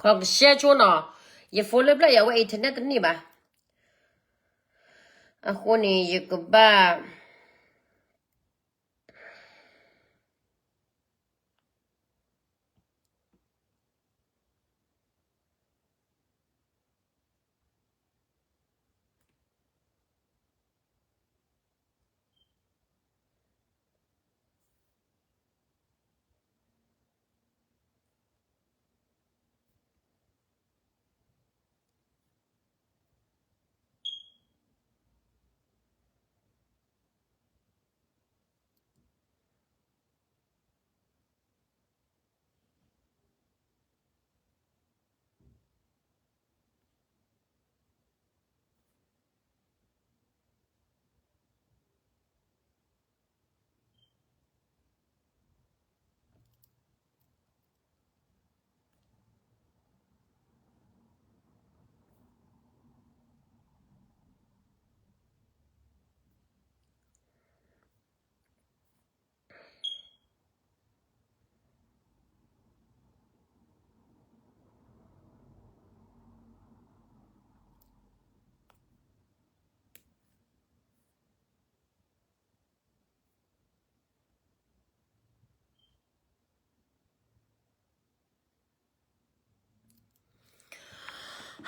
ကရှဲဆိနီၤ, ယ phone လၢဖျၢၣ်အံၤ အဝဲ internet တန့ၢ်ဘၣ်. အဃိန့ၣ် ယကဘၣ်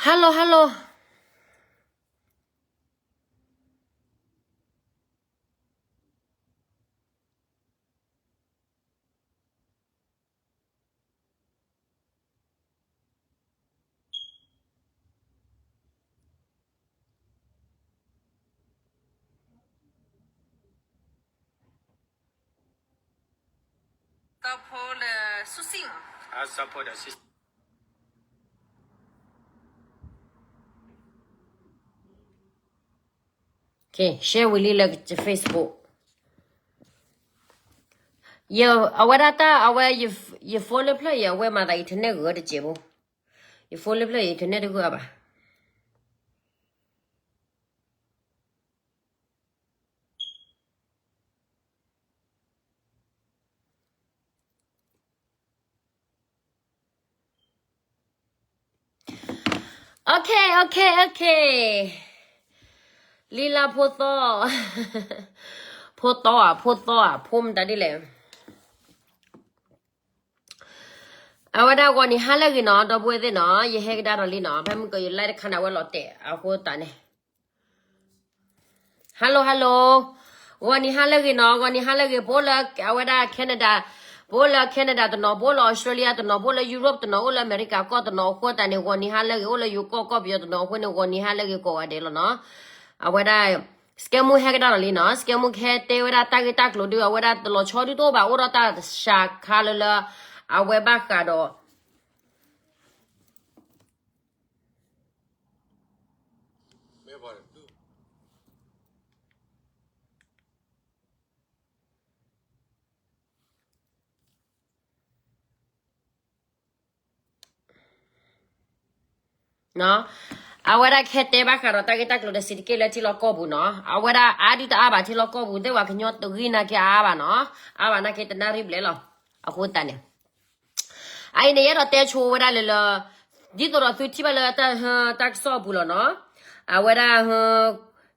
Hello, hello. စီၤဖိဒီးစူစံၣ်, စီၤဖိဒီးစူစံၣ်. Okay, share ဝံၤလံလၢ Facebook. ယ အဝဲဒၣ်တၢ် အဝဲ ယ phone လၢဖျၢၣ်အံၤ အဝဲမၤသး internet ဂ့ၤတစဲးဖိ. ယ phone လၢဖျၢၣ်အံၤ internet တဂ့ၤဘၣ်. Okay, okay, okay. လံလၢဖိသီ, ဖိသီဧါ, ဖိသီဧါ, ဖိမတၤဒ်လဲၣ်. အဝဲဒၣ်ဂီၤနံၤဟါလၢအဂ့ၤနီၤ, ဒီပုၢ်ဝဲၢ်သ့ၣ်နီၤ, ယဟဲကဒါထီၣ်လံနီၤ, ဖဲမုၢ်ကီးယ live တခါန့ၣ် အဝဲလီၤတဲာ်အဃိသတးန့ၣ်. Hello, hello. ဂီၤနံၤဟါလၢအဂ့ၤနီၤ, ဂီၤနံၤဟါလၢအဂ့ၤ, ပအိၣ်လၢအဝဲဒၣ် Canada, ပအိၣ်လၢ Canada တနီၤ, ပအိၣ်လၢ Australia တနီၤ, ပအိၣ်လၢ Europe တနီၤ, အိၣ်လၢ America ကီၢ်တနီၤ, အဃိသတးန့ၣ် ဂီၤနံၤဟါလၢအဂ့ၤ, အိၣ်လၢယိၤကီၢ်ကီၢ်ပယီၤတနီၤ, အဃိန့ၣ် ဂီၤနံၤဟါလၢအဂ့ၤကိးဂၤဒဲးလီၤနီၤ. အဝဲဒၣ် စကဲမူဟဲကဒါထီၣ်လံနီၤ, စကဲမူကဟဲတဲဝဲဒၣ်တၢ်ဂ့ၢ်တၢ်ကျိၤဒုး, အဝဲဒၣ်တလီၤဆီဒုးတအိၣ်ဘၣ်, အိၣ်ဒီးတၢ်စှၤခါလၢလၢ အဝဲဘၣ်ဃးဒီး အဝဲဒၣ်ကဟဲတဲဘၣ်ဃးဒီးတၢ်ဂ့ၢ်တၢ်ကျိၤဒီး စံးတက့ၢ်လၢထံလီၢ်ကီၢ်ပူၤနီၤ, အဝဲဒၣ်အါဒုးတအါဘၣ်ထံလီၢ်ကီၢ်ပူၤ, သ့ၣ်ဝဲကညီတဂံၢ်နာ်က့အါဘၣ်နီၤ, အါဘၣ်နာ်က့တနၣ်ရံၣ်ဘျဲၣ်လီၤ, အဃိသတးန့ၣ် အအံၤန့ၣ် ယအဲၣ်ဒိးတဲဆိဝဲဒၣ်လၢလၢ ဒ်သိးဒီးသုထံၣ်ဘၣ်လၢတၢ်ကစီၣ်အပူၤလီၤနီၤ, အဝဲဒၣ်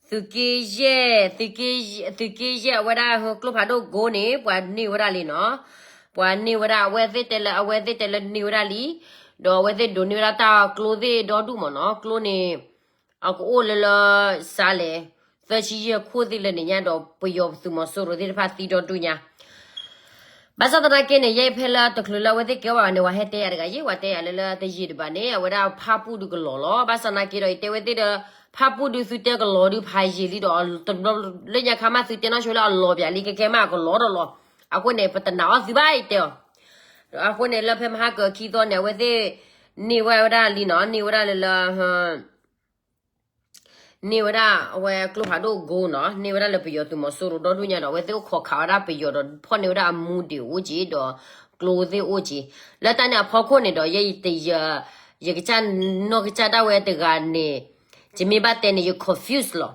သုးက့ယဲၢ်, သုးက့ယဲၢ် အဝဲဒၣ်ကျိဖးဒိၣ်ကိန့ၣ် ပှၤန့ၢ်ဝဲဒၣ်လံနီၤ, ပှၤန့ၢ်ဝဲဒၣ် အဝဲသ့ၣ်တဲလၢ အဝဲသ့ၣ်တဲလၢန့ၢ်ဝဲဒၣ်လံ, ဒီးအဝဲသ့ၣ်ဒိးန့ၢ်ဝဲဒၣ်တၢ်ကျိသ့ၣ်ဒီဒူၣ်မ့ၢ်နီၤ, ကျိန့ၣ် အကအိၣ်လၢလၢ စးလဲၣ် သၢဆံယဲၢ်ခိၣ်သ့ၣ်လၢန့ၣ်ညါဒီး ပယီၤသုးမီၤစိရိၤသ့ၣ်တဖၣ်သံဒီဒူၣ်ညါ ဘၣ်ဆၣ်သနာ်က့န့ၣ် ယဲဖဲလၢတချုးလၢအဝဲသ့ၣ်ကဲဘၣ်ဘၣ်န့ၣ် ဝဲဟဲတဲယၤတဂၤယ့ၢ်, ဝဲတဲယၤလၢလၢတယံာ်တဘၣ်န့ၣ် အဝဲဒၣ်ဖၣ်ပူၣ်ဒုးကလီၤလီၤ. ဘၣ်ဆၣ်သနာ်က့ဒီး ယတဲဝဲသ့ၣ်ဒီး ဖၣ်ပူၣ်ဒုးသုတဲကလီၤဒုးဖးယံာ်လံဒီး တဘျီလၢညါခါမးသုတဲနီၢ်ဆိလၢအလီၤပၠးလံ ကဲကဲမးအကလီၤဒီးလီၤ. အဃိန့ၣ် ပတနာ်အီၤသုဘၣ် ယတဲအီၤ. အဃိန့ၣ် လၢဖဲမဟါကခံသီန့ၣ် အဝဲသ့ၣ် န့ၢ်ဝဲဒၣ်လံနီၤ, န့ၢ်ဝဲဒၣ်လၢလၢ န့ၢ်ဝဲဒၣ်အဝဲကျိဖးဒိၣ်ကိနီၤ, န့ၢ်ဝဲဒၣ်လၢပယီၤသုးမီၤစိရိၤဒီဒူၣ်ညါဒီး အဝဲသ့ၣ်အိၣ်ခိးခးဝဲဒၣ်ပယီၤဒီးဖီၣ်န့ၢ်ဝဲဒၣ်အမူဒံးအိၣ်က့ၤဒီး ကျိသ့ၣ်အိၣ်က့ၤ. လၢတၢ်န့ၣ်အဖီခိၣ်န့ၣ်ဒီး ယဲယတယ ယကစၢ်နီၢ်ကစၢ်ဒၣ်ဝဲတဂၤန့ၣ် ယမ့ၢ်ဘၣ်တဲန့ၣ် ယ confuse လီၤ.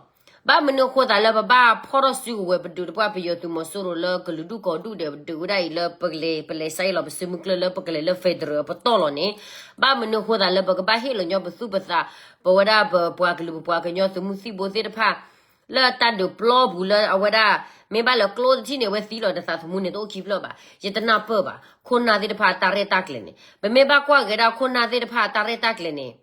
ဘၣ်မနုၤအဃိသးလၢပဘၣ်ဖီၣ်ထီၣ်စုကဝဲၤပဒုးတပှၢ်ပယီၤသုးမီၤစိရိၤလၢကလုာ်ဒူၣ်ကိးဒူၣ်ဒဲးပဒုးဝဲဒၣ်အံၤလၢပလဲၤ ပလဲၤစါအံၤလီၤ ပစုမုၢ်ကျၢၢ်လၢပကလဲၤလၢ federal အပတီၢ်လီၤန့ၣ်, ဘၣ်မနုၤအဃိသးလၢပကဘၣ်ဟ့ၣ်လီၤညီပသူၣ်ပသး ပဝဲဒၣ်ပပှၤကလုာ်ပပှၤကညီသုးမုၢ်သံၣ်ဘိသ့ၣ်တဖၣ် လၢတၢ်ဒုးပျီပူၤလၢအဝဲဒၣ် မ့ၢ်ဘၣ်လၢကျိတထံၣ်န့ၣ် အဝဲသံလီၤတသးသမူန့ၣ်တအိၣ်ခံဖျၢၣ်ဘၣ်. ယတနၢ်ပၢၢ်ဘၣ် ခိၣ်နၢ်သ့ၣ်တဖၣ်အတၢ်ရဲၣ်တၢ်ကျဲၤန့ၣ် ပမ့ၢ်ဘၣ်ကွၢ်က့ၤဝဲဒၣ်ခိၣ်နၢ်သ့ၣ်တဖၣ်အတၢ်ရဲၣ်တၢ်ကျဲၤန့ၣ်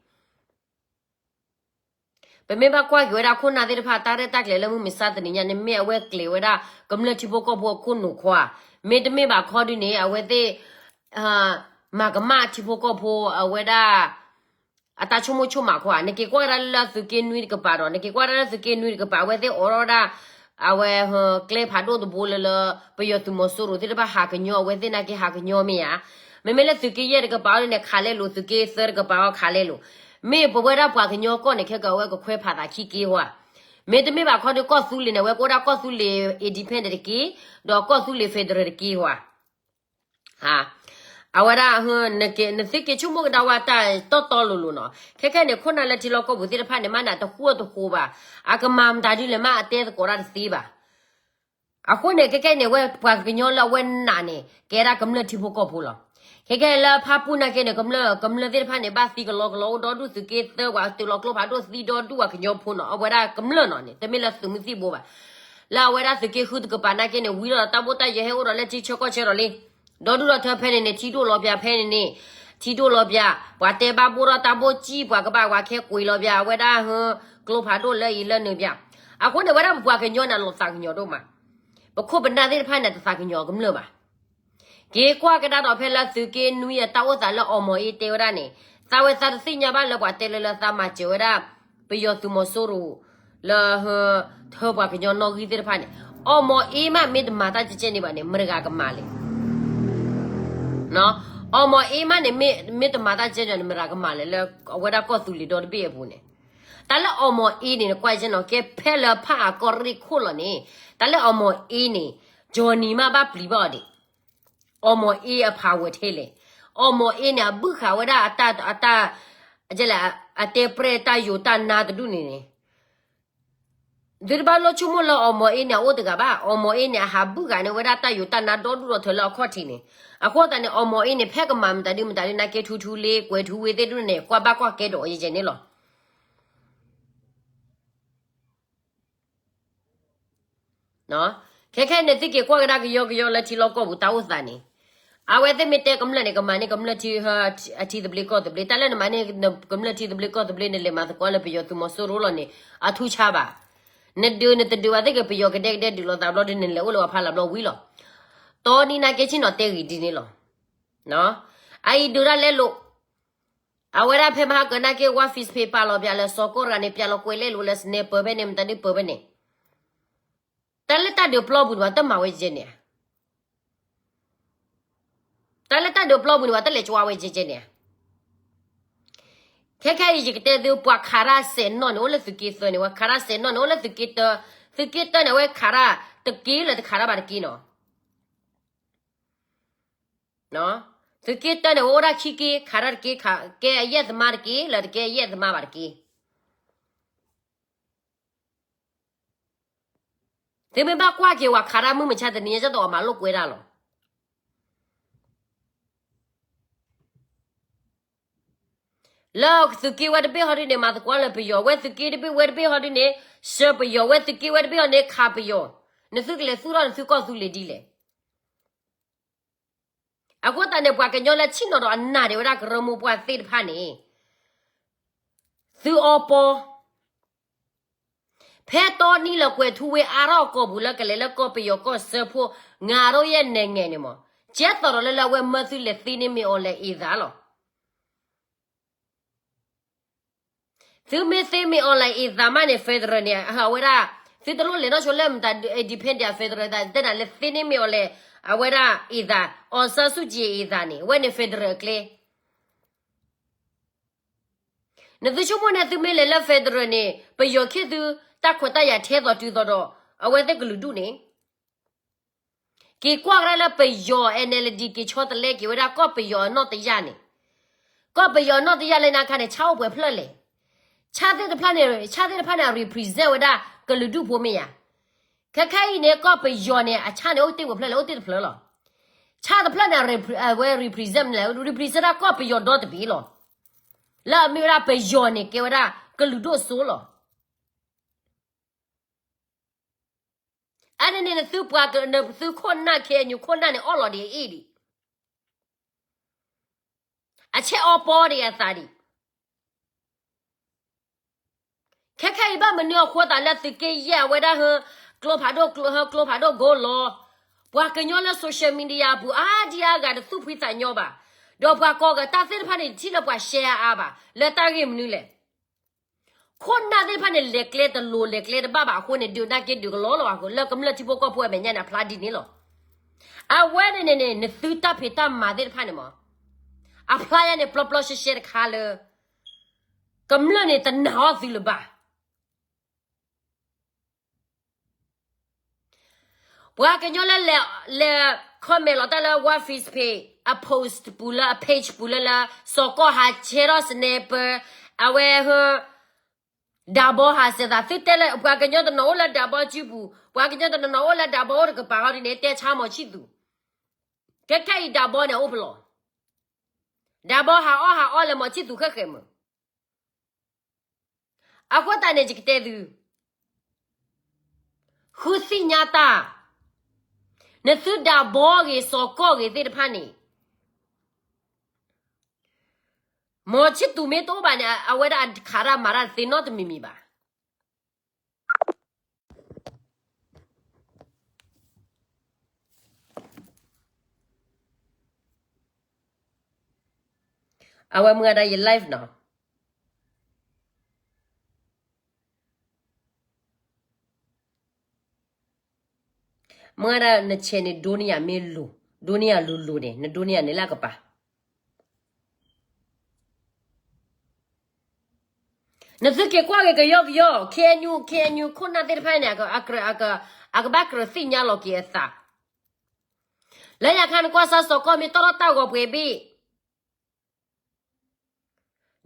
ပမ့ၢ်ဘၣ်ကွၢ်က့ၤဝဲဒၣ်ခိၣ်နၢ်သ့ၣ်တဖၣ်အတၢ်ရဲၣ်တၢ်ကျဲၤလၢမုၢ်မဆါတနံၤညါန့ၣ် မ့ၢ်အဝဲကျဲၤဝဲဒၣ် ကမျၢၢ်ထံဖိကီၢ်ဖိအခိၣ်နူာ်ခွါ, မ့တမ့ၢ်ဘၣ်ခီဒုန့ၣ် အဝဲသ့ၣ် မၤကမၣ်ထံဖိကီၢ်ဖိအဝဲဒၣ် အတၢ်ဆိကမိၣ်ဆိကမးခွါ, နက့ၤကွၢ်ကဒါလၢသုးက့နွံတကပၤဒီး နက့ၤကွၢ်ကဒါလၢသုးက့နွံတကပၤ အဝဲသ့ၣ်အိးထီၣ်ဒၣ် အဝဲ ကျဲဖးဒိၣ်တဘိလၢလၢ ပယီၤသုးမီၤစိရိၤသ့ၣ်တဖၣ်ဟးကညီၤ အဝဲသ့ၣ်နာ်က့ဟးကညီၤမ့ၢ်ဧါ. မ့မ့ၢ်လၢသုးက့ယဲၢ်တကပၤအံၤန့ၣ် ခးလဲလိာ် သုးက့သၢတကပၤအီၤခးလဲလိာ်, မ့ၢ်ပဝဲဒၣ်ပှၤကညီကီၢ်န့ၣ် ခဲကဝဲကခွဲးဖးသးခံက့ၤဝဲ, မ့တမ့ၢ်ဘၣ်ခီဒုးကီၢ်သူလ့ၤန့ၣ် အဝဲကအိၣ်ဒၣ်ကီၢ်သူလ့ၤ independent တက့ၢ်, ဒီးကီၢ်သူလ့ၤ federal တက့ၢ်ဝဲ အဝဲဒၣ် နသုက့ၤဆိကမိၣ်ကဒါဝဲတၢ်တီတီလိၤလိၤနီၤ, ခဲခဲန့ၣ် ခိၣ်နၢ်လၢထံလီၢ်ကီၢ်ပူၤသ့ၣ်တဖၣ်န့ၣ် မ့ၢ်နတဃူတဖိးဘၣ်, အကမၤမတၤဒ်လဲၣ်မ့ၢ်အတဲသကိးတၢ်တသ့ဘၣ်. အဃိန့ၣ် ခဲခဲန့ၣ် ဝဲပှၤကညီလၢအဝဲနာ်န့ၣ် ကဲဒၣ်ကမျၢၢ်ထံဖိကီၢ်ဖိလီၤ. ခဲခဲလၢဖၣ်ပူၣ်နာ်က့န့ၣ် ကမျၢၢ် ကမျၢၢ်သ့ၣ်တဖၣ်န့ၣ် ဘၣ်သံကလီကလီအိၣ်ဒီဒူၣ် သုးက့သၢဝဲ တုၤလီၤကျိဖးဒိၣ်သံဒီဒူၣ်ဝဲကညီဖိနီၤ, အဝဲဒၣ်ကမျၢၢ်နီၤန့ၣ် တမ့ၢ်လၢသုးမုၢ်သံၣ်ဘိဘၣ်. လၢအဝဲဒၣ်သုးက့ဃုတကပၤနာ်က့န့ၣ် ဝံၤလီၤဒီးတၢ်ဘိၣ်တၢ်ယဲၤဟဲအိၣ်ဒီးလၢထံဆၢကီၢ်ဆၢဒီးလံ ဒီဒူၣ်ဒီထၢဖဲန့ၣ်န့ၣ် ထံဒိၣ်လီၤပၠးဖဲန့ၣ်န့ၣ်, ထံဒိၣ်လီၤပၠး, ပှၤတဲဘၣ်ဘိၣ်ထီၣ်တၢ်ဘိၣ်ကံၣ် ပှၤကဘၣ်ဝၤခဲကွံာ်လီၤပၠး အဝဲဒၣ် ကျိဖးဒိၣ်လၢအံၤလၢနုာ်ပၠး. အဃိန့ၣ် ဝဲဒၣ်ပပှၤကညီန့ၣ် အလီၤသးကညီၤဒိၣ်မး, ပခိၣ်ပနၢ်သ့ၣ်တဖၣ်န့ၣ် တသးကညီၤကမျၢၢ်ဘၣ်. က့ၤကွၢ်ကဒါဒီးဖဲလၢသုးက့နွံအတၢ်အိၣ်သးလၢအီၣ်မီၤအ့တဲဝဲဒၣ်န့ၣ်, သးဝဲသးတသ့ၣ်ညါဘၣ်လၢပှၤတဲလၢလၢသးမၤစၢၤဝဲဒၣ် ပယီၤသုးမီၤစိရိၤ လၢ ထၢပှၤကညီနီၣ်ဂံၢ်သ့ၣ်တဖၣ်န့ၣ်, အီၣ်မီၤအ့မးမ့ၢ်တမၤတၢ်ကဲကဲန့ၣ်ဘၣ်န့ၣ် မတဂၤကမၤလဲၣ်. အီၣ်မီၤအ့မးန့ၣ် မ့ၢ်တမၤတၢ်ကဲကဲန့ၣ် မတဂၤကမၤလဲၣ် လၢအဝဲဒၣ်ကီၢ်သူလ့ၤဒီတဘ့ၣ်အပူၤန့ၣ်. တၢ်လၢအီၣ်မီၤအ့န့ၣ် နကွၢ်ကဲနီၤ ကဲဖဲလၢဖးအကီၢ်ရ့ၣ်ခိၣ်လီၤန့ၣ်, တၢ်လၢအီၣ်မီၤအ့န့ၣ် ကၠီၤနံၤမးဘၣ်ပျံၤဘၣ်အီၤဒံး, အီၣ်မီၤအ့အဖးဝဲထဲလဲၣ်. အီၣ်မီၤအ့န့ၣ် အဘုၣ်ဃာ်ဝဲဒၣ်အတၢ် အတၢ် အတဲပျဲၢ်တၢ်ယိာ်တၢ်နါတဒူၣ်န့ၣ်န့ၣ် သုတဘၣ်လိၣ်ဆိကမိၣ်လၢအီၣ်မီၤအ့န့ၣ် အအိၣ်တဂၤဘၣ်. အီၣ်မီၤအ့န့ၣ် အဟးဘုၣ်ဃာ်န့ၢ်ဝဲဒၣ်တၢ်ယိာ်တၢ်နါဒီဒူၣ်ဒီထၢလၢအခီၣ်ထံးန့ၣ်. အဃိသတးန့ၣ် အီၣ်မီၤအ့န့ၣ် ဖဲကမၤမတၤဒုမတၤဒု နာ်က့ထူထူလ့ ကွဲးထူဝ့သ့ၣ်ဒူၣ်န့ၣ် ကွၢ်ဘၣ်ကွၢ်ကဲဒီးအီၤယဲယဲန့ၣ်လီၤ. ခဲခဲန့ၣ် သုက့ၤကွၢ်ကဒါကယီကယီလၢထံလီၢ်ကီၢ်ပူၤတၢ်အိၣ်သးန့ၣ်, အဝဲသ့ၣ်မ့ၢ်တဲကမျၢၢ်န့ၣ် ကမၤန့ၢ်ကမျၢၢ်ထံ အထံသဘျ့ကီၢ်သဘျ့, တၢ်လၢနမၤန့ၢ်ကမျၢၢ်ထံသဘျ့ကီၢ်သဘျ့ နလဲၤမၤသကိးလၢပယီၤသုးမီၤစိရိၤလီၤန့ၣ် အထူဆါဘၣ်. နဒုးနတဒုးဘၣ်သ့ၣ်က့ၤ ပယီၤကဒဲကဒဲဒုးလိာ်သးဘျီဒီး နလဲၤအိၣ်လၢပှၤဖးလၢ်ဘျီဝံၤလီၤ. တီနံၤနာ်က့ဆ့ၣ်နီၤတဲဂ့ၤဒ်န့ၣ်လီၤ. အအံၤဒုးတၢ်လဲလိာ် အဝဲဒၣ်ဖဲမဟါကၢနာ်က့ ဝါ face ဖ့ပာ်လီၤပၠးလၢ စီၤကီၢ်ရၤန့ၣ် ပၠးလီၤကွဲးလဲလိာ်လၢ sniper ဖဲန့ၣ် မတၤဒုပၢၢ်ဖဲန့ၣ်, တၢ်လၢတၢ်ဒုးပျီပူၤန့ၣ် ပှၤတမၤဝဲကဲကဲန့ၣ်ဧါ. တၢ်လၢတၢ်ဒုးပျီပူၤန့ၣ် ပှၤတလဲၤကွၢ်ဝဲကဲကဲန့ၣ်ဧါ. ခဲခဲအံၤ ယကတဲသု ပှၤခးတၢ်စဲးနီၣ်န့ၣ် အိၣ်လၢသုးက့သၢန့ၣ်, ပှၤခးတၢ်စဲးနီၣ်န့ၣ် အိၣ်လၢသုးက့တၢ, သုးက့တၢန့ၣ် အဝဲခးတၢ်တက့ၢ်လၢတခးတၢ်ဘၣ်တက့ၢ်နီၤ. သုးက့တၢန့ၣ် အဝဲအိၣ်ဒၣ်ခံက့ၢ်, ခးတၢ်တက့ၢ်, ကဲအယဲၢ်သမါတက့ၢ် လၢတကဲအယဲၢ်သမါဘၣ်တက့ၢ်. သုမ့ၢ်ဘၣ်ကွၢ်က့ၤဝဲခးတၢ်မုၢ်မဆါတနံၤညါ ကၠီတအီၣ်မၤလိာ်ကွဲးတၢ်လီၤ. လၢသုးက့ဝဲတဘ့ၣ်ဟီဒုန့ၣ် မၤသကိးလၢပယီၤ, ဝဲသုးက့တဘ့ၣ်ဝဲတဘ့ၣ်ဟီဒုန့ၣ် ဆှၢပယီၤ, ဝဲသုးက့ဝဲတဘ့ၣ်ဟီန့ၣ် ခးပယီၤ, နသုကလဲၤသူၣ်ထီၣ်နသုကီၢ်သူလ့ၤဒ်လဲၣ်. အဃိသတးန့ၣ် ပှၤကညီလၢဆ့ၣ်နီၤဒီးအနၢ်ဒံးဝဲဒၣ်ကရၢမိၢ်ပှၢ်သ့ၣ်တဖၣ်န့ၣ် သုအီပီ ဖဲတီနံလၢကွဲၤထူဝ့အါထီၣ်အကီၢ်ပူၤလၢကလဲၤလၢကီၢ်ပယီၤကီၢ်စၢဖှိၣ် ငါထီၣ်ယဲၢ်နဲၣ်ငဲၣ်န့ၣ်မး, ကဲသိးဒီးလၢလၢအဝဲမၢသုလဲၤသ့န့ၢ်မ့ၢ်အီၤလဲၣ်အ့ၣ်သးလီၤ. သုမ့ၢ်သ့မ့ၢ်အီၤလဲၣ်အ့ၣ်သးမးန့ၣ် federal န့ၣ် အဝဲဒၣ် သုတလိၣ်လဲၤနီၢ်ဆိလၢမတၤ independent federal သး တဲနၤလဲၤသ့န့ၢ်မ့ၢ်အီၤလဲၣ် အဝဲဒၣ်အ့ၣ်သး အောင်ဆန်းစုကြည်အ့ၣ်သးန့ၣ် အဝဲန့ၣ် federal အကျဲ နသုဆိကမိၣ်န့ၣ် သုမ့ၢ်လဲၤလၢ federal န့ၣ် ပယီၤခ့ၣ်သု တၢ်ခွဲးတၢ်ယာ်ထဲသိးတုၤသိးဒီး အဝဲသ့ၣ်ကလုာ်ဒူၣ်န့ၣ် က့ၤကွၢ်ကဒါလၢပယီၤ NLD က့ၤဆီတလဲက့ၤဝဲဒၣ်ကီၢ်ပယီၤအနီၣ်တယၢ်န့ၣ်, ကီၢ်ပယီၤအနီၣ်တယၢ်လၢနၤခါန့ၣ် ဆါအိၣ်ပှဲၤဖျၢၣ်လဲၣ်. ဆၣ်သ့ၣ်တဖၣ်န့ၣ် ဆၣ်သ့ၣ်တဖၣ်န့ၣ် အ represent ဝဲဒၣ်ကလုာ်ဒူၣ်ဖိမ့ၢ်ဧါ. ခဲခဲအံၤန့ၣ် ကီၢ်ပယီၤန့ၣ် အဆၣ်န့ၣ်အိၣ်တ့ၢ်ဝဲဖျၢၣ်လဲၣ်, အိၣ်တ့ၢ်တဖျၢၣ်လီၤ. ဆၣ်တဖျၢၣ်န့ၣ် အ repre- အဝဲ represent န့ၣ် represent ဒၣ်ကီၢ်ပယီၤဒီတဘ့ၣ်လီၤ. လၢအမ့ၢ်ဝဲဒၣ်ပယီၤန့ၣ် ကဲဝဲဒၣ်ကလုာ်ဒိၣ်စိလီၤ. အန့ၣ်န့ၣ် နသုပှၤက နသုခိၣ်နၢ် ခ့ၣ်အဲၣ်ယူၣ် ခိၣ်နၢ်န့ၣ် အီၣ်လီၤဒံးအ့ၣ်ဒံး, အဆဲးအီပီဒံးအသးဒံး. ခဲခဲအံၤဘၣ်မနုၤအဃိသးလၢသုးက့ယဲၢ်အဝဲဒၣ်ဟၢ ကျိဖးဒိၣ် ကျိ ဟၢကျိဖးဒိၣ်ကိလီၤ. ပှၤကညီလၢ social media အပူၤ အါဒံအါဂၤ တသူၣ်ဖှံသးညီဘၣ်. ဒီးပှၤကိးဂၤတၢ်သ့ၣ်တဖၣ်န့ၣ် ထံၣ်လၢပှၤ share အါအါဘၣ် လၢတၢ်ဂ့ၢ်မနုၤလဲၣ်. ခိၣ်နၢ်သ့ၣ်တဖၣ်န့ၣ် လဲၤကျဲတလိၤ လဲၤကျဲတဘၣ်ဘၣ်အဃိန့ၣ် ဒုးနာ်က့ဒုးကလီလီၤအဃိ လၢကမျၢၢ်ထံဖိကီၢ်ဖိအမဲာ်ညါန့ၣ် အဖျါဒ်န့ၣ်လီၤ. အဝဲန့ၣ်န့ၣ်န့ၣ် နသုတၢ်ဖံးတၢ်မၤသ့ၣ်တဖၣ်န့ၣ်မး အဖျါညါန့ၣ် ပျီပျီရှဲရှဲတခါလၢ ကမျၢၢ်န့ၣ်တနာ်အီၤသုလၢၤဘၣ်. ပှၤကညီလၢလဲၤ လဲၤ comment လီၤတၢ်လၢ ဝါ Facebook အ post ပူၤလၢအ page ပူၤလၢလၢ စီၤကီၢ်ဟးဆဲထီၣ် sniper အဝဲဟၢ ဒးဘီဟးစဲးသး သုတဲလၢ ပှၤကညီတနီၤအိၣ်လၢဒးဘီစုပူၤ ပှၤကညီတနီၤနီၤအိၣ်လၢဒးဘီအိၣ်တကပၤဃီဒ်န့ၣ် တဲဆါမီၤဆံၣ်သူၤ. ခဲခဲအံၤဒးဘီန့ၣ်အိၣ်ဖဲလဲၣ်. ဒးဘီဟးအီၣ်ဟးအီလဲၤမီၤဆံၣ်သူၤဃဲၣ်ဃဲၣ်မုၢ် အဃိသတးန့ၣ် ယကတဲသု, ဃုသ့ၣ်ညါတၢ်, နသုဒးဘီဂ့ၤ စီၤကီၢ်ဂ့ၤသ့ၣ်တဖၣ်န့ၣ်, မီၤဆံၣ်သူၤမ့ၢ်တအိၣ်ဘၣ်န့ၣ် အဝဲဒၣ်အခးတၢ်မၤတၢ်သ့နီတမံၤမံၤဘၣ်. အဝဲမုၢ်ဂၤဒၣ်ယ live နီၤ. မုၢ်ဂၤဒၣ်နဆဲးန့ၣ် ဒိန့ၢ်ယၤမ့ၢ်လိၤ, ဒိန့ၢ်ယၤလိၤလိၤန့ၣ် နဒိန့ၢ်ယၤန့ၣ်လၢအကပၤ နသုက့ၤကွၢ်က့ၤကယီကယီ, KNU, KNU ခိၣ်နၢ်သ့ၣ်တဖၣ်န့ၣ် အကဘၣ်ကြၢးသ့ၣ်ညါလီၤက့ၤအသး, လၢညါခါနကွၢ်စၢ်စီၤကီၢ်မ့ၢ်တီၢ်ထီၣ်တၢ်ဂီၤပှဲၤဘ့ၣ်,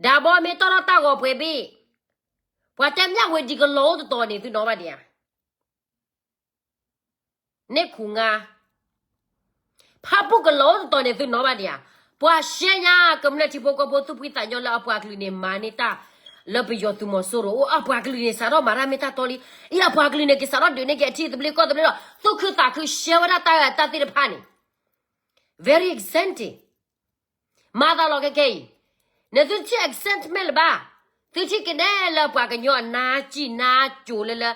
ဒးဘီမ့ၢ်တီၢ်ထီၣ်တၢ်ဂီၤပှဲၤဘ့ၣ်, ပှၤတဲမၠၣ်ဝဲဒံးကလီၤအိၣ်တတီၤန့ၣ် သုနီၣ်ဘၣ်ဒံးဧါ. န့ၢ်ခူငါ, ဖၣ်ပူၣ်ကလီၤအိၣ်တတီၤန့ၣ် သုနီၣ်ဘၣ်ဒံးဧါ. ပှၤရှဲညါကမျၢၢ်ထံဖိကီၢ်ဖိသူၣ်ဖှံသးညီလၢအပှၤကလုာ်န့ၣ် မၤန့ၢ်တၢ်လၢပယီၤသုးမီၤစိရိၤအိၣ်, အပှၤကလုာ်န့ၣ် စးထီၣ်မၤတၢ်မ့ၢ်တၢ်တီလံ, အံၤအပှၤကလုာ်န့ၣ် ကစးထီၣ်ဒုးန့ၢ်က့ၤအထံသဘျ့ကီၢ်သဘျ့ဒီး သူၣ်ခုသးခုရှဲဝဲဒၣ်တၢ်ဂၤတၢ်သ့ၣ်တဖၣ်န့ၣ် very exciting. မၤသးလီၤခဲခဲအံၤ, နသုထံၣ် excitement လၢၤဘၣ်, သုထံၣ်ကနဲလၢပှၤကညီအနါစံၣ်နါကိၤလၢလၢ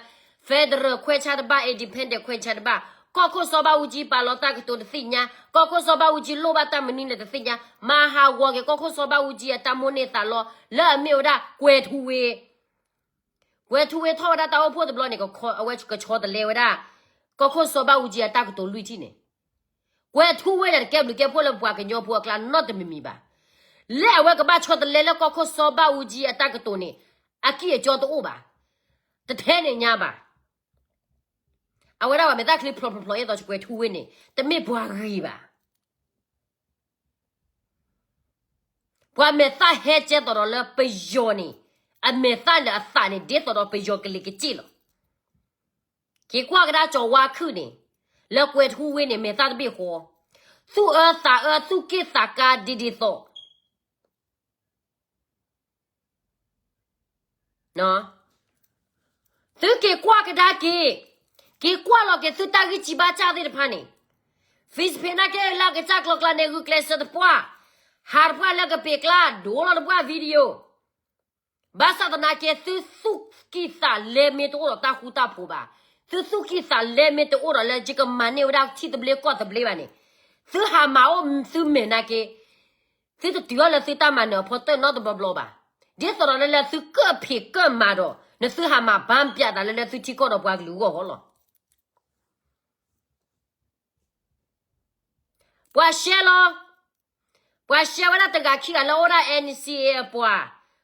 federal ခွဲးဆါတဘၣ် independent ခွဲးဆါတဘၣ်, ကီၢ်ခိၣ်စီၤဘၣ်အူကၠံပာ်လီၤတၢ်ကတိၤတသ့ၣ်ညါ, ကီၢ်ခိၣ်စီၤဘၣ်အူကၠံလိၣ်ဘၣ်တၢ်မနုၤလဲၣ်တသ့ၣ်ညါ, မၤဟးဂီၤက့ၤကီၢ်ခိၣ်စီၤဘၣ်အူကၠံအတၢ်မိၣ်န့ၢ်သးလီ လၢအမ့ၢ်ဝဲဒၣ် ကွဲၤထူဝ့ ကွဲၤထူဝ့ထီၣ်ဝဲဒၣ်တၢ်အိၣ်ဖှိၣ်တဘျီန့ၣ် အဝဲကဆီတလဲဝဲဒၣ် ကီၢ်ခိၣ်စီၤဘၣ်အူကၠံအတၢ်ကတိၤလွံၢ်ထံၣ်န့ၣ်, ကွဲၤထူဝ့န့ၣ် တကဲဘျုးကဲဖှိၣ်လၢပပှၤကညီဖိအကျါနီတမံၤမံၤဘၣ်. လၢအဝဲကဘၣ်ဆီတလဲလၢကီၢ်ခိၣ်စီၤဘၣ်အူကၠံအတၢ်ကတိၤန့ၣ် အကံၢ်အကီတအိၣ်ဘၣ်, တထဲန့ၣ်ညါဘၣ်. အဝဲဒၣ်ပှၤမဲာ်သၣ်ချံဖျိဖျိဖျိအသိးကွဲၤထူဝ့န့ၣ် တမ့ၢ်ပှၤဂ့ၤဘၣ်. ပှၤမဲာ်သၣ်ဟဲကဲသိးဒီးလၢပယီၤန့ၣ်, အမဲာ်သၣ်လၢအသးန့ၣ် ဒ်သိးဒီးပယီၤကလံၤကစ့ၣ်လီၤ. က့ၤကွၢ်ကဒါကၠီၤဝါခုၣ်န့ၣ်, လၢကွဲၤထူဝ့န့ၣ် မဲာ်သၣ်တဘ့ၣ်ဃီ, သူၣ်အၢသးအၢ သူၣ်က့ၣ်သးကါဒ်ဒ်သိး သုက့ၤကွၢ်ကဒါက့ၤ, က့ၤကွၢ်လီၤက့ၤသုတၢ်ဂံၢ်စၢ်ဘါစၢ်သ့ၣ်တဖၣ်န့ၣ်, Facebook နာ်က့လၢအကစၢ်ကျီကျါန့ၣ် ဂုာ်ကျဲးစၢးတပှၢ်, ဟးတပှၢ်လၢကပ့ၤကျါ ဒိလီၤတပှၢ် video, ဘၣ်ဆၣ်သနာ်က့ သုသူၣ်ကံၢ်သးလဲမ့ၢ်တအိၣ်ဒီးတၢ်ဃူတၢ်ဖိးဘၣ်, သုသူၣ်ကံၢ်သးလဲမ့ၢ်တအိၣ်ဒီးလၢယကမၤန့ၢ်ဝဲဒၣ်ထံသဘျ့ကီၢ်သဘျ့ဘၣ်န့ၣ်, သုဟးမၤအိၣ်သုမဲာ်နာ်က့ သုတတုၤအီၤလၢသုတၢ်မၤနၢၤအဖီတၢၣ်နီတဘျီဘျီဘၣ်. ဒ်သိးဒီးလၢလၢသုကၢၣ်ဖံးကၢၣ်မၤဒီး နသုဟးမၤဘၣ်ပျးသးလၢလၢသုထံကီၢ်ဒီးပှၤကလုာ်အဂီၢ်ဃီလီၤ. ပှၤရှဲလီၤ, ပှၤရှဲဝဲဒၣ်တဂၤခံဂၤလၢအိၣ်ဒၣ် NCA အပှၤ,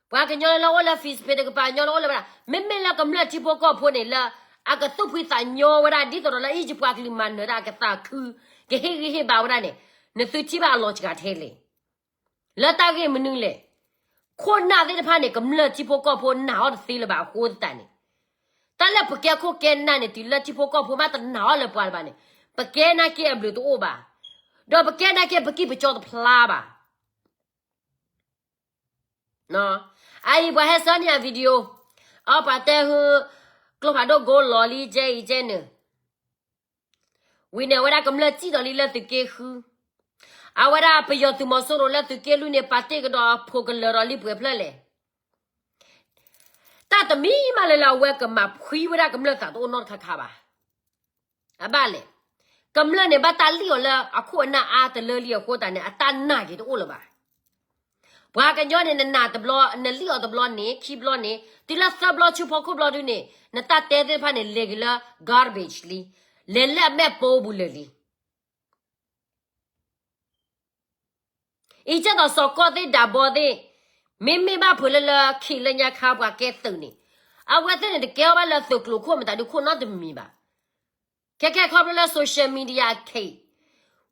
ပှၤကညီလၢအိၣ်လၢ Facebook တကပၤညီလၢအိၣ်လၢဝဲဒၣ်, မ့မ့ၢ်လၢကမျၢၢ်ထံဖိကီၢ်ဖိန့ၣ်လၢ အကသူၣ်ဖှံသးညီဝဲဒၣ် ဒ်သိးဒီးလၢအံၤယပှၤကလုာ်မၤနၢၤတၢ်အကသးခု, ကဟ့ၣ်ဂံၢ်ဟ့ၣ်ဘါဝဲဒၣ်န့ၣ်, နသုထံၣ်ဘၣ်အလီၤစှၤထဲလဲၣ်. လၢတၢ်ဂ့ၢ်မနုၤလဲၣ်. ခိၣ်နၢ်သ့ၣ်တဖၣ်န့ၣ် ကမျၢၢ်ထံဖိကီၢ်ဖိနာ်အီၤတသ့လၢၤဘၣ်အဃိသတးန့ၣ်, တၢ်လၢပကဲခိၣ်ကဲနၢ်န့ၣ် တုၤလၢထံဖိကီၢ်ဖိမးတနာ်အီၤလၢပှၤလၢၤဘၣ်န့ၣ်, ပကဲနာ်က့အဘျုးတအိၣ်ဘၣ်, ဒီးပကဲနာ်က့ပကံၢ်ပကၠီတဖျါဘၣ်. အအံၤပှၤဟဲဆှၢန့ၢ်အ video, အပှၤတဲဟု, ကျိဖးဒိၣ်ကိလီၤလံကဲအံၤကဲနုာ် ဝံၤန့ၣ် အဝဲဒၣ်ကမျၢၢ်စံၣ်ဒီးလံလၢသုးက့ဃု, အဝဲဒၣ်ပယီၤသုးမီၤစိရိၤလၢသုးက့လွံၢ်န့ၣ် ပာ်တ့ၢ်ကဒီးအဖိကလၢၤဒီးလံပှဲၤဖျၢၣ်လဲၣ်. တၢ်တမံၤမးလၢလၢအဝဲကမၤဖှံဝဲဒၣ်ကမျၢၢ်သးတအိၣ်နီတခါခါဘၣ်. အဘၣ်လဲၣ်, ကမျၢၢ်န့ၣ်ဘၣ်တၢ်လံၣ်အီၤလၢအခိၣ်အနၢ်အါတလၢလံအဃိသတးန့ၣ် အတၢ်နာ်က့ၤတအိၣ်လၢၤဘၣ်. ပှၤကညီန့ၣ် နနာ်တဘျီ နလံၣ်အီၤတဘျီန့ၣ် ခံဘျီန့ၣ် တုၤလၢသၢဘျီဆူဖီခိၣ်ဘျီဒုန့ၣ် နတၢ်တဲသ့ၣ်တဖၣ်န့ၣ် လဲၤက့ၤလၢ garbage လံ, လဲၤလၢအမဲာ်ပိပူၤလၢာ်လံ. အံၤကဲသိးစီၤကီၢ်သ့ၣ်ဒးဘီသ့ၣ်, မ့မ့ၢ်ဘၣ်ဖုးလၢလၢခံလၢညါခါပှၤကဲသုးန့ၣ်, အဝဲသ့ၣ်န့ၣ်တကဲအီၤဘၣ်လၢသုးကျိၤခိၣ်မတၤဒုခိၣ်နီတမံၤဘၣ်. ခဲခဲခီဖျိလၢ social media အခံ,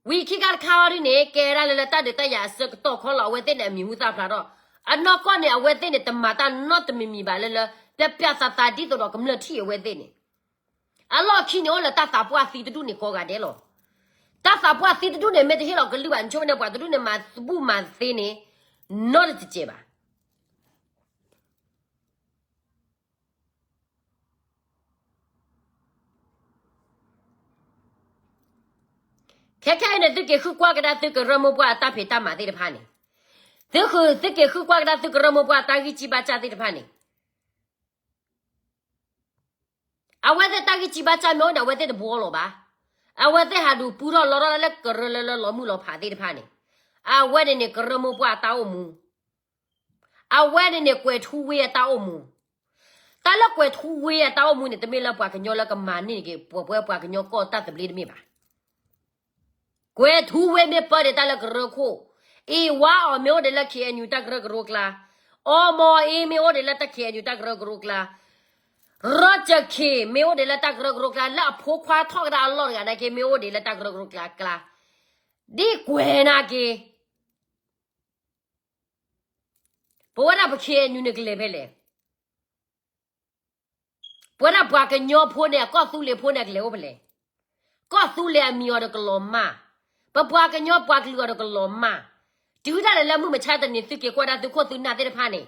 ဝံၤခံခါတခါအီၤဒုန့ၣ် ကဲဒၣ်လၢလၢတၢ်ဒုးတၢ်ယၤအဆၢကတီၢ်ခီလီၤ အဝဲသ့ၣ်န့ၣ်အမံၤဟူသၣ်ဖျါထီၣ်, အနီၢ်ကီၢ်န့ၣ် အဝဲသ့ၣ်န့ၣ် တမၤတၢ်နီတမံၤမံၤဘၣ်လၢလၢ ပျဲပျဲသးသးဒ်သိးဒီးကမျၢၢ်ထံၣ်အဝဲသ့ၣ်န့ၣ်. အလီၢ်ခံန့ၣ်အိၣ်လၢတၢ်သးပှၢ်သံတဒူၣ်န့ၣ်ကိးဂၤဒဲးလီၤ. တၢ်သးပှၢ်သံတဒူၣ်န့ၣ် မ့ၢ်တဟ့ၣ်လီၤကလုၢ်ဘၣ် နဆိကမိၣ်န့ၣ် ပှၤတဒူၣ်န့ၣ်မၤဘူၣ်မၤသ့န့ၣ် နီတစဲးဘၣ်. ခဲခဲအံၤန့ၣ် သုက့ၤဃုကွၢ်ကဒါသုကရၢမိၢ်ပှၢ်အတၢ်ဖံးတၢ်မၤသ့ၣ်တဖၣ်န့ၣ်, သုဃု သုက့ၤဃုကွၢ်ကဒါသုကရၢမိၢ်ပှၢ်အတၢ်ဂံၢ်စၢ်ဘါစၢ်သ့ၣ်တဖၣ်န့ၣ်, အဝဲသ့ၣ်တၢ်ဂံၢ်စၢ်ဘါစၢ်မ့ၢ်အိၣ်န့ၣ် အဝဲသ့ၣ်တဘှီလီၤဘၣ်. အဝဲသ့ၣ်ဟးဒုးပူထီၣ်လီထီၣ်လၢကရၢလၢလၢလီၤမုၢ်လီၤဖးသ့ၣ်တဖၣ်န့ၣ်, အဝဲန့ၣ်န့ၣ် ကရၢမိၢ်ပှၢ်အတၢ်အိၣ်မူ အဝဲန့ၣ်န့ၣ် ကွဲၤထူဝ့အတၢ်အိၣ်မူ, တၢ်လၢကွဲၤထူဝ့အတၢ်အိၣ်မူန့ၣ် တမ့ၢ်လၢပှၤကညီလၢကမၤန့ၢ်က့ၤ ပှဲၤပှဲၤပှၤကညီကီၢ်တၢ်သဘျ့တမ့ၢ်ဘၣ်. ကွဲၤထူဝ့မ့ၢ်ပၢဒံးတၢ်လၢကရၢခိၣ်, အ့ၣ်ဝါအီၤမ့ၢ်အိၣ်ဒံးလၢ K N U တၢ်ကရၢကရိကျါ, အီမီၤအ့မ့ၢ်အိၣ်ဒံးလၢတၢ် K N U တၢ်ကရၢကရိကျါ, ရီၣ်ကၠၢၣ်ခ့ၣ်မ့ၢ်အိၣ်ဒံးလၢတၢ်ကရၢကရိကျါ လၢအဖိခွါထီၣ်ကဒါအလီၢ်တဂၤနာ်က့ မ့ၢ်အိၣ်ဒံးလၢတၢ်ကရၢကရိကျါကျါ, ဒ်ကွဲၤနာ်က့ ပဝဲဒၣ်ပ K N U န့ၣ်ကလဲၤဖဲလဲၣ်. ပဝဲဒၣ်ပှၤကညီဖိန့ၣ် အကီၢ်သူလ့ၤဖိန့ၣ် အကလဲၤအိၣ်ဖဲလဲၣ်. ကီၢ်သူလ့ၤအမံၤအီၤဒီးကလီၤမၢ်, ပပှၤကညီပှၤကလုာ်အီၤဒီးကလီၤမၢ်, တုၤဒၣ်လဲာ်လၢမုၢ်မဆါတနံၤ သုက့ၤကွၢ်ဒၣ်သုခိၣ်သုနၢ်သ့ၣ်တဖၣ်န့ၣ်,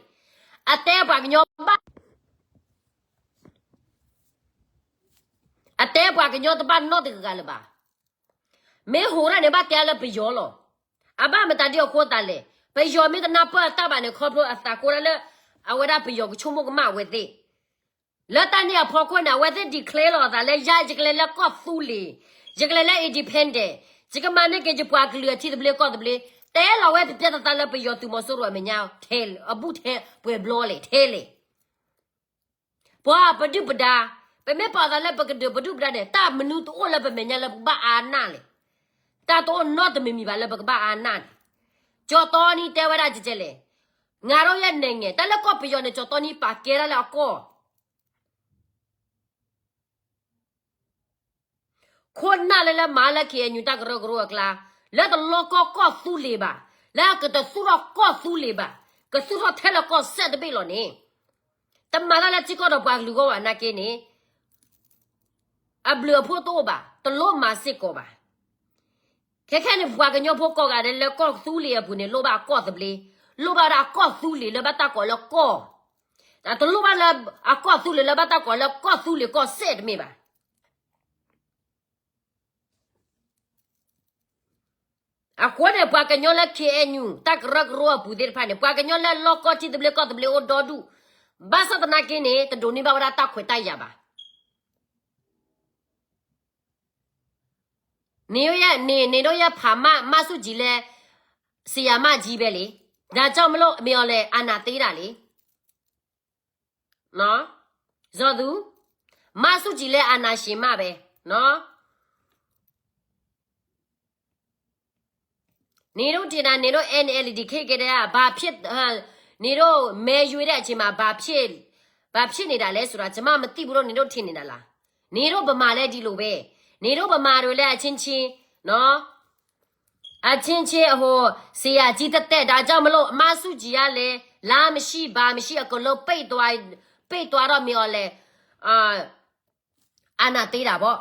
အတဲပှၤကညီဘၣ် အတဲပှၤကညီတဘၣ်နီတဂၤဂၤလၢၤဘၣ်. မ့ၢ်ဟူးတၢ်န့ၣ် ဘၣ်တဲလၢပယီၤလီၤ. အဘၣ်မတၤဒ်အဃိသတးလဲၣ်, ပယီၤမ့ၢ်တနၢ်ပၢၢ်အတၢ်ဘၣ်န့ၣ် ခီဖျိအသးကိးဒၣ်လၢ အဝဲဒၣ်ပယီၤကဆိကမိၣ်ကမၣ်အဝဲသ့ၣ်. လၢတၢ်န့ၣ်အဖီခိၣ်န့ၣ် အဝဲသ့ၣ် declare လီၤအသးလၢ ယၤ ယကလဲၤလၢကီၢ်သူလ့ၤ, ယကလဲၤလၢ independent, ယကမၤန့ၢ်က့ၤယပှၤကလုာ်အထံသဘျ့ကီၢ်သဘျ့, တဲလီၤဝဲပျဲသးသးလၢပယီၤသုးမီၤစိရိၤအမဲာ်ညါ ထဲလဲၣ်, အဘူးထဲပှဲၤဘျီလဲၣ်, ထဲလဲၣ်. ပှၤပဒုၣ်ပဒါ, ပမ့ၢ်ပာ်သးလၢပကဒုးပဒုၣ်ပဒါန့ၣ် တၢ်မနုၤတအိၣ်လၢပမဲာ်ညါလၢပကဘၣ်အါနၢ်လဲၣ်. တၢ်တအိၣ်နီတမံၤမံၤဘၣ်လၢပကဘၣ်အါနၢ်န့ၣ်. ကၠီတီနံတဲဝဲဒၣ်ကဲလဲၣ်, ငါတို့ရဲ့နိုင်ငံ, တၢ်လၢကီၢ်ပယီၤန့ၣ် ကၠီတီနံပာ်ကဲဒၣ်လၢအကီၢ် ခိၣ်နၢ်လၢလၢမၤလၢ K N U တၢ်ကရၢကရိအကျါ, လၢတလီကီၢ်ကီၢ်သူလ့ၤဘၣ်, လၢကတသူၣ်ထီၣ်ကီၢ်သူလ့ၤဘၣ်, ကသူၣ်ထီၣ်ထဲလၢကီၢ်စဲၣ်တဘ့ၣ်လီၤန့ၣ်, တမၤတၢ်လၢထံကီၢ်ဒီးပှၤကလုာ်ဂီၢ်ဘၣ်နာ်က့န့ၣ်, အဘျုးအဖှိၣ်တအိၣ်ဘၣ်, တလိၣ်မၤစ့ၢ်ကီးဘၣ်. ခဲခဲန့ၣ် ပှၤကညီဖိကိးဂၤဒဲးလၢကီၢ်သူလ့ၤအပူၤန့ၣ် လိၣ်ဘၣ်အကီၢ်သဘျ့, လိၣ်ဘၣ်ဝဲဒၣ်အကီၢ်သူလ့ၤလၢဘၣ်တၢ်ကိးလၢကီၢ်, တလိၣ်ဘၣ်လၢအကီၢ်သူလ့ၤလၢဘၣ်တၢ်ကိးလၢကီၢ်သူလ့ၤကီၢ်စဲၣ်တမ့ၢ်ဘၣ်. အဃိန့ၣ် ပှၤကညီလၢ K N U တၢ်ကရၢကရိအပူၤသ့ၣ်တဖၣ်န့ၣ် ပှၤကညီလၢလီၢ်ကီၢ်ထံသဘျ့ကီၢ်သဘျ့အိၣ်ဒီဒူၣ်, ဘၣ်ဆၣ်သနာ်က့န့ၣ် တဒိးန့ၢ်ဘၣ်ဝဲဒၣ်တၢ်ခွဲးတၢ်ယာ်ဘၣ်. နင်တို့ရဲ့ နင်တို့ရဲ့ ဖာမ မဆူၣ်ကြည်လည်း ဆရာမကြီးပဲလေ, ဒါကြောင့်မလို့ မင်းအောင်လှိုင် အာဏာသိမ်းတာလေ. နော်, ဇော်သူ, မဆူၣ်ကြည်လည်း အာဏာရှင်မပဲ, နော်. နင်တို့ထင်တာ နင်တို့ N L D ခေတ်ကတည်းက ဘာဖြစ်, နင်တို့ မဲရွေးတဲ့အချိန်မှာ ဘာဖြစ်, ဘာဖြစ်နေတာလဲဆိုတာ ကျွန်မမသိဘူးလို့ နင်တို့ထင်နေတာလား? နင်တို့ဗမာလည်း ဒီလိုပဲ, နင်တို့ဗမာတွေလည်း အချင်းချင်း, နော်, အချင်းချင်း ဟို, ဆရာကြီးသက်သက်, ဒါကြောင့်မလို့ မဆူၣ်ကြည်ကလည်း လါမရှိ ဘၣ်မရှိ အကလၢပ့ၢ်တွၤ, ပ့ၢ်တွၤဒီးမ့ၢ်အီၤလဲၣ်, အာဏာသိမ်းတာပေါ့.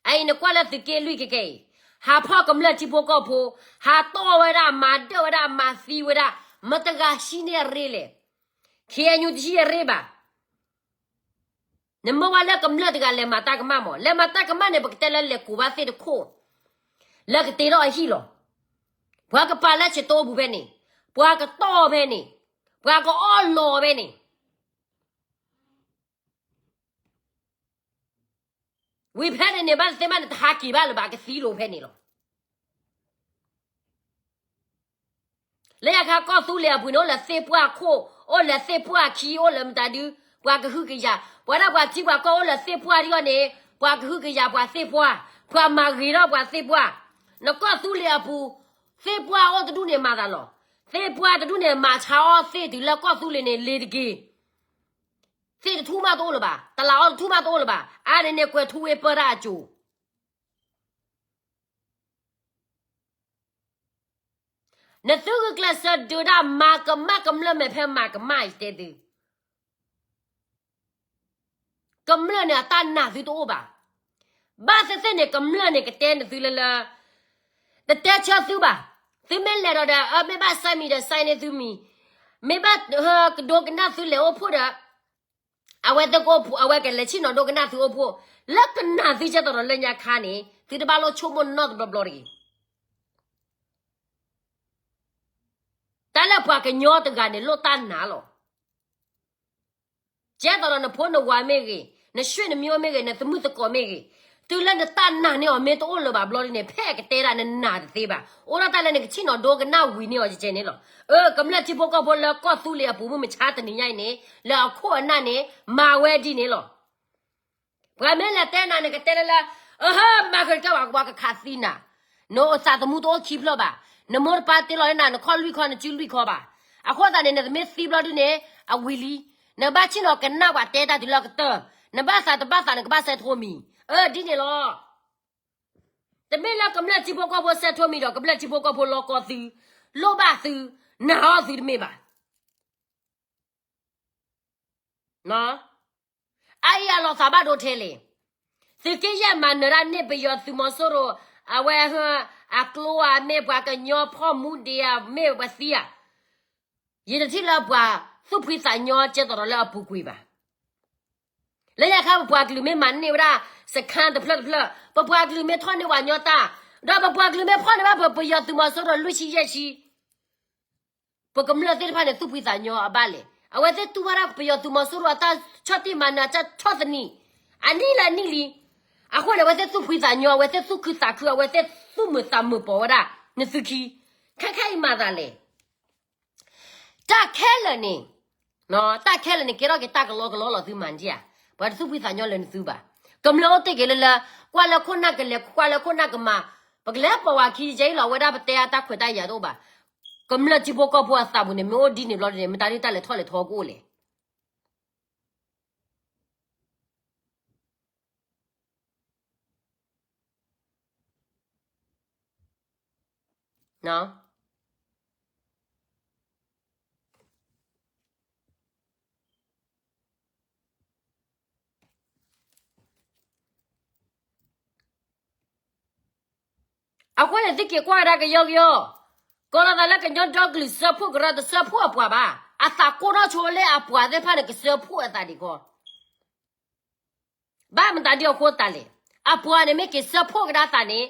အအံၤနကွၢ်လၢသုးက့လွံၢ်ခဲကဲအံၤ, ဟးဖီၣ်ကမျၢၢ်ထံဖိကီၢ်ဖိ, ဟးတီၢ်ဝဲဒၣ် မၤဒၢၣ်ဝဲဒၣ် မၤသံဝဲဒၣ်, မတဂၤဟံးန့ၢ်အရ့လဲၣ်. ခ့ၣ်အဲၣ်ယူၣ် တဟံးအရ့ဘၣ်. နမ့ၢ်ဝဲလၢကမျၢၢ်တဂၤလဲၤမၤတၢ်ကမၣ်မး, လဲၤမၤတၢ်ကမၣ်န့ၣ် ပကတဲလၢလဲၤကူးဘၣ်သ့ၣ်တခိၣ် လၢကတ့ထီၣ်အဟံၣ်လီၤ. ပှၤကပာ်လၢဆ့တိပူၤဖဲန့ၣ်, ပှၤကတီၢ်ဖဲန့ၣ်, ပှၤကအီၣ်လီၤဖဲန့ၣ်. ဝံၤဖဲန့ၣ်န့ၣ် ဘၣ်သ့ၣ်မးန့ၣ် တဟးက့ၤဘၣ်လၢၤဘၣ်, ကသံလိာ်ဖဲန့ၣ်လီၤ. လၢယခါကီၢ်သူလ့ၤအပူၤန့ၣ် အိၣ်လၢသ့ၣ်ပှၢ်ခိၣ်, အိၣ်လၢသ့ၣ်ပှၢ်ခံ, အိၣ်လၢမတၤဒု, ပှၤကဟုကယာ်, ပှၤဒၣ်ပှၤထံပှၤကီၢ်အိၣ်လၢသ့ၣ်ပှၢ်ဒ်အံၤန့ၣ်, ပှၤကဟုကယာ်ပှၤသ့ၣ်ပှၢ်, ပှၤမၤဂ့ၤထီၣ်ပှၤသ့ၣ်ပှၢ်. နကီၢ်သူလ့ၤအပူၤ, သ့ၣ်ပှၢ်အိၣ်တဒူၣ်န့ၣ်မၤသးလီၤ. သ့ၣ်ပှၢ်တဒူၣ်န့ၣ် မၤဆါအီၣ်သ့ၣ်တုၤလၢကီၢ်သူလ့ၤန့ၣ် လ့ၤတက့ၢ်. သ့ၣ်တထူၣ်မးတအိၣ်လၢၤဘၣ်, တလးအီၣ်တထူၣ်မးတအိၣ်လၢၤဘၣ်, အါန့ၣ်န့ၣ် ကွဲးထူဝ့ပၢတၢ်အစိၤ. နသုဂုာ်ကျဲးစၢးဒုးဒၣ် မၤကမၣ်ကမျၢၢ်မဲာ်ဖဲမၤကမၣ် ယတဲသု, ကမျၢၢ်န့ၣ် အတၢ်နာ်သုတအိၣ်ဘၣ်. ဘၣ်သ့ၣ်သ့ၣ်န့ၣ် ကမျၢၢ်န့ၣ် ကတဲနသုလၢလၢ, တတဲဆၢသုဘၣ်. သုမ့ၢ်လဲၤဒီးဒီး အမ့ၢ်ဘၣ်စဲမံၤဒီး စဲန့ၢ်သုမံၤ, မ့ၢ်ဘၣ်ကဒိကနၣ်သုလဲၤအိၣ်ဖှိၣ်ဒီး အဝဲသ့ၣ်ကအိၣ်ဖှိၣ်, အဝဲကလဲၤဆ့ၣ်နီၤဒိကနၣ်သုအိၣ်ဖှိၣ်, လၢကနာ်သုကဲသိးဒီးလၢညါခါန့ၣ် သုတဘၣ်လိၣ်ဆိကမိၣ်နီတဘျီဘျီတဂ့ၤ. တၢ်လၢပှၤကညီတဂၤန့ၣ် လိၣ်တၢ်နာ်လီၤ. ကဲသိးဒီးနဖိနဝၤမ့ၢ်ဂ့ၤ, နဆွေနမျိုးမ့ၢ်ဂ့ၤ, နသမုၣ်သကိးမ့ၢ်ဂ့ၤ, တုၤလၢနတၢ်နာ်န့ၢ်အီၤမ့ၢ်တအိၣ်လၢၤဘၣ်ဘျီဒ်န့ၣ် ဖဲအကတဲဒၣ်နနာ်တသ့ဘၣ်. အိၣ်ဒၣ်တၢ်လၢနကဆ့ၣ်နီၤဒိကနၣ်ဝံၤန့ၢ်အီၤကဲန့ၣ်လီၤ. အၢ ကမျၢၢ်ထံဖိကီၢ်ဖိလၢကီၢ်သူလ့ၤအပူၤမုၢ်မဆါတနံၤညါအံၤန့ၣ် လၢအခိၣ်အနၢ်န့ၣ် မၤဝဲဒ်န့ၣ်လီၤ. ပှၤမ့ၢ်လဲၤတဲနၤ နကတဲလၢလၢ, အဟၢ မၤဃုာ်တကဲဝဲ ပှၤကခးသံနၤ, နသးသမူတအိၣ်ခံဖျၢၣ်ဘၣ်, နမိၢ်တပၢ်တ့လီၤန့ၢ်နၤ နခီၣ်လွံၢ်ခီ နစုလွံၢ်ခီဘၣ်. အဃိသတးန့ၣ် နတမ့ၢ်သံဘျီဒ်န့ၣ် အဝံၤလံ. နဘၣ်ဆ့ၣ်နီၤကနၣ်ပှၤတဲတၢ်တုၤလၢအကတၢၢ်, နဘၣ်သးတဘၣ်သး နကဘၣ်စဲးထိမံၤ. အၢ ဒ်န့ၣ်လီၤ. တမ့ၢ်လၢကမျၢၢ်ထံဖိကီၢ်ဖိစဲးထိမံၤဒီး ကမျၢၢ်ထံဖိကီၢ်ဖိလီၤကီသု, လိၣ်ဘၣ်သု, နာ်အီၤသုတမ့ၢ်ဘၣ်. အအံၤအလီၤသးဘၣ်ဒိထဲလဲၣ်. သုးက့ယဲၢ်မၤနၢၤတၢ်န့ၢ်ပယီၤသုးမီၤစိရိၤ, အဝဲ, အကျိဧါ, မ့ၢ်ပှၤကညီဖီၣ်မူဒံးဧါ, မ့ၢ်ပှၤသံဧါ, ယတထံၣ်လၢပှၤသူၣ်ဖှံသးညီကဲသိးဒီးလၢအပူၤကွံာ်ဘၣ်. လၢညါခါ ပပှၤကလုာ်မ့ၢ်မၤန့ၢ်ဝဲဒၣ် စခန်းတဖျၢၣ်တဖျၢၣ်, ပပှၤကလုာ်မ့ၢ်ထီၣ်န့ၢ်ပှၤညီတၢ်, ဒီးပပှၤကလုာ်မ့ၢ်ဖီၣ်န့ၢ်ဘၣ် ပယီၤသုးမီၤစိရိၤလွံၢ်ဆံယဲၢ်ဆံ ပကမျၢၢ်သ့ၣ်တဖၣ်န့ၣ် သူၣ်ဖှံသးညီအဘၣ်လဲၣ်. အဝဲသ့ၣ်တူၢ်ဘၣ်ဒၣ်ပယီၤသုးမီၤစိရိၤအတၢ်ဆီၣ်တံၢ်မၤနၢၤ တၢ်ဆီၣ်သနံး, အနံၣ်လၢအနံၣ်လံ. အဃိန့ၣ် အဝဲသ့ၣ်သူၣ်ဖှံသးညီ, အဝဲသ့ၣ်သူၣ်ခုသးခု, အဝဲသ့ၣ်သူၣ်မုာ်သးမုာ်ပိာ်ဝဲဒၣ် နသုခံ, ခဲခဲအံၤမၤသးလဲၣ်. တၢ်ခဲလၢာ်န့ၣ်, တၢ်ခဲလၢာ်န့ၣ် ကဲထီၣ်က့ၤတၢ်ကလီကလီလီၤသုမၤဒံဧါ. ပှၤတသူၣ်ဖှံသးညီလၢနသုဘၣ်. ကမျၢၢ်အိၣ်တ့ၢ်က့ၤလၢလၢ, ကွၢ်လၢခိၣ်နၢ်ကလဲၤ, ကွၢ်လၢခိၣ်နၢ်ကမၤ, ပကလဲၤပိာ်ဝဲခံယဲအံၤလီၤ အဝဲဒၣ်ပတဲအတၢ်ခွဲးတၢ်ယာ်တအိၣ်ဘၣ်. ကမျၢၢ်ထံဖိကီၢ်ဖိအသးပူၤန့ၣ် မ့ၢ်အိၣ်ဒ်န့ၣ်ဘျီန့ၣ် မတၤဒ်တၢ်လဲၤထီၣ်လဲၤထီကအိၣ်လဲၣ်. အဃိန့ၣ် သုက့ၤကွၢ်ဝဲဒၣ်ကယီကယီ, ကိးလီၤသးလၢကညီဒီကလုာ်စၢဖှိၣ်ကရၢ တစၢဖှိၣ်အပှၤဘၣ်. အသးကိၢ်ထီၣ်ဆိလၢအပှၤသ့ၣ်တဖၣ်န့ၣ် ကစၢဖှိၣ်အသးဒံးကီ ဘၣ်မတၤဒ်အဃိသတးလဲၣ်. အပှၤန့ၣ်မ့ၢ်က့ၤစၢဖှိၣ်ကဒါသးန့ၣ်,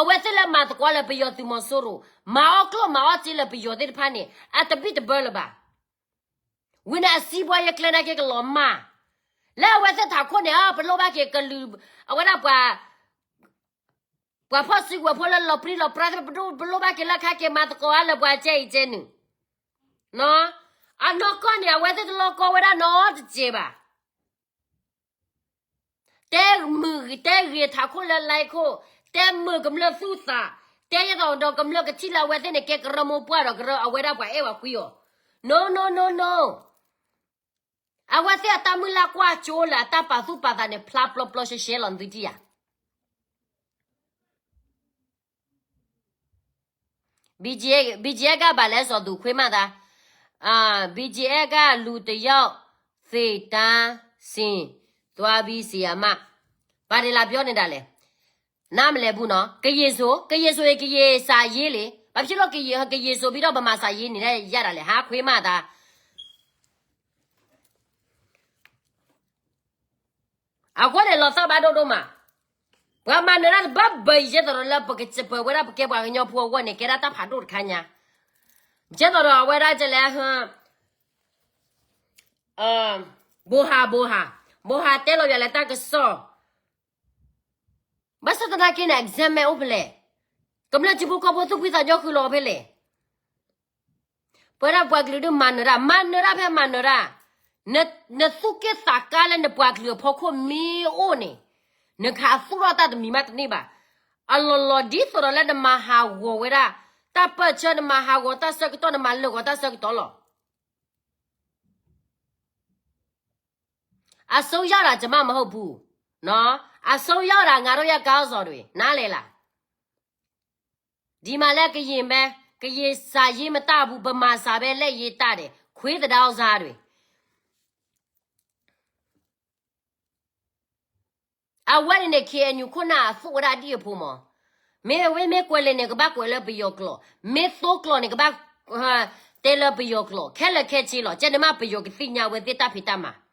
အဝဲသ့ၣ်လၢမၤသကိးလၢပယီၤသုးမီၤစိရိၤ, မၤအီၣ်ကျိၣ်မၤအီၣ်စ့လၢပယီၤသ့ၣ်တဖၣ်န့ၣ် အတဘံၣ်တဘၢလၢၤဘၣ်. ဝံၤန့ၣ်အစံးဘှီယဲၢ်ကျဲနာ်က့ကလီၤမၢ်. လၢအဝဲသ့ၣ်ထးခိၣ်န့ၣ် ပလိၣ်ဘၣ်က့ၤကလုာ်, အဝဲဒၣ်ပှၤ ပှၤဖီၣ်စုကဝဲၤဖိလၢလီၤပြံလီၤပြါသ့ၣ် ပလိၣ်ဘၣ်က့ၤလၢခါက့ၤမၤသကိးအါလၢပှၤကဲအံၤကဲနုာ်. အနီၢ်ကီၢ်န့ၣ် အဝဲသ့ၣ်တလီၢ်ကီဝဲဒၣ်နီတစဲးဘၣ်. တဲမုာ်တဲဂ့ၤထးခိၣ်လၢလါခိၣ်, တဲမုာ်ကမျၢၢ်သူၣ်သး, တဲယဲၢ်ဒီးကမျၢၢ်ကထံၣ်လၢအဝဲသ့ၣ်န့ၣ် ကဲကရၢမိၢ်ပှၢ်ဒီးကရၢအဝဲဒၣ်ပှၤအဲၣ်ဝဲကွံအီၤ. No, no, no, no. အဝဲသ့ၣ်အတၢ်မုၢ်လၢ်ကွၢ်ကၠိလၢအတၢ်ပာ်သူၣ်ပာ်သးန့ၣ် ဖျါပျီပျီရှဲရှဲလီၤ နသုထံၣ်ဧါ. BGF ကဘၣ်လဲၤစိာ်သူၣ်ခွ့မးသး, BGF ကလူတယောက်သေတန်းစီသွားပြီဆရာမ, ဘာတွေလာပြောနေတာလဲ, နားမလည်ဘူးနော်, ကရင်ဆို, ကရင်ဆိုရင် ကရင်စာရေးလေ, ဘာဖြစ်လို့ ကရင်, ကရင်ဆိုပြီးတော့ ဗမာစာရေးနေရတာလဲ, ဟာ ခွေးမသား. အဃိန့ၣ် လီၤသးဘၣ်ဒိၣ်ဒိၣ်မး, ပှၤမၤနၢၤတၢ်တဘၣ်ဘၣ်အံၤ ယဲသိးဒီးလၢပကစပၢၤဝဲဒၣ်ပကဲပှၤကညီဖိအဂီၢ်န့ၣ် ကဲဒၣ်တၢ်ဖးဒိၣ်တခါညါ, ယဲသိးဒီးအဝဲဒၣ်ကလဲၤ ဘိဟး ဘိဟး, ဘိဟးတဲလီၤယၤလၢတၢ်ကစီၣ်, ဘၣ်ဆၣ်သနာ်က့န့ၣ် exam အိၣ်ဖဲလဲၣ်, ကမျၢၢ်ထံဖိကီၢ်ဖိသူၣ်ဖှံသးညီဃုာ်လီၤဖဲလဲၣ်. ပဝဲဒၣ်ပှၤကလုာ်ဒုးမၤနၢၤတၢ်, မၤနၢၤတၢ်ဖဲမၤနၢၤတၢ်, နသူၣ်က့ၣ်သးကါလၢနပှၤကလုာ်အဖီခိၣ်မ့ၢ်အိၣ်န့ၣ်, နကဟးသူၣ်ထီၣ်တၢ်တမံၤမးတန့ၢ်ဘၣ်. အလီၢ်လီၢ်ဒ်သိးဒီးလၢနမၤဟးဂီၤဝဲဒၣ် တၢ်ပၢၢ်ဆၢ နမၤဟးဂီၤတၢ်ဆၢကတီၢ် နမၤလၢာ်ဂီၤတၢ်ဆၢကတီၢ်လီၤ. အစိုးရတာ ကျွန်မမဟုတ်ဘူးနော်, အစိုးရတာ ငါတို့ရဲ့ခေါင်းဆောင်တွေ, နားလည်လား. ဒီမှာလည်း ကရင်ပဲ, ကရင်စာရေးမတတ်ဘူး, ဗမာစာပဲ လက်ရေးတတ်တယ်, ခွေးသဒါစားတွေ. အဝဲန့ၣ်န့ၣ် KNU ခိၣ်နၢ်အသူၣ်ဝဲဒၣ်ဒ်အဖိမး, မ့ၢ်အဝဲမ့ၢ်ကွဲးလဲၣ်န့ၣ် ကဘၣ်ကွဲးလၢပယီၤကျိာ်, မ့ၢ်သိကျိာ်န့ၣ် ကဘၣ်တဲလၢပယီၤကျိာ်, ခဲလၢာ်ခဲဆ့လီၤ, ကဲန့ၣ်မးပယီၤကသ့ၣ်ညါဝဲသ့ၣ်တၢ်ဖံးတၢ်မၤ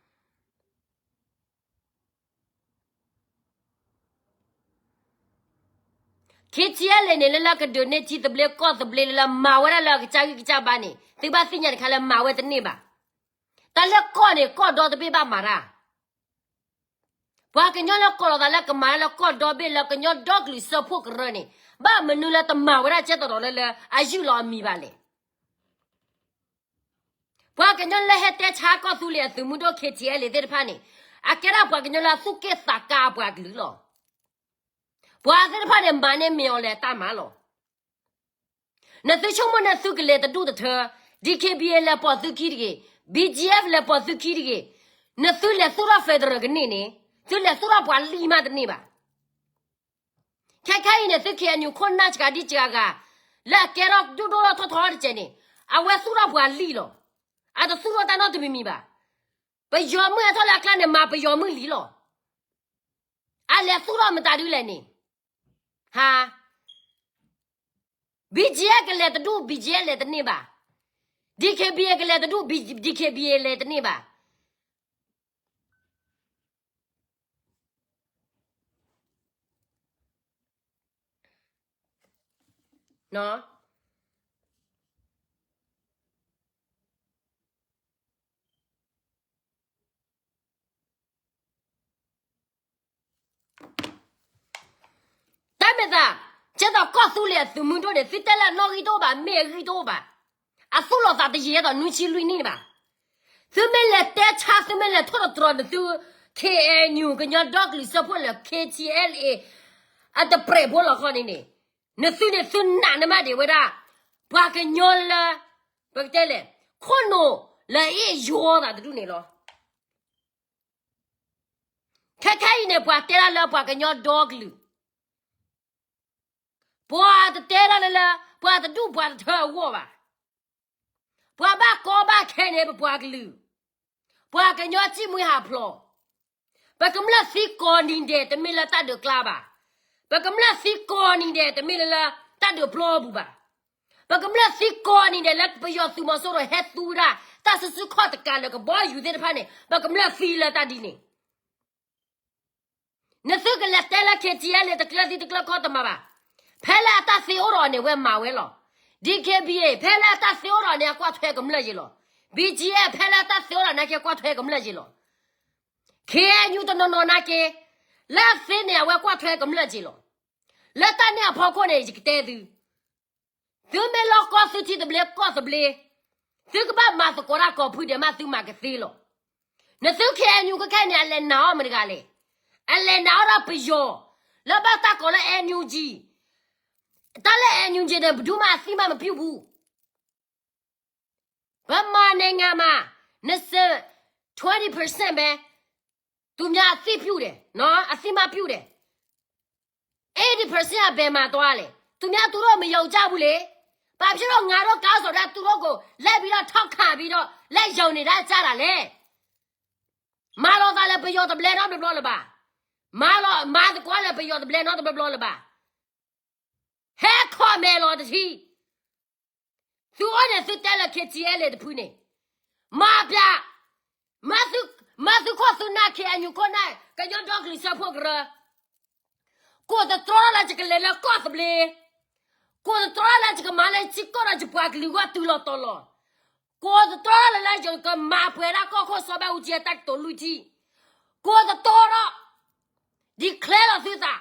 KTLA န့ၣ် လၢလၢကဒုးန့ၢ်ထံသဘျ့ကီၢ်သဘျ့လၢလၢမၤဝဲဒၣ်လၢအကစၢ်ဂံၢ်ကစၢ်ဘါန့ၣ် သုဘၣ်သ့ၣ်ညါတခါလၢမၤဝဲတန့ၢ်ဘၣ်. တၢ်လၢကီၢ်န့ၣ် ကီၢ်ဒီတဘ့ၣ်ဘၣ်မၤတၢ်. ပှၤကညီလၢကိးလီၤသးလၢကမၤလၢကီၢ်ဒီဘ့ၣ်လၢကညီဒီကလုာ်စၢဖှိၣ်ကရၢန့ၣ် ဘၣ်မနုၤလၢတမၤဝဲဒၣ်ကဲသိးဒီးလၢလၢအယုၢ်လီၤအမံၤဘၣ်လဲၣ်. ပှၤကညီလၢဟဲတဲဆါကီၢ်သူလ့ၤအသုးမုၢ်ဒိၣ် KTLA သ့ၣ်တဖၣ်န့ၣ် အကဲဒၣ်ပှၤကညီလၢအသူၣ်က့ၣ်သးကါအပှၤကလုာ်လီၤ. ပှၤသ့ၣ်တဖၣ်န့ၣ် မၤန့ၢ်မ့ၢ်အီၤလဲၤတၢ်မၤလီၤ. နသုဆိကမိၣ်န့ၣ်သုကလဲၤတဒူၣ်တထၢ, DKBA လဲၤပိာ်သုခံတဂ့ၤ, BGF လဲၤပိာ်သုခံတဂ့ၤ, နသုလဲၤသူၣ်ထီၣ် federal ကန့ၢ်န့ၣ် သုလဲၤသူၣ်ထီၣ်ပှၤလံမးတန့ၢ်ဘၣ်. ခဲခဲအံၤန့ၣ် သု KNU ခိၣ်နၢ်စှၤဒံစှၤဂၤ လၢအကဲထီၣ်ဒိၣ်ဒိၣ်ထီၣ်ထီၣ်တစဲးန့ၣ် အဝဲသူၣ်ထီၣ်ပှၤလံလီၤ. အတသူၣ်ထီၣ်တၢ်နီတမံၤမံၤဘၣ်. ပယီၤမုၣ်ဟဲထီၣ်လၢအကျါန့ၣ် မၤပယီၤမုၣ်လံလီၤ. အလဲၤသူၣ်ထီၣ်မတၤဒုလဲၣ်န့ၣ်, ဟါ, BGF ကလဲၤတဒူၣ် BGF လဲၤတန့ၢ်ဘၣ်. DKBA ကလဲၤတဒူၣ် DKBA လဲၤတန့ၢ်ဘၣ်. တၢ်မ့ၢ်သး, ကဲသိးကီၢ်သူလ့ၤအသုးမုၢ်ဒိၣ်န့ၣ် သုတဲလၢအနီၣ်ဂံၢ်တအိၣ်ဘၣ်, မ့ၢ်အဂံၢ်တအိၣ်ဘၣ်. အသူၣ်လီၤသးတယံာ်ဒီးနွံဆံလွံၢ်နံၣ်ဘၣ်. သုမ့ၢ်လဲၤတဲဆါ သုမ့ၢ်လဲၤထီၣ်တတြီၤနသု KNU ကညီဒီကလုာ်စၢဖှိၣ်လၢ KTLA အတပြဲးဖိလီၤခီန့ၣ်န့ၣ်, နသုန့ၣ်သုနာ်န့ၢ်မးဒံးဝဲဒၣ် ပှၤကညီလၢ ပကတဲလဲၣ် ခိၣ်နူာ်လၢအ့ၣ်ယီၤသးတဒူၣ်န့ၣ်လီၤ. ခဲခဲအံၤန့ၣ် ပှၤတဲဒၣ်လၢပှၤကညီဒီကလုာ်, ပှၤတတဲဒၣ်လၢလၢ ပှၤတဒူၣ်ပှၤတထၢအဂီၢ်ဘၣ်. ပှၤဘၣ်ကီဘၣ်ခဲန့ၣ် ပပှၤကလုာ်, ပှၤကညီစံၣ်မှံဟးဖျိး, ပကမျၢၢ်သံကိးနံၤဒဲး တမ့ၢ်လၢတၢ်ဒုးကျါဘၣ်. ပကမျၢၢ်သံကိးနံၤဒဲး တမ့ၢ်လၢလၢတၢ်ဒုးပျီပူၤဘၣ်. ပကမျၢၢ်သံကိးနံၤဒဲးလၢပယီၤသုးမီၤစိရိၤဟဲသူဝဲဒၣ် တၢ်စုဆူၣ်ခီၣ်တကးလၢကဘီယူၤသ့ၣ်တဖၣ်န့ၣ် ပကမျၢၢ်သံလၢတၢ်ဒ်န့ၣ် နသုကလဲၤတဲလၢ KTLA တကျၢၤသံတကျၢၤခီတမၤဘၣ်. ဖဲလၢအတၢ်သ့အိၣ်ဒီးန့ၣ် အဝဲမၤဝဲလီၤ. DKBA ဖဲလၢအတၢ်သ့အိၣ်ဒီးန့ၣ် အကွၢ်ထွဲကမျၢၢ်ယ့ၢ်လီၤ. BGF ဖဲလၢအတၢ်သ့အိၣ်ဒီးနာ်က့ အကွၢ်ထွဲကမျၢၢ်ယ့ၢ်လီၤ. KNU တနီၤနီၤနာ်က့ လၢအသ့န့ၣ် အဝဲကွၢ်ထွဲကမျၢၢ်ယ့ၢ်လီၤ. လၢတၢ်န့ၣ်အဖီခိၣ်န့ၣ် ယကတဲသု သုမ့ၢ်လီၢ်ကီၢ်သုထံသဘျ့ကီၢ်သဘျ့, သုကဘၣ်မၤသကိးတၢ်ကိးဖုဒဲးမး သုမၤကသ့လီၤ. နသု KNU ခဲခဲန့ၣ် အလဲၤနာ်အီၤမတၤတဂၤလဲၣ်. အလဲၤနာ်အီၤဒီးပယီၤ လၢဘၣ်တၢ်ကိးလၢ NUG, တၢ်လၢ NUG န့ၣ် ဘယ်သူမှအသိမှတ်မပြုဘူး. ဗမာနိုင်ငံမှာ နှစ်ဆယ့်, twenty percent ပဲ သူများအသိပြုတယ်နော်, အသိမှတ်ပြုတယ်. eighty percent ကဘယ်မှာသွားလဲ. သူများသူတို့မယုံကြဘူးလေ. ဘၣ်မနုၤလၢငါဒီးကါစီၤဒၣ်တူၢ်လိာ်ကိး လဲၤဘံဒီးထီၣ်ခးဘံဒီး လဲၤယီၤန့ၢ်ဒၣ်ကၢ်တၢ်လဲၣ်. မၤလီၤသးလၢပယီၤတဘျဲနီတဘျီလၢၤဘၣ်. မၤလီၤ မၤသကိးလၢပယီၤတဘျဲနီတဘျီလၢၤဘၣ်. ဟဲ comment လီၤတထံၣ်. သုအိၣ်န့ၣ်သုတဲလၢ K T L တဖုန့ၣ် မၤပျး, မၤသုခိၣ်သုနၢ် K N U ခိၣ်နၢ် ကညီဒီကလုာ်စၢဖှိၣ်ကရၢ, ကိးသတြီလၢယကလဲၤလၢကီၢ်သဘျ့, ကိးသတြီလၢယကမၤလၢယထံကီၢ်ဒီးယပှၤကလုာ်ဂီၢ်တုၤလီၤတီၤလီၤ, ကိးသတြီလၢယကမၤပှဲၤဒၣ်ကီၢ်ခိၣ်စီၤဘၣ်အူကၠံအတၢ်ကတိၤလွံၢ်ထံၣ်, ကိးသတြီဒီး declare လီၤသုသး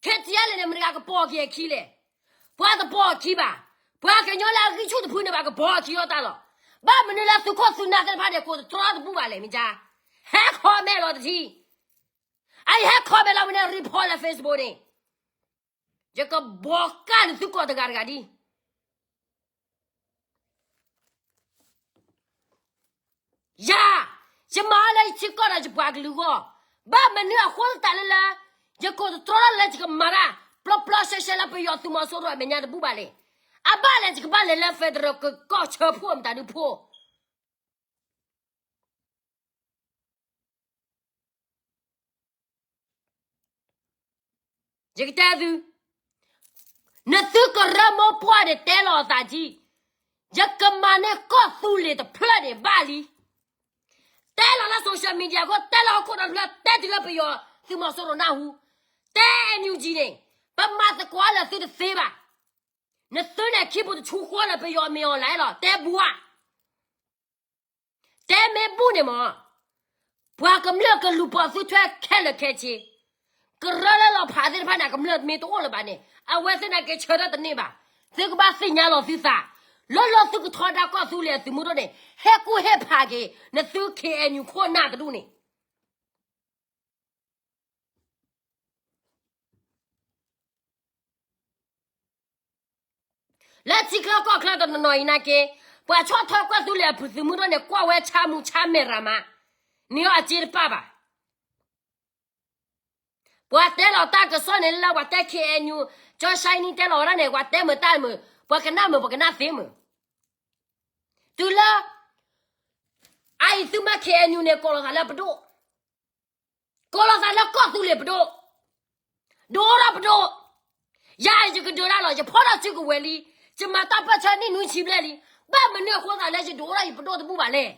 K T L န့ၣ် မတၤတဂၤကပိာ်က့ၤအခံလဲၣ်. ပှၤတပိာ်အခံဘၣ်. ပှၤကညီလၢအဂံၢ်ဆူၣ်တဖုန့ၣ်ဘၣ်ကပိာ်အခံအီၤတၢ်လီၤ. ဘၣ်မနုၤလၢသုခိၣ်သုနၢ်သ့ၣ်တဖၣ်န့ၣ် ကိးသတြီတဘူၣ်ဘၣ်လဲၣ် မ့ၢ်ကါ. ဟဲ comment လီၤတထံၣ်. အအံၤဟဲ comment လီၤဝဲန့ၣ် report လၢ Facebook န့ၣ် ယကဘီးကၢ်န့ၣ်သုကိးတဂၤတဂၤဒ် ယၤ, ယမၤအီၤလၢယထံကီၢ်ဒီးယပှၤကလုာ်ဂီၢ်, ဘၣ်မနုၤအဃိသတးလၢလၢ ယကိးသတြီလၢယကမၤတၢ် ပျီပျီရှဲရှဲလၢပယီၤသုးမီၤစိရိၤအမဲာ်ညါတဘူၣ်ဘၣ်လဲၣ်. အဘၣ်လဲၣ်ယကဘၣ်လဲၤလၢ federal ကီၢ်ဆၢဖှိၣ်မတၤဒုဖိ ယကတဲသု, နသုကရၢမိၢ်ပှၢ်န့ၣ်တဲလီၤအသးဒ်, ယကမၤန့ၢ်ကီၢ်သူလ့ၤတဖျၢၣ်န့ၣ်ဘၣ်လံ. တဲလီၤလၢ social media အဃိ တဲလီၤဟီၣ်ခိၣ်ဒီဖျၢၣ် တဲတုၤလၢပယီၤသုးမီၤစိရိၤနၢ်ဟူ, တဲ NUG န့ၣ်, ပမၤသကိးလၢသုတသ့ဘၣ်. နသုန့ၣ်ခံပူၤတဆူဃီလၢပယီၤမ့ၢ်အီၤလဲၣ်လီၤ တဲဘၣ် တဲမ့ၢ်ဘူၣ်န့ၣ်မ့ၢ်, ပှၤကမျၢၢ်ကလူၤပိာ်သုထွဲခဲလၢာ်ခဲဆ့, ကရၢလၢလီၤဖးသ့ၣ်တဖၣ်န့ၣ် ကမျၢၢ်မ့ၢ်တအိၣ်လၢၤဘၣ်န့ၣ် အဝဲသ့ၣ်န့ၣ်က့ၤဆၢထၢၣ်တန့ၢ်ဘၣ်. သုကဘၣ်သ့ၣ်ညါလီၤသုသး, လၢလီၢ်သုကထီဒါကီၢ်သူလ့ၤအသုးမုၢ်ဒိၣ်န့ၣ် ဟဲကူၣ်ဟ့ၣ်ဖးက့ၤ နသု K N U ခိၣ်နၢ်တဒူၣ်န့ၣ် လၢထံချၢကီၢ်ချၢတနီၤနီၤအံၤနာ်က့, ပှၤဆီၣ်ထွဲကီၢ်သူလ့ၤအသုးမုၢ်ဒိၣ်န့ၣ် ကွၢ်ဝဲဆါမူဆါမဲာ်ရၤမး, န့ၢ်အီၤအစ့တပၣ်ဘၣ်. ပှၤတဲလီၤတၢ်ကစီၣ်န့ၣ်လၢပှၤတဲ K N U, ကၠီၣ်ၡါနံတဲလီၤဝဲဒၣ်န့ၣ် ပှၤတဲမုာ်တၢ်မုာ်, ပှၤကနၣ်မုာ် ပှၤကနၣ်သ့မုာ်. တုၤလၢ အအံၤသုမၤ K N U န့ၣ် ကိးလီၤသးလၢပဒိၣ် ကိးလီၤသးလၢကီၢ်သူလ့ၤပဒိၣ်, ဒုးအိၣ်ထီၣ်ပဒိၣ်, ယၤယကဒုးဒၣ်လီၤ, ယဖီၣ်ထီၣ်စုကဝဲၤလံ, ယမၤတၢ်ပၢၢ်ဆၢနံၣ်နွံဆံဘျဲၣ်လံ, ဘၣ်မနုၤအဃိသးလၢယဒုးအိၣ်ထီၣ်ယပဒိၣ်တဘူၣ်ဘၣ်လဲၣ်.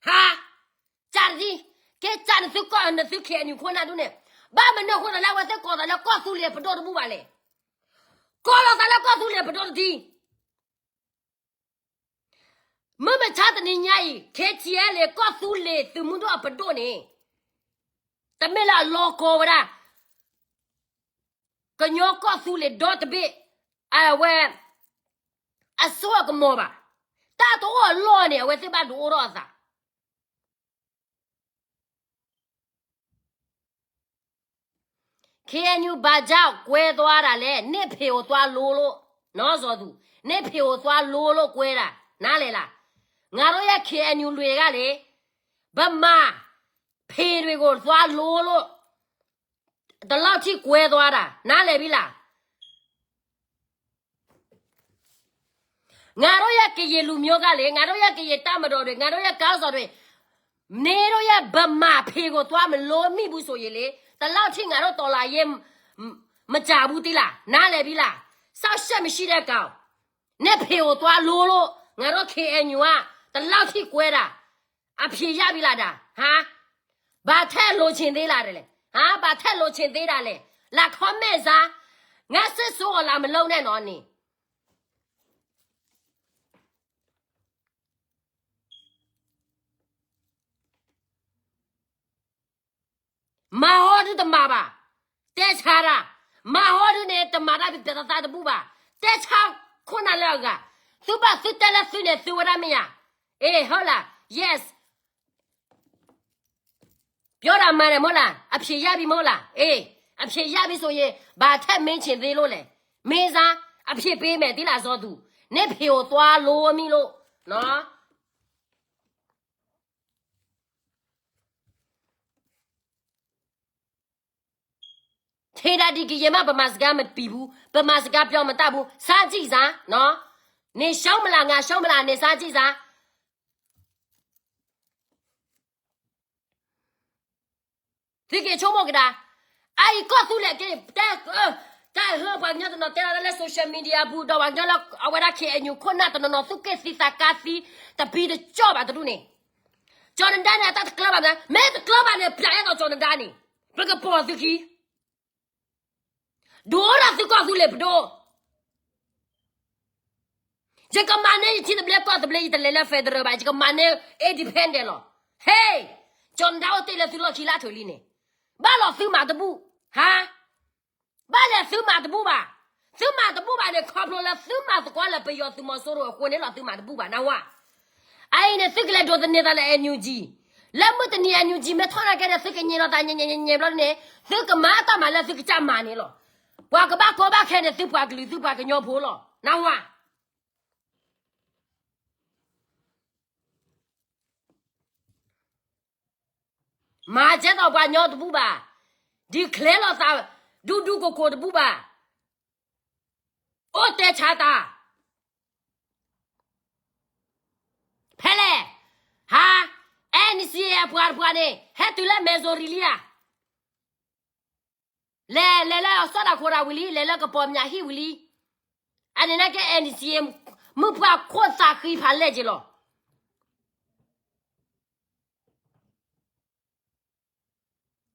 ဟါ, ကးတဒံ, ကဲကးနသုကီၢ်နသု K N U ခိၣ်နၢ်ဒူၣ်န့ၣ်, ဘၣ်မနုၤအဃိသးလၢအဝဲသ့ၣ်ကိးသးလၢကီၢ်သူလ့ၤပဒိၣ်တဘူၣ်ဘၣ်လဲၣ်. ကိးလီၤသးလၢကီၢ်သူလ့ၤပဒိၣ်တဒံ မုၢ်မဆါတနံၤညါအံၤ K T L ကီၢ်သူလ့ၤသုးမုၢ်ဒိၣ်အပဒိၣ်န့ၣ်, တမ့ၢ်လၢအလီၤကီဝဲဒၣ် ကညီကီၢ်သူလ့ၤဒီတဘ့ၣ်, အဝဲ အစိအကမီၤဘၣ်. တၢ်တအိၣ်အလီၢ်န့ၣ် အဝဲသ့ၣ်ဘၣ်ဒုးအိၣ်ထီၣ်အသး K N U ဘာကြောင့်ကွဲသွားတာလဲ, နင့်ဖေကိုသွားလိလို့, နော်, ဇော်သူ, နင့်ဖေကိုသွားလိလို့ကွဲတာ, နားလည်လား. ငါတို့ရဲ့ K N U တွေကလေ, ဗမာဖေတွေကိုသွားလိလို့, ဒီလောက်ထိကွဲသွားတာ, နားလည်ပြီလား. ငါတို့ရဲ့ကရင်လူမျိုးကလေ, ငါတို့ရဲ့ကရင်တပ်မတော်တွေ, ငါတို့ရဲ့ခေါင်းဆောင်တွေ, မင်းတို့ရဲ့ဗမာဖေကိုသွားမလို့မိဘူးဆိုရင်လေ, ဒီလောက်ထိငါတို့တော်လှန်ရေးမကျဘူးသီးလား, နားလည်ပြီလား. စောင့်ရှက်မရှိတဲ့ကောင်, နင့်ဖေကိုသွားလိလို့, ငါတို့ K N U က ဒီလောက်ထိကွဲတာ, အဖြေရပြီလားဒါ, ဟါ. ဘာထပ်လိုချင်သေးတာလဲ, ဟါ, ဘာထပ်လိုချင်သေးတာလဲ, လာ comment စမ်း, ငါစစ်ဆိုးကိုလာမလုပ်နဲ့နော်နင်. မၤဟီဒုတမၤဘၣ်, တဲဆါတၢ်, မၤဟီဒုန့ၣ် တမၤတၢ်ပျဲၤသးတဘူၣ်ဘၣ်, တဲဆါခိၣ်နၢ်လၢအဂၤ, သုဘၣ်သုတဲလၢသုန့ၣ်သုဝဲဒၣ်မ့ၢ်ဧါ, အ့ၣ် ဟုတ်လား, yes. ပြောတာမှန်တယ်မဟုတ်လား, အဖြေရပြီမဟုတ်လား, အ့ၣ်, အဖြေရပြီဆိုရင် ဘာထပ်မေးချင်သေးလို့လဲ, မင်းစား, အဖြေပေးမယ်သီးလား ဇော်သူ, နင့်ဖေကိုသွားလိမိလို့, နော်. ထေဒါဒီကယဲမ့ၢ် ဗမာစကားမပျီဘူး, ဗမာစကားပြောမတတ်ဘူး, စမ်းကြည့်စမ်း, နော်. နရှုံးမလား ငါရှုံးမလား နစမ်းကြည့်စမ်း. သုက့ၤဆိကမိၣ်ကဒါ, အအံၤကီၢ်သူလ့ၤက့ၤတဲ, တၢ်ဟၢပှၤကညီတနီၤတဲလီၤလၢ social media ပူၤ ဒီးပှၤကညီလၢအဝဲဒၣ် ခ့ၣ်အဲၣ်ယူၣ် ခိၣ်နၢ်တနီၤနီၤ သူၣ်က့ၣ်သံသးကါသံ တပံတကၠီၣ်ဘၣ်တဒူၣ်န့ၣ်, ကၠီၤနဒါန့ၣ် အတၢ်တကျၢၤဘၣ်မ့ၢ်, မ့ၢ်တကျၢၤဘၣ်န့ၣ် ပျဲအဲၣ်ဒိးကၠီၤနဒါန့ၣ်, ပကပိာ်သုခံ ဒိၣ်ဒၣ်သုကီၢ်သူလ့ၤပဒိၣ်. ယကမၤန့ၢ်ယထံသဘျ့ကီၢ်သဘျ့ ယတလဲၤလၢ federal ဘၣ်, ယကမၤန့ၢ် independent လီၤ. ဟ့ၣ်, ကၠီၤနဒါအိၣ်တ့ၢ်လၢသုလီၢ်ခံလၢအထၢၣ်လံန့ၣ်, ဘၣ်လီၤသုမၤတဘူၣ်, ဟါ, ဘၣ်လဲၤသုမၤတဘူၣ်ဘၣ်. သုမၤတဘူၣ်ဘၣ်န့ၣ် ခီဖျိလၢသုမၤသကိးလၢပယီၤသုးမီၤစိရိၤအဃိန့ၣ်လီၤ သုမၤတဘူၣ်ဘၣ် နၢ်ဟူဧါ. အအံၤန့ၣ် သုကလဲၤဒိးသန့ၤသးလၢ NUG, လၢမုၢ်တနံၤ NUG မ့ၢ်ထီၣ်နာ်က့န့ၣ် သုကညံးလီၤသးညံးညံးညံးညံးဘျီန့ၣ်, သုကမၤတၢ်မၤလၢသုကစၢ်မၤန့ၣ်လီၤ. ပှၤကဘၣ်ကီဘၣ်ခဲန့ၣ် သုပှၤကလုာ်သုပှၤကညီဖိလီၤ နၢ်ဟူဧါ. မၤကဲသိးပှၤကညီတဘူၣ်ဘၣ်, declare လီၤသး ဒူဒူကိၢ်ကိၢ်တဘူၣ်ဘၣ်, အိၣ်တဲဆါတၢ် ဖဲလဲၣ်, ဟါ, NCA အပှၤတပှၤန့ၣ် ဟဲတုၤလၢ Missouri လံဧါ. လဲၤလဲၤလၢအစီၣ်တၢ်ခိၣ်တၢ်ဝံၤလံ, လဲၤလၢကပီၤမၠးဟံၣ်ဝံၤလံ. အန့ၣ်နာ်က့ NCA မုၢ်ပှၢ်ခိၣ်သးဃံဖးလဲၢ်က့ၤလီၤ.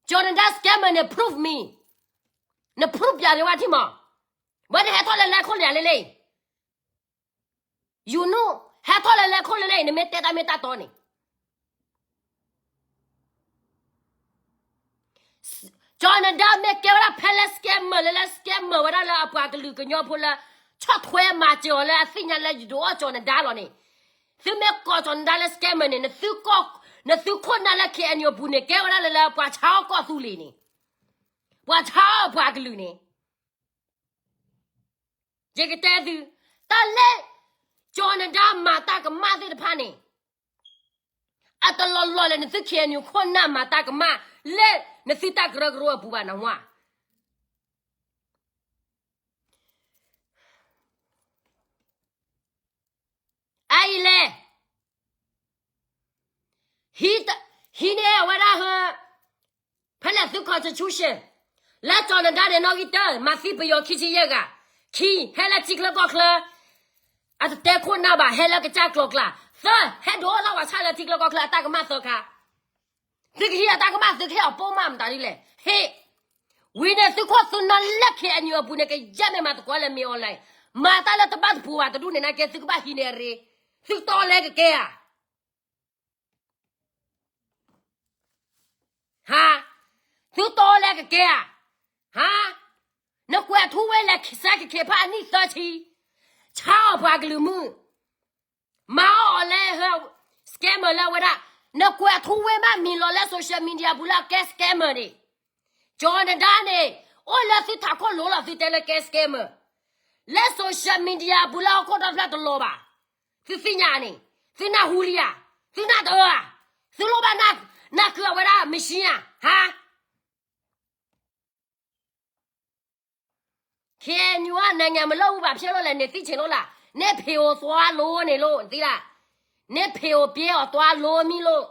ကၠီၤနဒါ scammer န့ၣ် prove me, န prove ပၠးန့ၢ်ဝဲထံမး, ဝဲန့ၣ်ဟဲထီၣ်လၢလဲၤခိၣ်လၢလဲၣ် ယူၤနူၣ် ဟဲထီၣ်လၢလဲၤခိၣ်လၢလဲၣ် နမ့ၢ်တဲတၢ်မ့ၢ်တၢ်တီန့ၣ်, ကၠီၤနဒါမ့ၢ်ကဲဝဲဒၣ်ဖဲလၢ scammer လၢလၢ scammer ဝဲဒၣ်လၢအပှၤကလုာ်ကညီဖိလၢ ဆီၣ်ထွဲမၤစၢၤအီၤလၢအသ့ၣ်ညါလၢယဒိးအီၣ်ကၠီၤနဒါလီၤန့ၣ်, သုမ့ၢ်ကိးကၠီၤနဒါလၢ scammer န့ၣ်, နသုခိၣ်နၢ်လၢ KNU အပူၤန့ၣ် ကဲဝဲဒၣ်လၢလၢပှၤဆါအီၣ်ကီၢ်သူလ့ၤန့ၣ်, ပှၤဆါအီၣ်ပှၤကလုာ်န့ၣ် ယကတဲသု, တၢ်လၢ ကၠီၤနဒါမၤတၢ်ကမၣ်သ့ၣ်တဖၣ်န့ၣ်, အတလီၤလီၤလၢနသု KNU ခိၣ်နၢ်မၤတၢ်ကမၣ် လၢနသုတၢ်ကရၢကရိအပူၤဘၣ် နၢ်ဟူဧါ. အအံၤလဲၣ်, ဟံးန့ၢ်အဝဲဒၣ်ဟၢ ဖဲလဲၣ်သု constitution လၢကၠီၤနဒါန့ၣ် နီၣ်ဂံၢ်တၢ မၤသံပယီၤခံဆံယဲၢ်ဂၤ, ခံ ဟဲလၢထံချၢကီၢ်ချၢ အတတဲခိၣ်နၢ်ဘၣ် ဟဲလၢကစၢ်ကျိၤကျါ, သၢ ဟဲဒိးလၢဝဲဆၣ်လၢထံချၢကီၢ်ချၢအတၢ်ကမၣ်သၢခါ, သုကဟံးအတၢ်ကမၣ် သုကဟ့ၣ်အီၤပိာ်မးမတၤဒ်လဲၣ်, ဟ့ၣ်, ဝံၤန့ၣ်သုခိၣ်သုနၢ်လၢ KNU အပူၤန့ၣ် ကယဲၢ်မ့ၢ်မၤသကိးလၢ မင်းအောင်လှိုင် မၤတၢ်လၢတဘၣ်တပူၤဘၣ်တဒူၣ်န့ၣ် နာ်က့သုကဘၣ်ဟံးန့ၢ်အရ့, သုတီလဲကကဲဧါ ဟါ, သုတီလဲကကဲဧါ, ဟါ, နကွဲးထူဝ့လဲၤစဲကခ့းဖးအနံၣ်သၢဆံ, ဆါအီၣ်ပှၤကလုာ်မုၢ်, မၤအီၣ်အီၤလၢဟၢ scammer လၢအဝဲဒၣ်, နကွဲးထူဝ့မးမံၤလီၤလၢ social media ပူၤလၢအကဲ scammer န့ၣ်, ကၠီၤနဒါန့ၣ်, အိၣ်လၢသုထးခိၣ်လိၤလီၤသုတဲလၢကဲ scammer, လၢ social media ပူၤလၢဟီၣ်ခိၣ်ဒီဖျၢၣ်တလီၤဘၣ်, သုသ့ၣ်ညါန့ၣ်, သုနၢ်ဟူလံဧါ, သုနၢ်တအၢဧါ, သုလိၣ်ဘၣ်နၢ်ကုာ်အဝဲဒၣ် machine ဧါ, ဟါ KNU အနံၣ်ညါမ့ၢ်လၢအူဘၣ်ဖျဲၣ်လိာ်လဲၣ် န့ၣ်သံဆ့ၣ်လိာ်လၢ်, န့ၣ်ဖံးအိၣ်သွါလိၤန့ၣ်လိာ် သံလၢ်, န့ၣ်ဖံးအိၣ်ပျဲအီၣ်သွါလိၤမံၤလိာ်,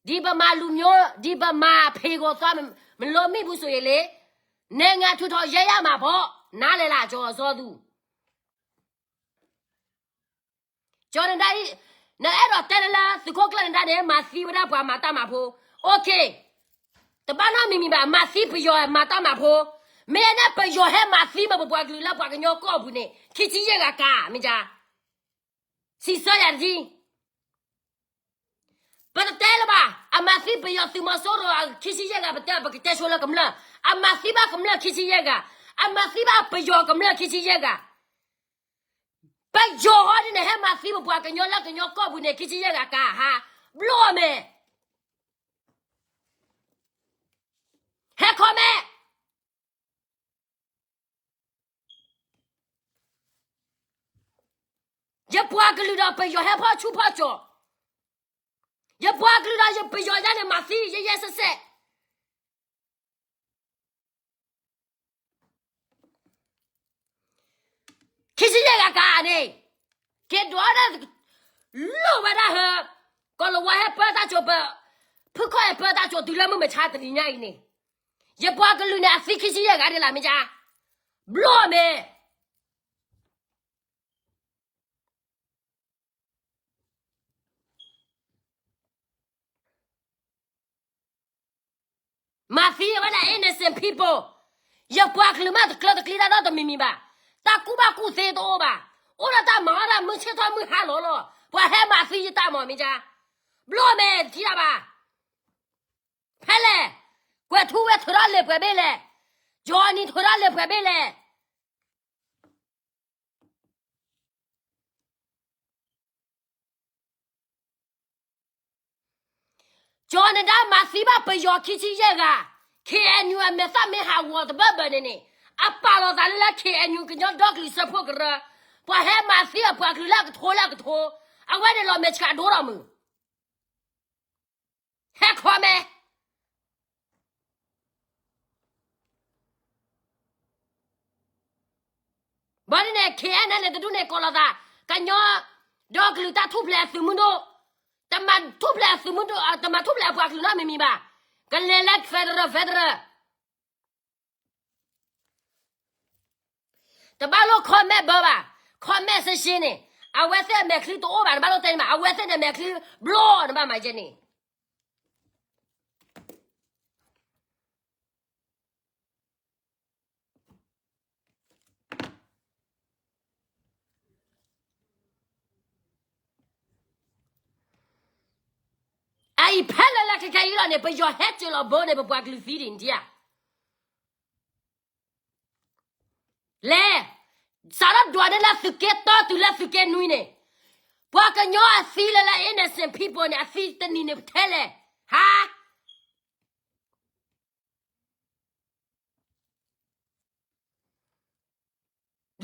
ဒ်ပမၤလူၤမျိုး, ဒ်ပမၤဖံးအိၣ်သွါ, မလိၤမံၤဘူးစိၤအံၤလံ, နငါထုးထီၣ်ယဲယၤမးဘီ, နၤလဲၣ်လၢကၠီၤစီၤသူ ကၠီၤနဒါအံၤ, နအဲၣ်ဒိးတဲလၢလၢသုးခိၣ်ကျၢၢ်နဒါန့ၣ် မၤသံဝဲဒၣ်ပှၤမၤတၢ်မၤဖိ, OK, တဘၣ်နီတမံၤမံၤဘၣ်, မၤသံပယီၤမၤတၢ်မၤဖိ, မ့ၢ်န့ၣ်ပယီၤဟဲမၤသံမ့ၢ်ပပှၤကလုာ်လၢပှၤကညီကီၢ်ပူၤန့ၣ် ခံဆံယဲၢ်ဂၤကါ, မ့ၢ်ကါ, စံးဆၢယၤတဒ် ပတတဲလၢၤဘၣ်, အမၤသံပယီၤသုးမီၤစိရိၤခံဆံယဲၢ်ဂၤ ပတဲ ပကတဲဆိလၢကမျၢၢ်, အမၤသံဘၣ်ကမျၢၢ်ခံဆံယဲၢ်ဂၤ, အမၤသံဘၣ်ပယီၤကမျၢၢ်ခံဆံယဲၢ်ဂၤ, ပယီၤဟီဒ်န့ၣ် ဟဲမၤသံပပှၤကညီလၢကညီကီၢ်ပူၤန့ၣ် ခံဆံယဲၢ်ဂၤကါဟါ, ဘျီအီၤမဲာ်, ဟဲခီမဲာ် ယပှၤကလုာ်ဒီးပယီၤဟဲဖီၣ်ဆူၣ်ဖီၣ်ကၠီၤ, ယပှၤကလုာ်ဒီးယပယီၤယါန့ၣ် မၤသံယဲယဲစဲးစဲး, ခံဆံယဲၢ်ဂၤကါန့ၣ်, က့ၤဒိးဒၣ် လိၣ်ဝဲဒၣ်ဟၢ, ကီၢ်လဝါဟဲပၢတၢ်ကၠိၤပၢ, ဖုခီၣ်ဟဲပၢတၢ်ကၠိၤတုၤလၢမုၢ်မဆါတနံၤညါအံၤန့ၣ်, ယပှၤကလုာ်န့ၣ် အသံခံဆံယဲၢ်ဂၤဒ်လဲၣ်မ့ၢ်ကါ, ဘျီၣ်မ့ၢ် မၤသံဝဲဒၣ် innocent people, ယပှၤကလုာ်မ့ၢ်တကျၢၤတကျံတၢ်နီတမံၤမံၤဘၣ်, တၢ်ကူၣ်ဘၣ်ကူၣ်သ့တအိၣ်ဘၣ်, အိၣ်ဒီးတၢ်မၤအီၣ်တၢ်မုၢ်ဆ့ၣ်ထီၣ်မုၢ်ဟါလီၤလီၤ, ပှၤဟဲမၤသံယတၢ်မၤမ့ၢ်ကါ, ဘျီၣ်မ့ၢ်တထံၣ်တၢ်ဘၣ်, ဖဲလဲၣ်, ကွဲၤထူဝ့ထုးထီၣ်လံာ်ပှဲၤဘ့ၣ်လဲၣ်, ကၠီနံၤထုးထီၣ်လံာ်ပှဲၤဘ့ၣ်လဲၣ် ကၠီနဒါမၤသံဘၣ်ပယီၤခံဆံယဲၢ်ဂၤ, ခ့ၣ်အဲၣ်ယူၣ် အမဲာ်သၣ်မ့ၢ်ဟးဂီၤတဘၢဘၢန့ၣ်န့ၣ်, အပာ်လီၤသးလၢ ခ့ၣ်အဲၣ်ယူၣ် ကညီဒီကလုာ်စၢဖှိၣ်ကရၢ, ပှၤဟဲမၤသံအပှၤကလုာ်လၢအကထိလၢအကထိ, အဝဲန့ၣ်လီၤမဲာ်ဆှးဒိဒီးမုၢ် ဟဲခီမဲ ဘၣ်ဒ်န့ၣ် ခ့ၣ်အဲၣ်ယူၣ် န့ၣ်တဒူၣ်န့ၣ်ကိးလီၤသး ကညီဒီကလုာ်တၢ်ထူၣ်ဖျဲးအသုးမုၢ်ဒိၣ်, တမၤထူၣ်ဖျဲးအသုးမုၢ်ဒိၣ်, တမၤထူၣ်ဖျဲးအပှၤကလုာ်နီတမံၤမံၤဘၣ်, ကလဲၤလၢ federal federal တဘၣ်လိၣ် comment ဘၢဘၣ်, comment section န့ၣ်, အဝဲသ့ၣ်အမဲာ်ချံတအိၣ်ဘၣ်, နဘၣ်လိၣ်တဲန့ၣ်မး, အဝဲသ့ၣ်န့ၣ်မဲာ်ချံဘျီ နဘၣ်မၤယဲန့ၣ် အအံၤဖဲလၢလၢခဲခဲအံၤလီၤန့ၣ် ပယီၤဟဲစၢၤလီၤဘၢန့ၣ် ပပှၤကလုာ်သံဒံးနထံၣ်ဧါ လဲၤ, စးထီၣ်ဒွးန့ၢ်လၢသုးက့တီတုၤလၢသုးက့နွံန့ၣ်, ပှၤကညီအသံလၢလၢ innocent people န့ၣ် အသံတနံၤန့ၣ်ထဲလဲၣ်, ဟါ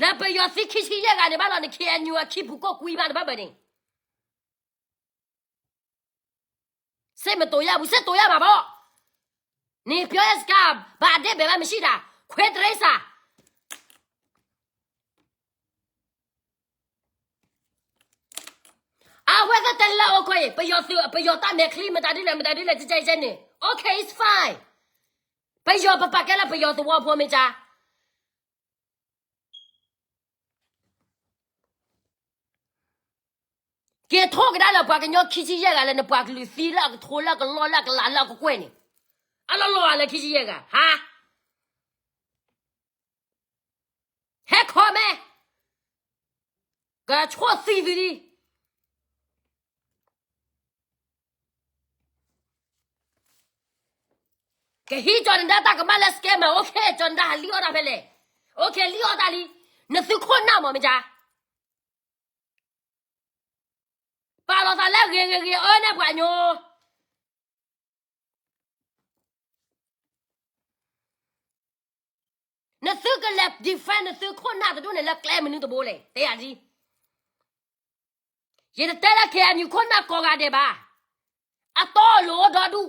လၢပယီၤသံခံဆံယဲၢ်ဂၤန့ၣ်ဘၣ်လီၤန့ၣ် ခ့ၣ်အဲၣ်ယူၣ် အခံပူၤကိၣ်ကွံဘၣ်တဘၣ်ဘၣ်န့ၣ် စစ်မတိုရဘူး, စစ်တိုရမှာပေါ့, နပြောတဲ့စကား ဘာအဓိပ္ပာယ်မှမရှိတာ, ခွဲတရိစၢ် အဝဲသ့ၣ်တဲလၢ okay, ပယီၤသုး ပယီၤတၢ်မဲာ်ချံ မတၤဒ်လဲၣ် မတၤဒ်လဲၣ် ကဲကဲကဲန့ၣ် okay, it's fine. ပယီၤ ပပာ်ကဲလၢပယီၤသဝီဖိမ့ၢ်ကါ က့ၤထိၣ်ကဒါလၢပှၤကညီခံဆံယဲၢ်ဂၤလၢနပှၤကလုာ်သံလၢအကထိ လၢအကလီၢ် လၢအကလး လၢအကကွဲၢ်န့ၣ်, အလီၢ်လီၢ်ဂၤလၢခံဆံယဲၢ်ဂၤ ဟါ, ဟဲခီမဲ, ကဆိၣ်သံသုလံ ကဟံးကၠီၤနဒါတၢ်ကမၣ်လၢ scammer, okay, ကၠီၤနဒါဟးလံအီၣ်တၢ်ဖဲလဲၣ်, okay, လံအီၣ်တၢ်လံ, နသုခိၣ်နၢ်မးမ့ၢ်ကါ ပာ်လီၤသးလၢဂ့ၤဂ့ၤဂ့ၤအၢန့ၢ်ပှၤကညီ, နသုကလဲၤ defend နသုခိၣ်နၢ်တဒူၣ်န့ၣ်လၢကျဲမနုၤတဘိလဲၣ်, တဲယၤလံ, ယတတဲလၢ ခ့ၣ်အဲၣ်ယူၣ် ခိၣ်နၢ်ကိးဂၤဒဲးဘၣ်, အတီအလိၤအိၣ်ဒီဒူၣ်,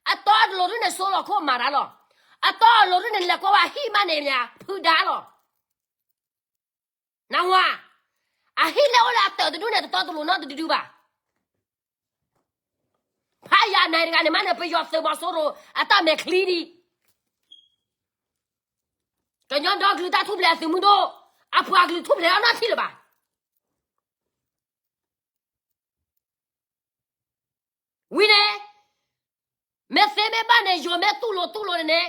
အတီအလိၤဒူၣ်န့ၣ် စိလီၤခိၣ်မၤတၢ်လီၤ, အတီအလိၤဒူၣ်န့ၣ် လဲၤကွၢ်ဝဲအဟံၣ်မးန့ၣ်မ့ၢ် ဖုဒါလီၤ နဝၤ, အဟံၣ်လၢအိၣ်လၢအတၢၢ်တဒူၣ်န့ၣ် တတီတလိၤနီတဒူၣ်ဘၣ်, ဖးယၤနၤတဂၤန့ၣ်မးန့ၣ် ပယီၤသုးမီၤစိရိၤ အတၢ်မဲာ်ချံဒံး, ကညီဒီကလုာ်တၢ်ထူၣ်ဖျဲးအသုးမုၢ်ဒိၣ်, အပှၤကလုာ်ထူၣ်ဖျဲးအီၤနီတထံၣ်လၢၤဘၣ်. ဝံၤန့ၣ်, မ့ၢ်သ့မ့ၢ်ဘၣ်န့ၣ် ယိၤမ့ၢ်တူၢ်လိာ်တူၢ်လိာ်န့ၣ်န့ၣ်,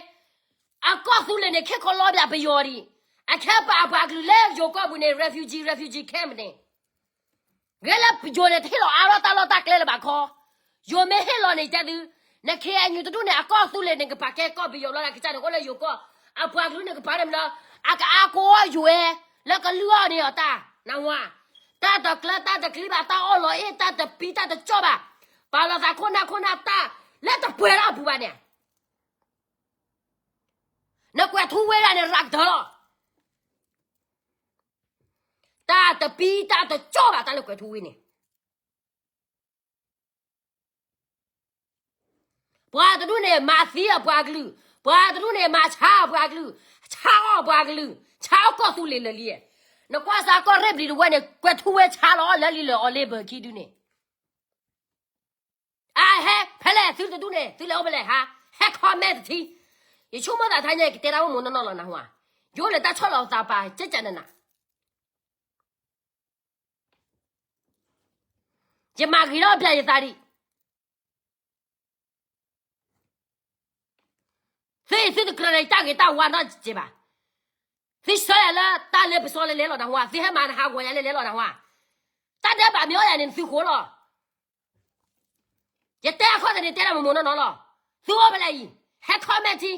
အကီၢ်သူလ့ၤန့ၣ် ခဲခီလီၤဘၣ်ပယီၤဒံး, အခဲပာ်အပှၤကလုာ်လၢယိၤကီၢ်ပူၤန့ၣ် refugee, refugee camp န့ၣ်, ဂ့ၤလၢယိၤန့ၣ် တဟ့ၣ်လီၤအါထီၣ်တၢ်လီၢ်တၢ်ကျဲလၢၤဘၣ်ခီ, ယိၤမ့ၢ်ဟ့ၣ်လီၤန့ၣ် တဲသု, န ခ့ၣ်အဲၣ်ယူၣ် တဒူၣ်န့ၣ် အကီၢ်သူလ့ၤန့ၣ် ကပာ်ကဲကီၢ်ပယီၤဘျီဒၣ်ကစၢ်န့ၣ် အိၣ်လၢယိၤကီၢ်, အပှၤကလုာ်န့ၣ်ကပာ်န့ၣ်မ့ၢ်လၢ, အကအါကအိၣ်ယိၤဝဲ, လၢကလုၢ်အီၤန့ၣ်အီၤတၢ်, နဝၤ, တၢ်တကျၢတၢ်တကျံဘၣ်, တၢ်အီၣ်လီၤအ့ၣ် တၢ်တပံတၢ်တကၠီၣ်ဘၣ်, ပာ်လီၤသးခိၣ်နၢ်ခိၣ်နၢ်တၢ်, လၢတပှဲၤလၢအပူၤဘၣ်န့ၣ် နကွဲၤထူဝ့ဒၣ်န့ၣ် ရးကတၢၢ်လီၤ. တၢ်တပံတၢ်တကၠီၣ်ဘၣ် တၢ်လၢကွဲၤထူဝ့န့ၣ်, ပှၤတဒူၣ်န့ၣ် မၤသံအပှၤကလုာ်, ပှၤတဒူၣ်န့ၣ် မၤဆါအပှၤကလုာ်, ဆါအီၣ်အပှၤကလုာ်, ဆါအီၣ်ကီၢ်သူလ့ၤလၢာ်လံ, နကွၢ်စ့ၢ်ကီး ရ့ၣ်ဘျံၤတဝဲန့ၣ် ကွဲးထူဝဲဆါလီၤ လၢလံာ်လဲၢ်အီၤလ့ဘၢၣ်ခံဒုန့ၣ်, အဟဲဖဲလဲၣ် သုတဒူၣ်န့ၣ် သုလဲၤအိၣ်ဖဲလဲၣ်ဟါ, ဟဲ comment တထံ, ယဆိကမိၣ်သးထါညါ ယကတဲတၢ်အိၣ်မူနီၢ်နီၢ်လီၤနဟါ, ယအိၣ်လၢတၢ်ဆီၣ်လီၤသးပာ် ကကနနၤ ယမၤဂ့ၤထီၣ်ပျၢ်ယသးဒံး, သုသုတကြၢးဒီးယတၢ်ဂ့ၤတၢ်ဝါနီတစဲးဘၣ်, သုဆှၢယၤလၢတၢ်လ့ပစီလဲၤလဲၤလီၤနဟါ, သုဟဲမၤနဟးဂီၤယၤလဲၤလဲၤလီၤနဟါ, တၢ်ဒဲးဘးမ့ၢ်အီၣ်ယၤန့ၣ် နသုဃိလီၤ, ယတဲအခီၣ်သန့ၣ် တဲဒၣ်မမိၢ်နီၢ်နီၢ်လီၤ, သုအိၣ်ဖဲလဲၣ်အံၤ, ဟဲ comment ထံ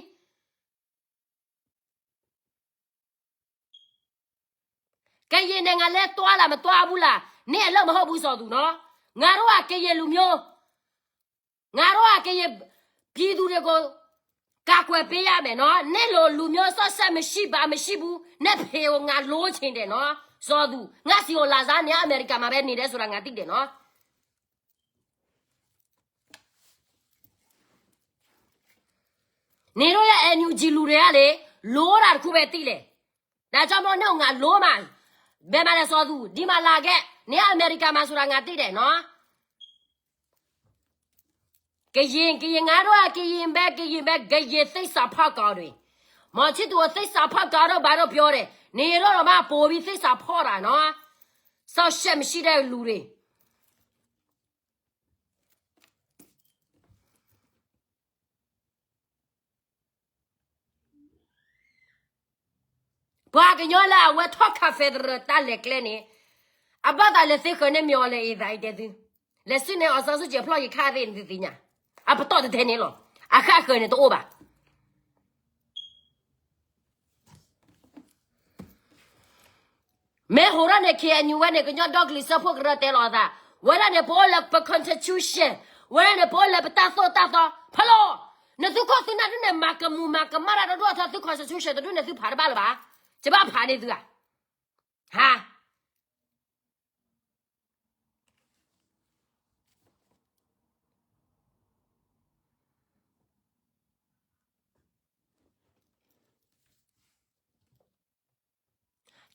ကရင်နိုင်ငံလဲ သွားလာမသွားဘူးလား, နအလုပ်မဟုတ်ဘူး စီၤသူနော်, ငါတို့က ကရင်လူမျိုး, ငါတို့က ကရင်ပြည်သူတွေကို ကာကွယ်ပေးရမယ်နော်, နလိုလူမျိုး ဆက်ဆက်မရှိပါ မရှိဘူး, နဖေကို ငါလိုချင်တယ်နော်, စီၤသူ, ငါဆီကိုလာစားနေ အမေရိကန်မှာပဲနေတယ်ဆိုတာ ငါသိတယ်နော်. နင်တို့ရဲ့ NUG လူတွေကလေ, လိုတာတစ်ခုပဲသိတယ်, ဒါကြောင့်မို့ နင့်ကို ငါလိုမှာ, ဘယ်မှာလဲ စီၤသူ, ဒီမှာလာခဲ့, နင်က အမေရိကန်မှာဆိုတာ ငါသိတယ်နော်. ကရင်, ကရင်, ငါတို့က ကရင်ပဲ, ကရင်ပဲ, ကရင်သစ္စာဖောက်ကောင်တွေ, မောင်ချစ်သူကို သစ္စာဖောက်ကောင်တို့ ဘာတို့ပြောတယ်, နင်တို့တောင်မှ ပိုပြီး သစ္စာဖောက်တာနော်, စောင့်ရှက်မရှိတဲ့လူတွေ. ပှၤကညီလၢအဝဲထီၣ်ခး federal တၢ်လဲၤကျဲန့ၣ်, အဘၣ်သးလဲၤသ့ဃၢၤန့ၢ်မ့ၢ်အီၤလဲၤအံၤသးအံၤတဲသု, လဲၤစုၣ်န့ၢ် အောင်ဆန်းစုကြည် အဖျီၣ်ယံၤခါသ့ၣ်န့ၣ်သုသ့ၣ်ညါ, အပတီၢ်တထဲန့ၣ်လီၤ, အဃၣ်ဃၢၤန့ၣ်တအိၣ်ဘၣ်. မ့ၢ်ဟိးထီၣ်န့ၣ် KNU ဝဲန့ၣ် ကညီဒီကလုာ်စၢဖှိၣ်ကရၢတဲလီၤအသး, ဝဲဒၣ်န့ၣ် ပအိၣ်လၢပ constitution, ဝဲဒၣ်န့ၣ် ပအိၣ်လၢပတၢ်သိၣ်တၢ်သီ, ဖဲလီၤ, နသုခိၣ်သုနၢ်ဒုန့ၣ် မၤကမူၤမၤကမၣ်တၢ်တဒိၣ်အထီ သု constitution တဒုန့ၣ် သုဖးတဘၣ်လၢၤဘၣ်, ယဘၣ်ဖးန့ၢ်သုဧါ, ဟါ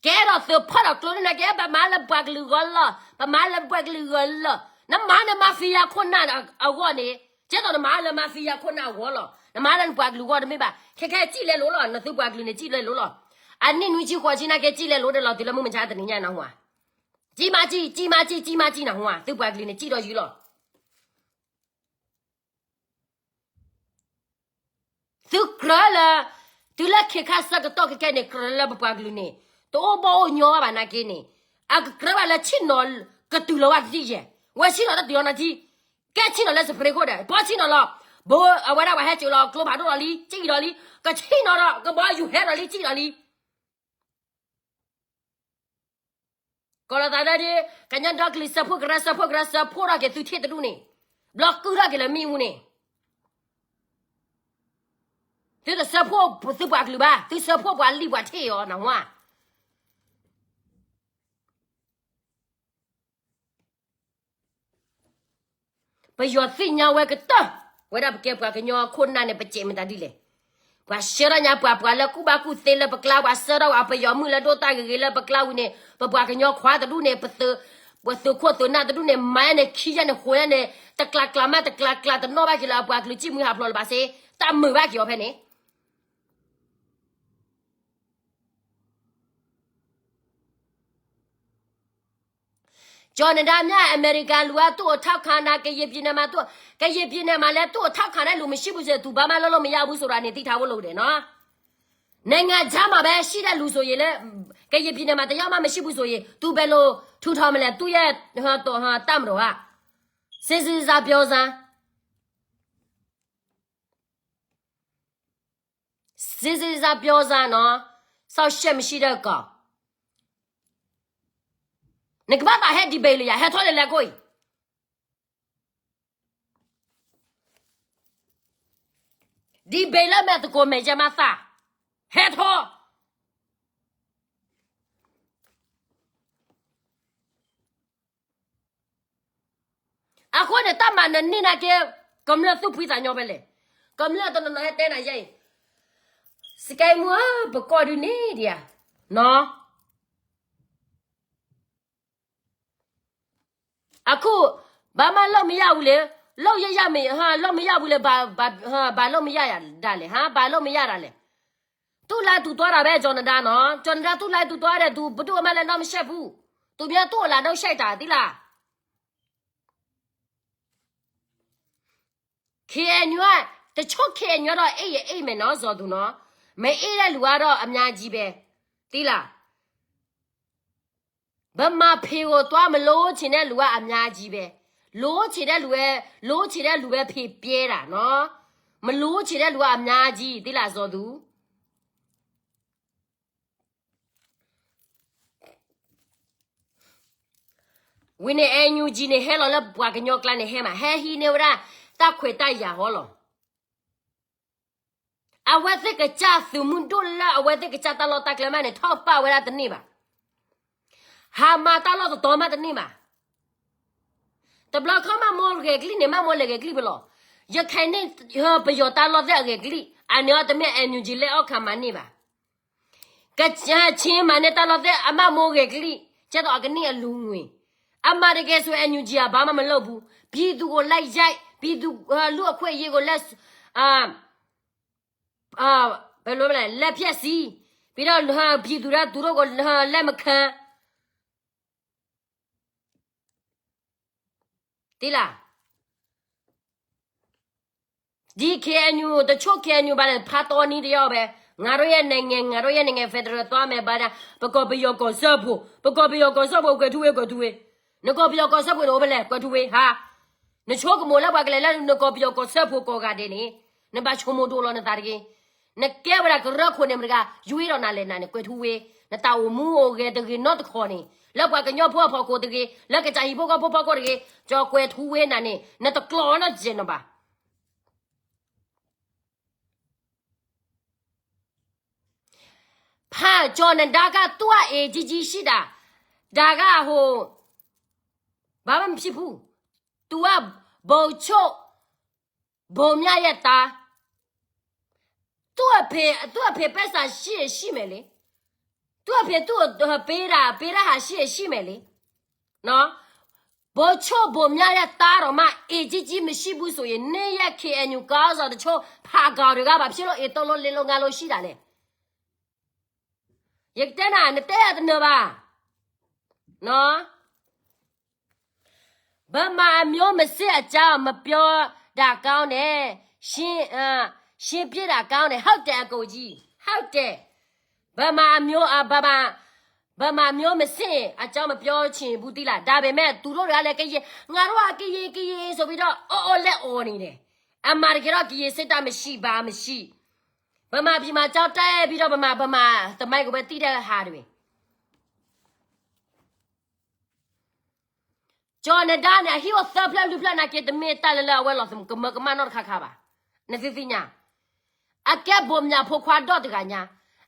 ကဲထီၣ်သုးဖီၣ်ထီၣ်ကျိန့ၣ်က့ ပမၤလၢပှၤကလုာ်ဂီၢ်လီၤ, ပမၤလၢပှၤကလုာ်ဂီၢ်လီၤ, နမၤလၢ mafia ခိၣ်နၢ်အဂီၢ်န့ၣ်, ကဲသိးနမၤလၢ mafia ခိၣ်နၢ်အဂီၢ်လီၤ, နမၤလၢနပှၤကလုာ်ဂီၢ်တမ့ၢ်ဘၣ်, ခဲခဲစံၣ်လဲၤလိၤလီၤ, နသုပှၤကလုာ်န့ၣ် စံၣ်လဲၤလိၤလီၤ, အနံၣ်နွံဆံဃိးဆံနာ်က့ စံၣ်လဲၤလိၤဒဲးလီၤ, တုၤလၢမုၢ်မဆါတနံၤညါနဟါ, စံၣ်မးစံၣ်, စံၣ်မးစံၣ်, စံၣ်မးစံၣ်နဟါ, သုပှၤကလုာ်န့ၣ်စံၣ်ထီၣ်ယုၢ်လီၤ. သုကြၢးလၢ, တုၤလၢခ့ခါဆၢကတီၢ်ခဲကဲန့ၣ် ကြၢးလၢပပှၤကလုာ်န့ၣ်, တအိၣ်ဘီၣ်အိၣ်ညီဘၣ်နာ်က့န့ၣ်, အကကြၢးဘၣ်လၢဆ့ၣ်နီၤကတုၤလီၤဝဲတထံၣ်ယဲၢ်, ဝဲဆ့ၣ်နီၤတတုၤလီၤနာ်က့, ကဲဆ့ၣ်နီၤလၢ Supreme Court ဒီး ပှၤဆ့ၣ်နီၤလီၤ, ဘိအဝဲဒၣ်ပှၤဟဲစိာ်လီၤကျိဖးဒိၣ်လီၤလံ, စံၣ်လီၤလံ, ကဆ့ၣ်နီၤဒီး ကဘီယူၤဟဲဒီးလံ စံၣ်လီၤလံ ကီၤလီၤသးဒၣ်ဒ် ကညီဒီကလုာ်စၢဖှိၣ်ကရၢ စၢဖှိၣ်ကရၢ စၢဖှိၣ်ထီၣ်က့ၤသုထံၣ်တဒူၣ်န့ၣ်, ဘျီကုၢ်ထီၣ်က့ၤလၢမ့ၣ်အူန့ၣ်, သုတစၢဖှိၣ်သုပှၤကလုာ်ဘၣ်, သုစၢဖှိၣ်ပှၤလံၣ်ပှၤထံၣ်အီၤနဟါ. ပယီၤသ့ၣ်ညါဝဲကတၢၢ်, ဝဲဒၣ်ပကဲပှၤကညီခိၣ်နၢ်န့ၣ် ပစဲးမတၤဒ်လဲၣ်. ပှၤဆှၢထီၣ်ညါပှၤ ပှၤလၢကူၣ်ဘၣ်ကူၣ်သ့လၢပကျါ, ပှၤဆှၢထီၣ်ပှၤပယီၤမုၣ်လၢဒိၣ်တၢ်ဂ့ၤဂ့ၤလၢပကျါဝံၤန့ၣ်, ပပှၤကညီခွါတဒူၣ်န့ၣ်, ပသုးခိၣ်သုးနၢ်တဒူၣ်န့ၣ်, မၤန့ၣ်ခံယဲၢ်န့ၣ် ဃိးယဲၢ်န့ၣ်, တကျးကျးမး တကျးကျးတနီၣ်ဘၣ်က့ၤလၢအပှၤကလုာ်စံၣ်မှံဟးဖျိးလၢၤဘၣ်စ့, တၢ်မုာ်ဘၣ်က့ၤအီၤဖဲန့ၣ် ကၠီၤနဒါမြ အမေရိကန်လူက သူ့ကိုထောက်ခံတာ ကရင်ပြည်နယ်မှာ သူ့ ကရင်ပြည်နယ်မှာလည်း သူ့ကိုထောက်ခံတဲ့လူမရှိဘူးဆိုရင် သူဘာမှလုပ်လို့မရဘူးဆိုတာ နင်သိထားဖို့လိုတယ်နော်။ နိုင်ငံခြားမှာပဲရှိတဲ့လူဆိုရင်လည်း ကရင်ပြည်နယ်မှာ တစ်ယောက်မှမရှိဘူးဆိုရင် သူဘယ်လိုထူထောင်မလဲ သူ့ရဲ့ ဟို ဟို တပ်မတော်က စစ်စစ်စားပြောစမ်း စစ်စစ်စားပြောစမ်းနော် စောင့်ရှက်မရှိတဲ့ကောင် နကဘၣ်သးဟဲ debate လၢယၤ ဟဲထီၣ်လၢလဲၤကိၢ်အံၤ debate လၢမဲာ်သကိးမဲာ်ယဲမးသး ဟဲထီၣ် အဃိန့ၣ် တၢ်မၤနၢၤန့ၢ်နာ်က့ ကမျၢၢ်သူၣ်ဖှံသးညီဖဲလဲၣ်, ကမျၢၢ်တနီၤနီၤဟဲတဲနၤယဲအံၤ, စကဲမူဧၢ ပကီၢ်ဒုးန့ၣ်ဒံးဧါ, နီၤ အခု ဘာမှလုပ်မရဘူးလေ, လုပ်ရရမယ်, ဟမ်, လုပ်မရဘူးလေ, ဘာ, ဘာ, ဟမ်, ဘာလုပ်မရရတာလဲ, ဟမ်, ဘာလုပ်မရတာလဲ, သူ့လမ်းသူသွားတာပဲ, ကျော်နဒါနော်, ကျော်နဒါ သူ့လမ်းသူသွားတယ်, သူဘယ်သူ့မှလည်းနှောင့်ယှက်ဘူး, သူများသူ့အလမ်းနှောင့်ယှက်တာ, သိလား. ခ့အဲၣ်ယူၣ် တချို့ ခ့အဲၣ်ယူၣ် ကတော့ အေးရအေးမယ်နော်, ဇော်သူနော်, မအေးတဲ့လူကတော့ အများကြီးပဲ, သိလား. ဗမာဖီၣ်ကိုသွားမလုပ်ချင်တဲ့လူကအများကြီးပဲ, လိုချင်တဲ့လူပဲ, လိုချင်တဲ့လူပဲ ဖီၣ်ပြဲတာနော်, မလိုချင်တဲ့လူကအများကြီး, သိလား ဇော်သူ. ဝံၤန့ၣ် NUG န့ၣ် ဟဲလီၤလၢပှၤကညီကျါန့ၣ် ဟဲမး, ဟဲဟံးန့ၢ်ဝဲဒၣ် တၢ်ခွဲးတၢ်ယာ်ဟီလီၤ. အဝဲသ့ၣ်ကစၢ်သုးမုၢ်ဒိၣ်လၢအဝဲသ့ၣ်ကစၢ်တၢ်လီၢ်တၢ်ကျဲမးန့ၣ် ထီၣ်ပာ်ဝဲဒၣ်တန့ၢ်ဘၣ်. ဟးမၤတၢ်လီၢ်တတီၤမးတန့ၢ်ဘၣ်. တဘျီခီမးမိၢ်ဂဲၤကလံၣ်န့ၣ် မးမိၢ်လဲၤဂဲၤကလံၣ်ဖဲလဲၣ်. ရခိုင်န့ၣ် ပယီၤတၢ်လီၢ်သ့ၣ်အဂဲၤကလံၣ်, အန့ၣ်အီၤတမ့ၢ် NUG လဲၤအီၣ်ခးမၤန့ၢ်ဘၣ်. ကချ့မးန့ၣ် တၢ်လီၢ်သ့ၣ်အမးမိၢ်ဂဲၤကလံၣ်, ကဲသိးအကန့ၢ်အလူၤငွေ, အမၤတက့ၢ်ဆိ NUG အဘၣ်မးမၤလၢပူၤ, ပြည်သူကို လိုက်ရိုက်, ပြည်သူ လူ့အခွင့်အရေးကို လက်, ဘယ်လိုလဲ, လက်ဖျက်ဆီး, ပြီးတော့ ပြည်သူတို့ကို လက်မခံ. သိလား. ဒီ KNU တချို့ KNU ဘာလဲ ဖါတီနံတယောက်ပဲ, ငါတို့ရဲ့နိုင်ငံ, ငါတို့ရဲ့နိုင်ငံ federal သွားမယ်, ဘာညာ, ပကီၢ်ပယီၤကီၢ်စၢဖှိၣ်, ပကီၢ်ပယီၤကီၢ်စၢဖှိၣ် ကွဲးထူဝ့, ကွဲးထူဝ့, ဟါ. နကီၢ်ပယီၤကီၢ်စၢဖှိၣ်န့ၣ် အိၣ်ဖဲလဲၣ်, ကွဲးထူဝ့, ဟါ. နဆိကမိၣ်လၢပှၤကလဲၤလၢနကီၢ်ပယီၤကီၢ်စၢဖှိၣ်ကိးဂၤဒဲးန့ၣ်, နဘၣ်ဆိကမိၣ်ဒိၣ်လီၤနသးတဂ့ၤ. နကဲဝဲဒၣ်ကရၢခိၣ်န့ၣ်မတဂၤ, ယွ့ဒီးနၤလဲၣ်နၤန့ၣ် ကွဲးထူဝ့, နတၢ်အိၣ်မူအိၣ်ဂဲၤတဂ့ၤနီတခီန့ၣ်, လၢပှၤကညီဖိအဖီခိၣ်တဂ့ၤ, လၢကစၢ်ဟံၣ်ဖိဃီဖိဖီခိၣ်တဂ့ၤ, ကၠီကွဲးထူဝ့နၤန့ၣ် နတကျီၢ်နီတစဲးနီၤဘၣ်. ဖးကၠီၤနဒါက သူ့အ အေးကြီးကြီးရှိတာ, ဒါက ဟို, ဘာမှမဖြစ်ဘူး, သူက ဗိုလ်ချုပ် ဗိုလ်မြရဲ့သား, သူ့အဖေ, သူ့အဖေပိုက်ဆံရှိရင်ရှိမယ်လေ, သူ့အဖေသူ့ကိုပေးတာ, ပေးတဲ့ဟာရှိရင်ရှိမယ်လေ, နော်. ဗိုလ်ချုပ် ဗိုလ်မြရဲ့သားတောင်မှ အေးကြီးကြီးမရှိဘူးဆိုရင် နင့်ရဲ့ KNU ခေါင်းဆောင်တချို့ ဖာကောင်တွေက ဘာဖြစ်လို့ အေးသုံးလုံး လေးလုံး ငါးလုံး ရှိတာလဲ. ယကတဲနၤ, နတဲယၤတနၢၤဘၣ်, နော်. ဗမာမျိုးမစစ်အကြောင်း မပြောတာကောင်းတယ်, ရှင်း, ရှင်းပြတာကောင်းတယ်, ဟုတ်တယ် အကိုကြီး, ဟုတ်တယ်. ဗမာမျိုး, ဗမာမျိုးမစစ်အကြောင်း မပြောချင်ဘူး သိလား. ဒါပေမဲ့ သူတို့တွေကလည်း ကရင်, ငါတို့က ကရင်, ကရင်ဆိုပြီးတော့ အီၣ်အီၣ်လဲၣ်အီၣ်နေတယ်. အမှန်တကယ်တော့ ကရင်စစ်တပ်မရှိ, ဘာမရှိ. ဗမာပြည်မှာ ကျောင်းတက်ပြီးတော့ ဗမာ, ဗမာသမိုင်းကိုပဲ သိတဲ့ဟာတွေ. ကၠီၤနဒါန့ၣ် အဟံၣ်အိၣ်သၢဖျၢၣ်လွံၢ်ဖျၢၣ်နာ်က့ တမ့ၢ်တၢ်လၢလၢအဝဲလီၤ ကမၢကမၣ်နီတခါခါဘၣ်. နသုသ့ၣ်ညါ, အကဲဘိၣ်မၠးဖိခွါဒီတဂၤညါ,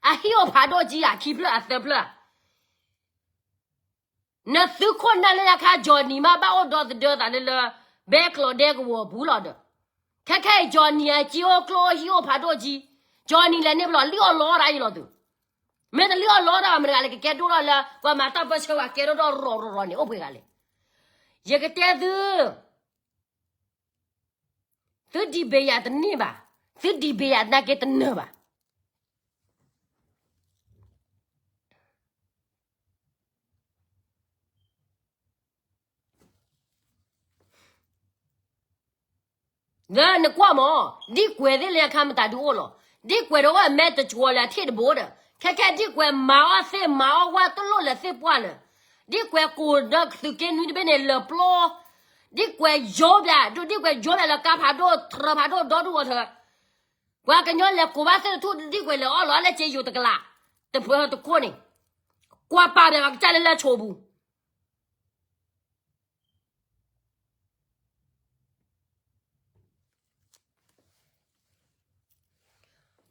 အဟံၣ်အိၣ်ဖးဒိၣ်ကံဧါ ခံဖျၢၣ်အသၢဖျၢၣ်. နသုးခိၣ်နၢ်လၢညါခါ ကၠီၤနံၤမး ဘၣ်အိၣ်ဒီသဒၢသးလၢလၢ ဘဲကျိးဒဲကဝီၤပူၤလီၤဒီး, ခဲခဲအံၤ ကၠီၤနံၤအကံအိၣ်ကျိၣ်အိၣ်ဟံၣ်အိၣ်ဖးဒိၣ်ကံ, ကၠီၤနံၤလဲၤန့ၣ်ဘျီ လံၣ်အီၣ်လီတၢ်အံၤလီၤသု. မ့ၢ်တလံၣ်အီၣ်လီတၢ်ဘၣ် မတၤဂၤလဲၣ် ကကဲဒိၣ်ထီၣ်လၢ ပှၤမၤတၢ်ပၢဆှၢဝဲ ကဲဒိၣ်ထီၣ်ရီၤရီၤရီၤန့ၣ် အိၣ်ပှဲၤဂၤလဲၣ်. ယကတဲသု, သုဒံးဘ့ၣ်ယၤတန့ၢ်ဘၣ်, သုဒံးဘ့ၣ်ယၤနာ်က့တနၢၤဘၣ်. လၢနကွၢ်မး, ဒ်ကွဲးသ့ၣ်လၢညါခါမတၤဒုအိၣ်လီၤ. ဒ်ကွဲးတအိၣ်အမဲာ်တကွီၤလၢအထံၣ်တဘိဒီး, ခဲခဲဒ်ကွဲးမၤအီၣ်သ့ၣ်မၤအီၣ်ဝဲတလိၣ်လၢသ့ၣ်ပှၢ်လၢ, ဒ်ကွဲးကိးဒီးသုးက့နွံတဘ့ၣ်န့ၣ်လၢပျီ, ဒ်ကွဲးယိဘျဲၣ်, ဒ်ကွဲးယိဘျဲၣ်လၢကါဖးဒိၣ် ထြၢဖးဒိၣ် ဒီဒူၣ်ဝီထၢ, ပှၤကညီလဲၤကိးဘၣ်သ့ၣ်တထူၣ် ဒ်ကွဲးလဲၤအီၣ်လီၤလၢက့ယိၤတကလး, တဖၢတခိၣ်န့ၣ်, ကွၢ်ပာ်ဘၣ်ပှၤကစၢ်လၢလၢဆိးပူၤ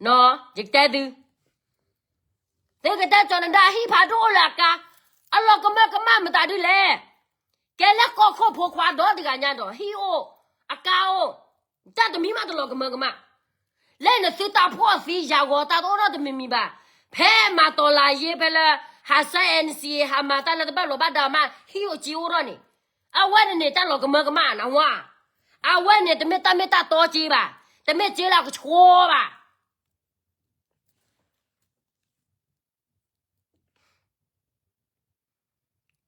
နီၤ, ယကတဲသု, သုကတဲကၠီၤနဒါဟံၣ်ဖးဒိၣ်အိၣ်လၢအကါ, အလီၤကမၢကမၣ်မတၤဒုလဲၣ်. ကဲလၢကီၢ်ခိၣ်ဖိခွါဒီတဂၤညါဒီး ဟံၣ်အိၣ်, အကါအိၣ်, တၢ်တမံၤမးတလီၤကမၢကမၣ်. လၢနသုတၢ်ဖှီၣ်သံယာ်ဂီၤတၢ်တအိၣ်ထီၣ်တမံၤမံၤဘၣ်. ဖဲမၤတီၤလၤယ့ဖဲလၢ ဟးဆှဲး NCA ဟးမၤတၢ်လၢတဘၣ်လီၤဘၣ်ဒၣ်မး ဟံၣ်အိၣ်က့အိၣ်ထီၣ်န့ၣ်, အဝဲန့ၣ်န့ၣ် တၢ်လီၤကမၢကမၣ်နဝါ, အဝဲန့ၣ် တမ့ၢ်တၢ်မ့ၢ်တၢ်တီက့ဘၣ်, တမ့ၢ်က့လၢအကဆှီဘၣ်.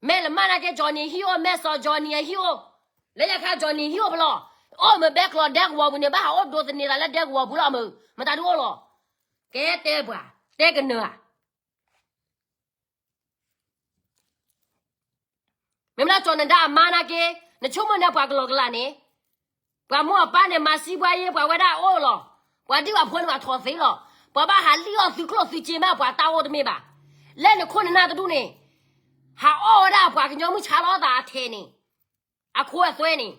မ့ၢ်လၢမၢ်နာ်က့ Johnny ဟံၣ်အိၣ်, မ့ၢ်စီၤ Johnny အဟံၣ်အိၣ်, လၢညါခါ Johnny ဟံၣ်အိၣ်ဖဲလဲၣ်, အိၣ်မ့ၢ်ဘဲကျိးဒဲကဝီၤပူၤန့ၣ် ဘၣ်ဟးအိၣ်ဒိးသန့ၤသးလၢဒဲကဝီၤပူၤလီၤမ့ၢ်, မတၤဒုအိၣ်လီၤ. ကဲတဲပှၤ, တဲကနၢၤဧါ. မ့ၢ်မ့ၢ်လၢကၠီၤနဒါအမါနာ်က့, နဆိကမိၣ်န့ၣ်ပှၤကလီကလးန့ၣ်, ပှၤမိၢ်အပၢ်န့ၣ် မၤစံးပှၤယ့ ပှၤဝဲဒၣ်အိၣ်လီၤ, ပှၤဒံၣ်ပှၤဖိန့ၣ်ပှၤထီၣ်သ့လီၤ, ပှၤဘၣ်ဟးလံၣ်အီၣ်သုကျိၣ်သုစ့မး ပှၤတၢ်အိၣ်တမ့ၢ်ဘၣ်. လၢနခိၣ်နနၢ်တဒူၣ်န့ၣ်, ဟးအီၣ်ဝဲဒၣ်ပှၤကညီမုၢ်ဆါလီၤသးအထဲန့ၣ်, အခိအသွဲန့ၣ်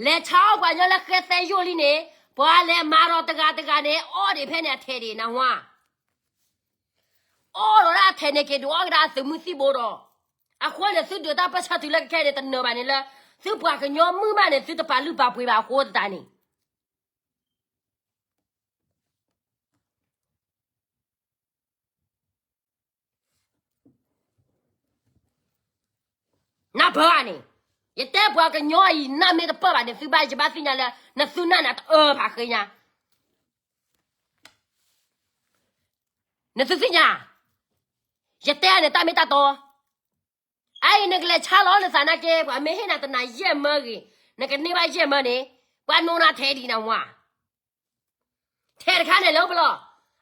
လဲၤဆါအီၣ်ပှၤကညီလၢဃဲသဲယိၣ်လံန့ၣ်, ပှၤလဲၤမၤဒီးတဂၤတဂၤန့ၣ် အီၣ်ဒံးဖဲန့ၣ်အထဲဒံးနဝါ, အီၣ်ဒီးဒၣ်အထဲန့ၣ်က့ၤဒုးအီၣ်ကဒါအသုးမုၢ်သံၣ်ဘိဒီး, အဃိန့ၣ် သုဒုးတၢ်ပၢၢ်ဆၢတုၤလၢကခဲန့ၣ် တနၢၤဘၣ်န့ၣ်လၢ, သုပှၤကညီမုၢ်မးန့ၣ် သုတပာ်လုၢ်ပာ်ပှ့ၤဘၣ်အဃိသတးန့ၣ် နၢ်ပၢၢ်န့ၣ်, ယတဲပှၤကညီအံၤ နၢ်မ့ၢ်တပၢၢ်ဘၣ်န့ၣ် သုဘၣ်ယဘၣ်သ့ၣ်ညါလၢ နသုနၢ်န့ၣ်တအၢဖးဃ့ညါ, နသုသ့ၣ်ညါ, ယတဲန့ၣ်တၢ်မ့ၢ်တၢ်တီ, အအံၤ နကလဲၤဆါလီၤနသးနာ်က့ ပှၤမ့ၢ်ဟ့ၣ်နၤတနၤယဲၢ်မၢဂ့ၤ, နကန့ၢ်ဘၣ်ယဲၢ်မၢန့ၣ်, ပှၤနိနၤထဲဒံးနဝါ ထဲတခါန့ၣ်လၢပလီၢ်,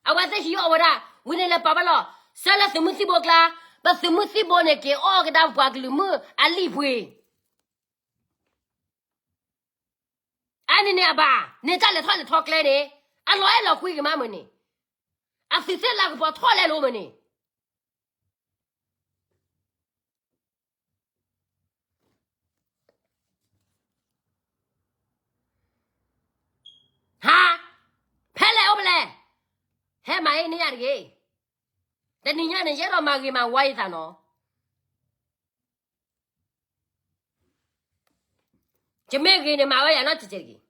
အဝဲသ့ၣ်ဟံးအီၣ်ဝဲဒၣ်, ဝံၤန့ၣ်လဲၤပာ်ဘၣ်လီၤ, ဆၢလၢသုးမုၢ်သံၣ်ဘိကျါ, ပသုးမုၢ်သံၣ်ဘိန့ၣ်က့ၤအီၣ်ကဒါပပှၤကလုာ်မုၣ်အလံၣ်ပှ့ၤ, အန့ၣ်န့ၣ်အဘၣ်, န့ၣ်တၢ်လဲၤထီၣ်လဲၤထီကျဲန့ၣ်, အလီၤအဲၣ်လီၤကွံကမၣ်မုၢ်န့ၣ်, အသုးသ့ၣ်လၤကပီၤထီၣ်လဲၤလိၤမုၢ်န့ၣ် ဟါ, ဖဲလဲၣ်အိၣ်ဖဲလဲၣ်, ဟဲမၤအ့န့ၢ်ယၤတဂ့ၤ, တနံၤညါန့ၣ် ယအဲၣ်ဒိးမၤဂ့ၤမၤဝါယသးနီၤ, ယမ့ၢ်ဂ့ၤန့ၣ် မၤဝဲယၤနီတစဲးတဂ့ၤ.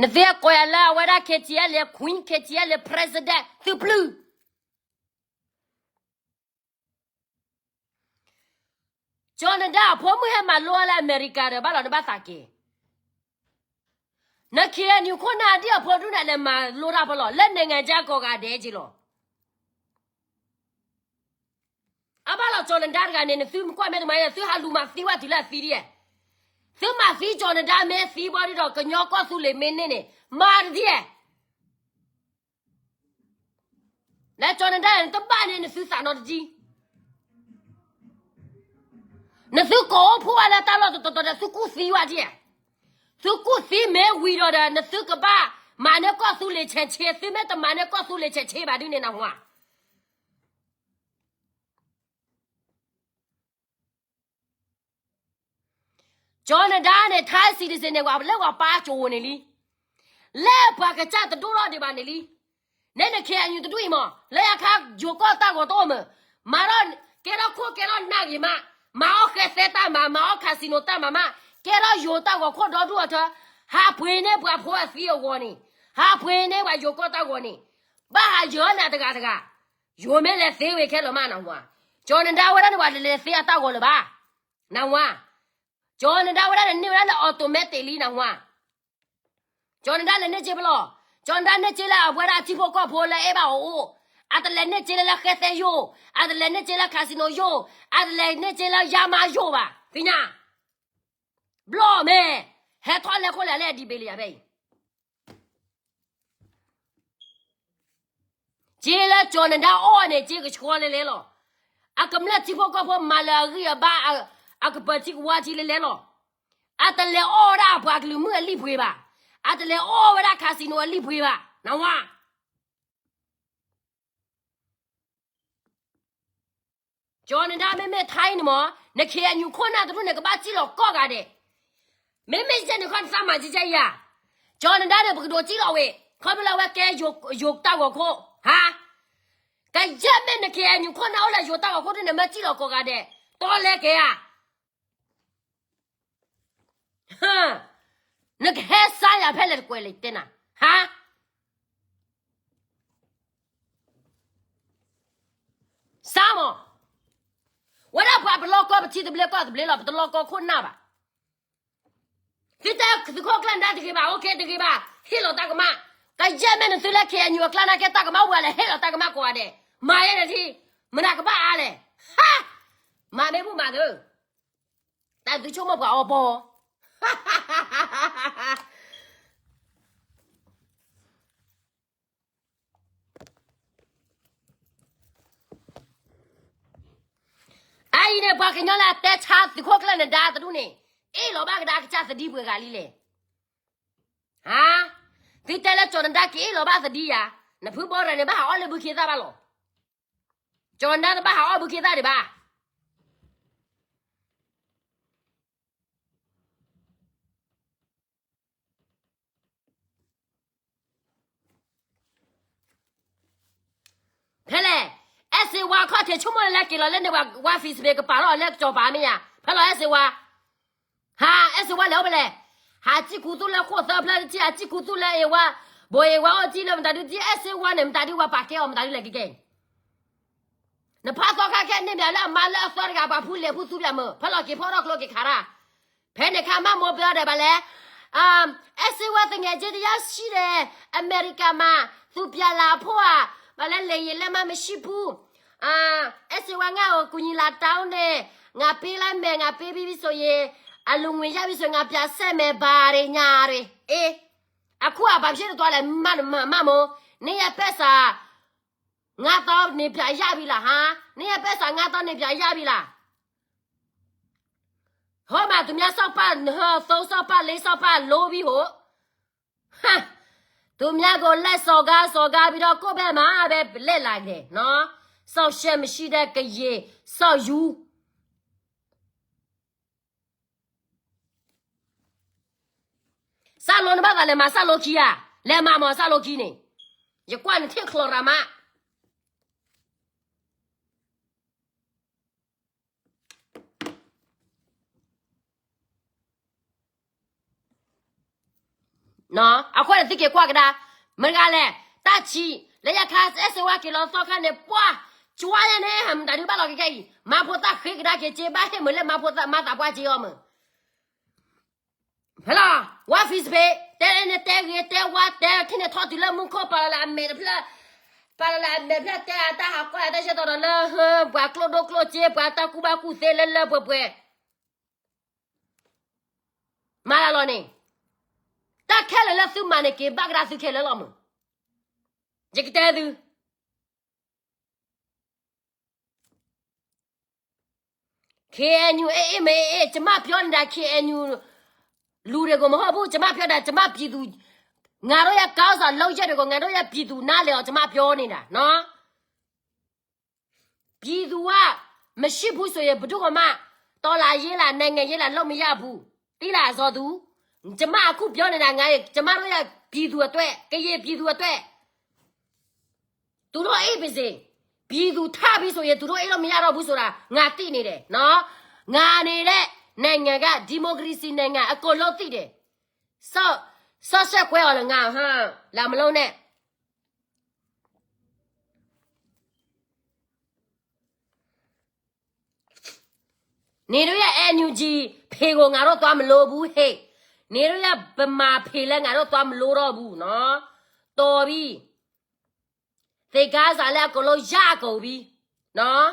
နသ့ကိးယၤလၢအဝဲဒၣ် KTLA Queen, KTLA President သုပျုၢ် ကၠီၤနဒါအဖိမုၣ်ဟဲမၤလိလၢအမဲရကၤဒီး ဘၣ်လီၤနဘၣ်သးက့ၤ, န KNU ခိၣ်နၢ်ဒ်အဖိဒူၣ်န့ၣ် လဲၤမၤလိတၢ်ဖဲလီၤ လၢနဲၣ်ငါကၠၢကိးဂၤဒဲးက့ၤလီၤ. အဘၣ်လီၤကၠီၤနဒါတဂၤန့ၣ် နသုကွၢ်မဲတမၤ သုဟးလူၤမၤသံဝဲတုၤလၢအသံဒ်, သုမၤသံကၠီၤနဒါမ့ၢ်သံဘၣ်ဒ်ဒီး ကညီကီၢ်သူလ့ၤမ့ၢ်န့ၢ်န့ၣ် မၤတဒ် လၢကၠီၤနဒါန့ၣ် တဘၣ်န့ၣ် နသုသးနီတဒ်, နသုကိးအိၣ်ဖှိၣ်ဝဲလၢတၢ်လီၢ်တတီၤတီၤဒီး သုကူၣ်သံဝဲဒ်, သုကူၣ်သံမ့ၢ်ဝံၤဒီးဒီး နသုကဘၣ်မၤန့ၢ်ကီၢ်သူလ့ၤဆဲးဆ့, သုမ့ၢ်တမၤန့ၢ်ကီၢ်သူလ့ၤဆဲးဆ့ဘၣ်ဒ်န့ၣ်နဝါ ကၠီၤနဒါန့ၣ် Thai citizen န့ၣ် လၢပှၤပာ်ကၠိၤန့ၣ်လံ, လၢပှၤကစၢ်တဒိၣ်ထီၣ်ဒံးဘၣ်န့ၣ်လံ, နဲန KNU တဒူၣ်အံၤမး လၢယခါယိၤကီၢ်တၢ်ဂီၤတအိၣ်မး, မၤထီၣ် ကဲထီၣ်ခိၣ်ကဲထီၣ်နၢ်ဂ့ၤမး, မၤအီၣ်ဃဲသဲတၢ်မၤ, မၤအီၣ် casino တၢ်မၤမး, ကဲထီၣ်ယိၤတၢ်ဂီၤခိၣ်ဒီဒူၣ်အထၢ, ဟးပှ့ၤန့ၢ်ပှၤဖိအသံအဂီၢ်န့ၣ်, ဟးပှ့ၤန့ၢ်ပှၤယိၤကီၢ်တၢ်ဂီၤန့ၣ်, ဘၣ်ဟးယၢၤနၤတဂၤတဂၤ, ယိၤမ့ၢ်လဲၤသ့ဝဲခဲလၢာ်မးနဝါ, ကၠီၤနဒါဝဲဒၣ်န့ၣ် ပှၤတလဲၤသ့အတၢ်ဂီၤလၢၤဘၣ်, နဝါ ကၠီၤနဒါဝဲဒၣ်န့ၣ် န့ၢ်ဝဲဒၣ်န့ၣ် automatic လံနဝါ, ကၠီၤနဒါလဲၤန့ၢ်စ့ဖဲလဲၣ်, ကၠီၤနဒါန့ၢ်စ့လၢအဝဲဒၣ်အထံဖိကီၢ်ဖိလၢအဲၣ်ဘၣ်အီၤအိၣ်, အတလဲၤန့ၢ်စ့လၢလၢဃဲသဲယိၣ်, အတလဲၤန့ၢ်စ့လၢ casino ယိၣ်, အတလဲၤန့ၢ်စ့လၢယါမါယိၣ်ဘၣ်, သ့ၣ်ညါ, ဘျီၣ်မ့ၢ်, ဟဲထီၣ်လဲၤခိၣ်လဲၤလၢအဒံးဘ့ၣ်လံယၤဖဲအံၤ စ့လၢကၠီၤနဒါအီၣ်န့ၣ် စ့ကဆှီလဲၤလဲၤလီၤ, အကမျၢၢ်ထံဖိကီၢ်ဖိမၤလၢအဂံၢ်အဘါ, အကပၢၤထံကဝါထံလဲၤလဲၤလီၤ, အတလဲၤအီၣ်ဝဲဒၣ်အပှၤကလုာ်မုၣ်အလံၣ်ပှ့ၤဘၣ်, အတလဲၤအီၣ်ဝဲဒၣ် casino အလံၣ်ပှ့ၤဘၣ်, နဝါ ကၠီၤနဒါမ့မ့ၢ်ထဲအံၤန့ၣ်မး, န KNU ခိၣ်နၢ်တဒူၣ်န့ၣ် ကဘၣ်စံၣ်လီၤကိးဂၤဒဲး, မ့မ့ၢ်ယဲန့ၣ်ခီနသးမၤကဲကဲယၤ, ကၠီၤနဒါန့ၣ် ပကဒိးစံၣ်လီၤဝဲ, ခီဖျိလၢအဝဲကဲယိၤတၢ်ဂီၤခိၣ်, ဟါ, ကယဲၢ်မ့ၢ်န ခ့ၣ်အဲၣ်ယူၣ် ခိၣ်နၢ်အိၣ်လၢယိၤတၢ်ဂီၤခိၣ်ဒ်န့ၣ် မ့ၢ်စံၣ်လီၤကိးဂၤဒဲး, တီလဲက့ၤဧါ. နကဟဲစါယၤဖဲလဲၣ်တကွဲးလဲၣ်တဲနၤ, ဟါ, စါမး, ဝဲဒၣ်ပှၤပလီၢ်ကီၢ် ပထံသဘျ့ကီၢ်သဘျ့လီၤ, ပတလီၢ်ကီၢ်ခိၣ်နၢ်ဘၣ်. သုတဲသုးခိၣ်ကျၢၢ်နဒါတဂ့ၤဘၣ်, အိၣ်ခ့တဂ့ၤဘၣ်, ဟ့ၣ်လီၤတၢ်ကမၣ်, ကယဲၢ်မ့ၢ်နသုလၢ ခ့ၣ်အဲၣ်ယူၣ် အကျါနာ်က့ တၢ်ကမၣ်ဝဲလဲၣ်, ဟ့ၣ်လီၤတၢ်ကမၣ်ကိးဂၤဒဲး, မၤယဲဒၣ်ထံ, မနၤကဘၣ်အါလဲၣ်, ဟါ, မၤမ့ၢ်ဘူၣ်မၤသု, တၢ်သုဆိကမိၣ်ပှၤအီပီ အအံၤန့ၣ် ပှၤကညီလၢအတဲဆါသုးခိၣ်ကျၢၢ်နဒါတဒူၣ်န့ၣ်, အ့ၣ်လီၤဘၣ်ကဒါကစၢ်သဒံပှဲၤဂၤလံလဲၣ်. ဟါ, သုတဲလၢကၠီၤနဒါကအ့ၣ်လီၤဘၣ်သဒံယၤ, နဖုဘီရၤန့ၣ်ဘၣ်ဟးအီၣ်လၢဘုခ့သၣ်ဘၣ်လီၤ. ကၠီၤနဒါတဘၣ်ဟးအီၣ်ဘုခ့သၣ်ဒံးဘၣ်. ဖဲလဲၣ်, အဲၣ်စ့ဝါခီၣ်ထံးဆိကမိၣ်လၢက့ၤလီၤလၢန့ၣ် ဝါ Facebook ကပာ်ထီၣ်အီၤလၢကစီၤပၤမ့ၢ်ဧါ, ဖဲလီၤအဲၣ်စ့ဝါ, ဟါ, အဲၣ်စ့ဝါလဲၤအိၣ်ဖဲလဲၣ်, ဟးစံၣ်ကူသူၣ်လၢဃိၣ်သၢဖျၢၣ်တထံၣ်, ဟးစံၣ်ကူသူၣ်လၢအ့ဝါ, ဘိးအ့ဝါအိၣ်ထံၣ်လၢမတၤဒုထံၣ်, အဲၣ်စ့ဝါန့ၣ် မတၤဒုဝဲပာ်ကဲအီၤ မတၤဒုလဲၣ်ကကဲအံၤ နဖးသီခါခဲန့ၣ်မ့ၢ်လၢအမါလၢအသီတဂၤ ပှၤဖူလဲၤဖူသူပၠးမုၢ် ဖဲလီၤက့ၤဖီထီၣ်ကျိက့ၤခးတၢ်, ဖဲန့ၣ်ခါမးမိၢ်ပၢ်ဒီးဘၣ်လဲၣ်, အဲၣ်စ့ဝါ သူငယ်ချင်းတယောက်ရှိတယ်, အမေရိကန်မှာ, သူပြန်လာဖို့ဧါ, ဘၣ်လဲၣ် လေယာဉ်လက်မှတ်မရှိဘူး, အဲၣ်စ့ဝါ ငါ့ကိုကူညီလာတောင်းတယ်, ငါပေးလိုက်မယ်, ငါပေးပြီးပြီဆိုရင်, အလူငွေရပြီဆိုရင် ငါပြန်ဆက်မယ်, ဘာတွေညာတွေ, အေး, အခုကဘာဖြစ်လို့သွားလဲ, မမို့, နင့်ရဲ့ပိုက်ဆံ ငါးသောင်းနေပြန်ရပြီလားဟါ, နင့်ရဲ့ပိုက်ဆံ ငါးသောင်းနေပြန်ရပြီလား, ဟိုမှာ သူများစောက်ပါ, သုံးစောက်ပါ, လေးစောက်ပါ လိုပြီဟို, ဟါ, သူများကိုလက်စော်ကားစော်ကားပြီးတော့ ကိုယ့်ဘက်မှာပဲလှည့်လာတယ်နော်, စောက်ရှက်မရှိတဲ့ကရင်စောက်ယူ စၢ်လိနဘၣ်သးလဲၤမၤစၢ်လိခံဧါ, လဲၤမၤမၤစၢ်လိခံန့ၣ်, ယကွၢ်နထံၣ်ချီရၤမး အဃိန့ၣ်သုက့ၤကွၢ်ကဒါ, မတၤတဂၤလဲၣ်, တၢ်ဆံး, လၢယခါ အဲၣ်စ့ဝါက့ၤလီၤသီခါန့ၣ် ပှၢ်, ကၠွါယဲန့ၣ် မတၤဒုဘၣ်လီၤကကဲအံၤ, မၤဖိသၣ်ဃ့ကဒါက့ၤစ့ ဘၣ်ဟ့ၣ်မုာ်လၢမၤဖိသၣ်မၤသးပှၢ်စ့အီၤမုၢ် ဖဲလီၤ, ဝါ Facebook, တဲန့ၣ်တဲဂ့ၤတဲဝါ တဲထံၣ်န့ၣ်ထီၣ်တုၤလၢမူခိၣ်ပာ်လီၤလၢအမဲာ်တဖျၢၣ်, ပာ်လီၤလၢအမဲာ်တဖျၢၣ် တဲအတၢ်ဟးကွၢ်တၢ်ဆၢတီၤဒီးလၢ ပှၤကျိၣ်ဒိၣ်ကျိၣ်စ့ ပှၤတၢ်ကူၣ်ဘၣ်ကူၣ်သ့လၢလၢပှဲၤပှဲၤ မၤလၢလီၤန့ၣ်, တၢ်ခဲလၢာ်လၢသုမၤန့ၣ် က့ၤဘၣ်ကဒါသုခဲလၢာ်လီၤမုၢ်, ယကတဲသု ခ့ၣ်အဲၣ်ယူၣ် အဲၣ်မ့ၢ်အဲၣ်, ကျမပြောနေတာ ခ့ၣ်အဲၣ်ယူၣ် လူတွေကိုမဟုတ်ဘူး, ကျမပြောတာ ကျမပြည်သူ, ငါတို့ရဲ့ခေါင်းဆောင်လုပ်ရပ်တွေကို ငါတို့ရဲ့ပြည်သူနားလည်အောင် ကျမပြောနေတာနော်. ပြည်သူကမရှိဘူးဆိုရင် ဘယ်သူကမှ တော်လှန်ရေးလား နိုင်ငံရေးလား လုပ်မရဘူး. သိလား ဇော်သူ, ကျမအခုပြောနေတာ ငါ, ကျမတို့ရဲ့ပြည်သူအတွက်, ကရင်ပြည်သူအတွက် သူတို့အိပ်ပါစေ, ပြည်သူထပြီဆိုရင် သူတို့အိပ်လို့မရတော့ဘူးဆိုတာ ငါသိနေတယ်နော်. ငါနေတဲ့နိုင်ငံက ဒီမိုကရေစီနိုင်ငံ အကုန်လုံးသိတယ်. စော့, စော့ရှက်ကွဲအီၤလၢငါ, ဟါ, လာမလုံးနဲ့. နင်တို့ရဲ့ NUG ဖေကို ငါတို့သွားမလိုဘူးဟဲ့, နင်တို့ရဲ့ဗမာဖေလည်း ငါတို့သွားမလိုတော့ဘူးနော်. တော်ပြီ, သင်ခန်းစာလည်း အကုန်လုံးရကုန်ပြီနော်.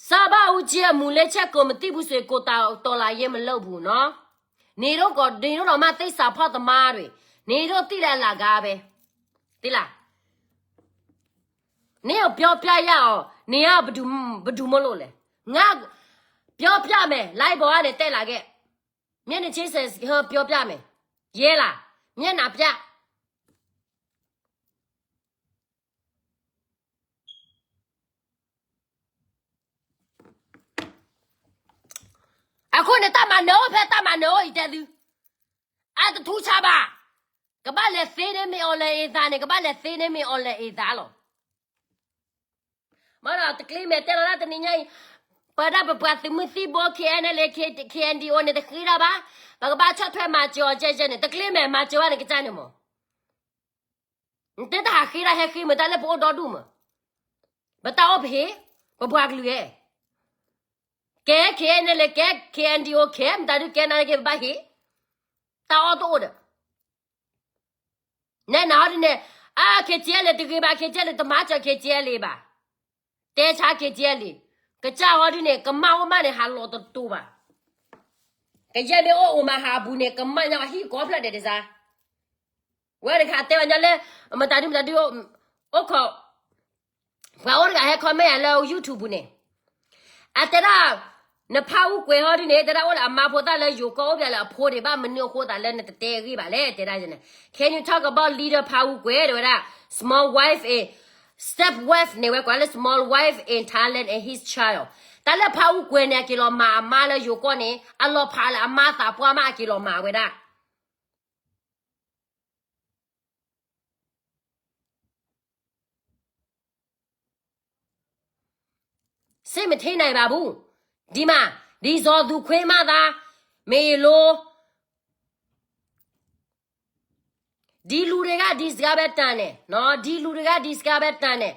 စဘဦးကြီးအမူလၢချက်ကို မသိဘူးဆိုရင် ကိုယ်တော်တော်လှန်ရေးမလုပ်ဘူးနော်. နင်တို့က, နင်တို့တောင်မှသစ္စာဖောက်သမားတွေ, နင်တို့သိတဲ့အလကားပဲ, သိလား. နင်ကိုပြောပြရအောင်, နင်ကဘယ်သူ, ဘယ်သူမို့လို့လဲ. ငါပြောပြမယ်, live ပေါ်ကနေတက်လာခဲ့. မျက်နှာချင်းဆိုင် ပြောပြမယ်. ရဲလား, မျက်နှာပြ. အဃိန့ၣ် တၢ်မၤနၢၤအိၣ်ဖဲတၢ်မၤနၢၤအိၣ်အံၤတဲသု, အတထူဆါဘၣ်, ကဘၣ်လဲၤသ့န့ၢ်မ့ၢ်အီၤလဲၤအ့ၤသးန့ၣ် ကဘၣ်လဲၤသ့န့ၢ်မ့ၢ်အီၤလဲၤအ့ၤသးလီၤ. မ့ၢ်ဒီးတကျ့မဲာ်တဲလီၤဒၣ်တနံၤညါအံၤ, ပဒၣ်ပပှၤသုးမုၢ်သံၣ်ဘိ K N L A K N D O န့ၣ် တဃ့ဒၣ်ဘၣ်, ပကဘၣ်ဆီၣ်ထွဲမၤစၢၤအီၤကဲကဲန့ၣ် တကျ့မဲာ်မၤစၢၤဘၣ်န့ၣ် ကစၢ်န့ၣ်မး နတဲတၢ်ဟးဃ့ဒၣ်ဟဲဃ့မ့ၢ်တၢ်လၢပအိၣ်ဒီဒူၣ်မး, ပတၢ်အိၣ်ပဟ့ၣ်, ပပှၤကလုာ်ဧၢ, ကဲ K N L A ကဲ K N D O ကဲ မတၤဒုးကဲနၤက့ၤပဘၣ်ဟ့ၣ်, တၢ်အီၣ်တအိၣ်ဒီး နဲနၤဟီဒ်န့ၣ်, အ K T L A တဂ့ၤဘၣ် K T L A တမၤစၢၤ K T L A ဘၣ်, တဲဆါ K T L A, ကစၢ်ဟီဒ်န့ၣ် ကမၣ်အိၣ်မးန့ၣ် ဟးလီၤတတိၤဘၣ်, ကယဲၢ်မ့ၢ်အိၣ်အိၣ်မးဟးအပူၤန့ၣ် ကမၣ်ညါအဟံၣ်ကိးဖျၢၣ်ဒဲးတစါ, ဝဲတခါတဲဘၣ်ညါလၢ မတၤဒုမတၤဒု အိၣ်ခိး ပှၤအိၣ်တဂၤဟဲ comment ယၤလၢ YouTube ပူၤန့ၣ်, အတဲဒၣ်, နဖးအူကွဲၤဟီဒ်န့ၣ် တဲဒၣ်အိၣ်လၢအမါဖိသၣ်လၢယိၤကီၢ်အိၣ်ဖျဲၣ်လၢအဖိဒံးဘၣ် မနုၤအဃိသးလၢနတတဲအဂ့ၢ်ဘၣ်လဲၣ် တဲဒၣ်န့ၣ်, Can you talk about leader ဖးအူကွဲၤ တဲဝဲဒၣ်, small wife and step wife န့ၣ်ဝဲကွၢ်လၢ small wife in Thailand and his child, တၢ်လၢဖးအူကွဲၤန့ၣ် အက့ၤလီၤမၤအမါလၢယိၤကီၢ်န့ၣ် အလီၤဖးလၢအမါသးပှၢ်မး အက့ၤလီၤမၤဝဲဒၣ် စ့မ့ၢ်ထဲန့ၣ်ဘၣ်ဘူး, ဒ်မး, ဒ်စီၤသူခွ့မးသး, မ့ၢ်လိ, ဒ်လူတဂၤဒ်စှၤဘဲတၢ်န့ၣ်, ဒ်လူတဂၤဒ်စှၤဘဲတၢ်န့ၣ်,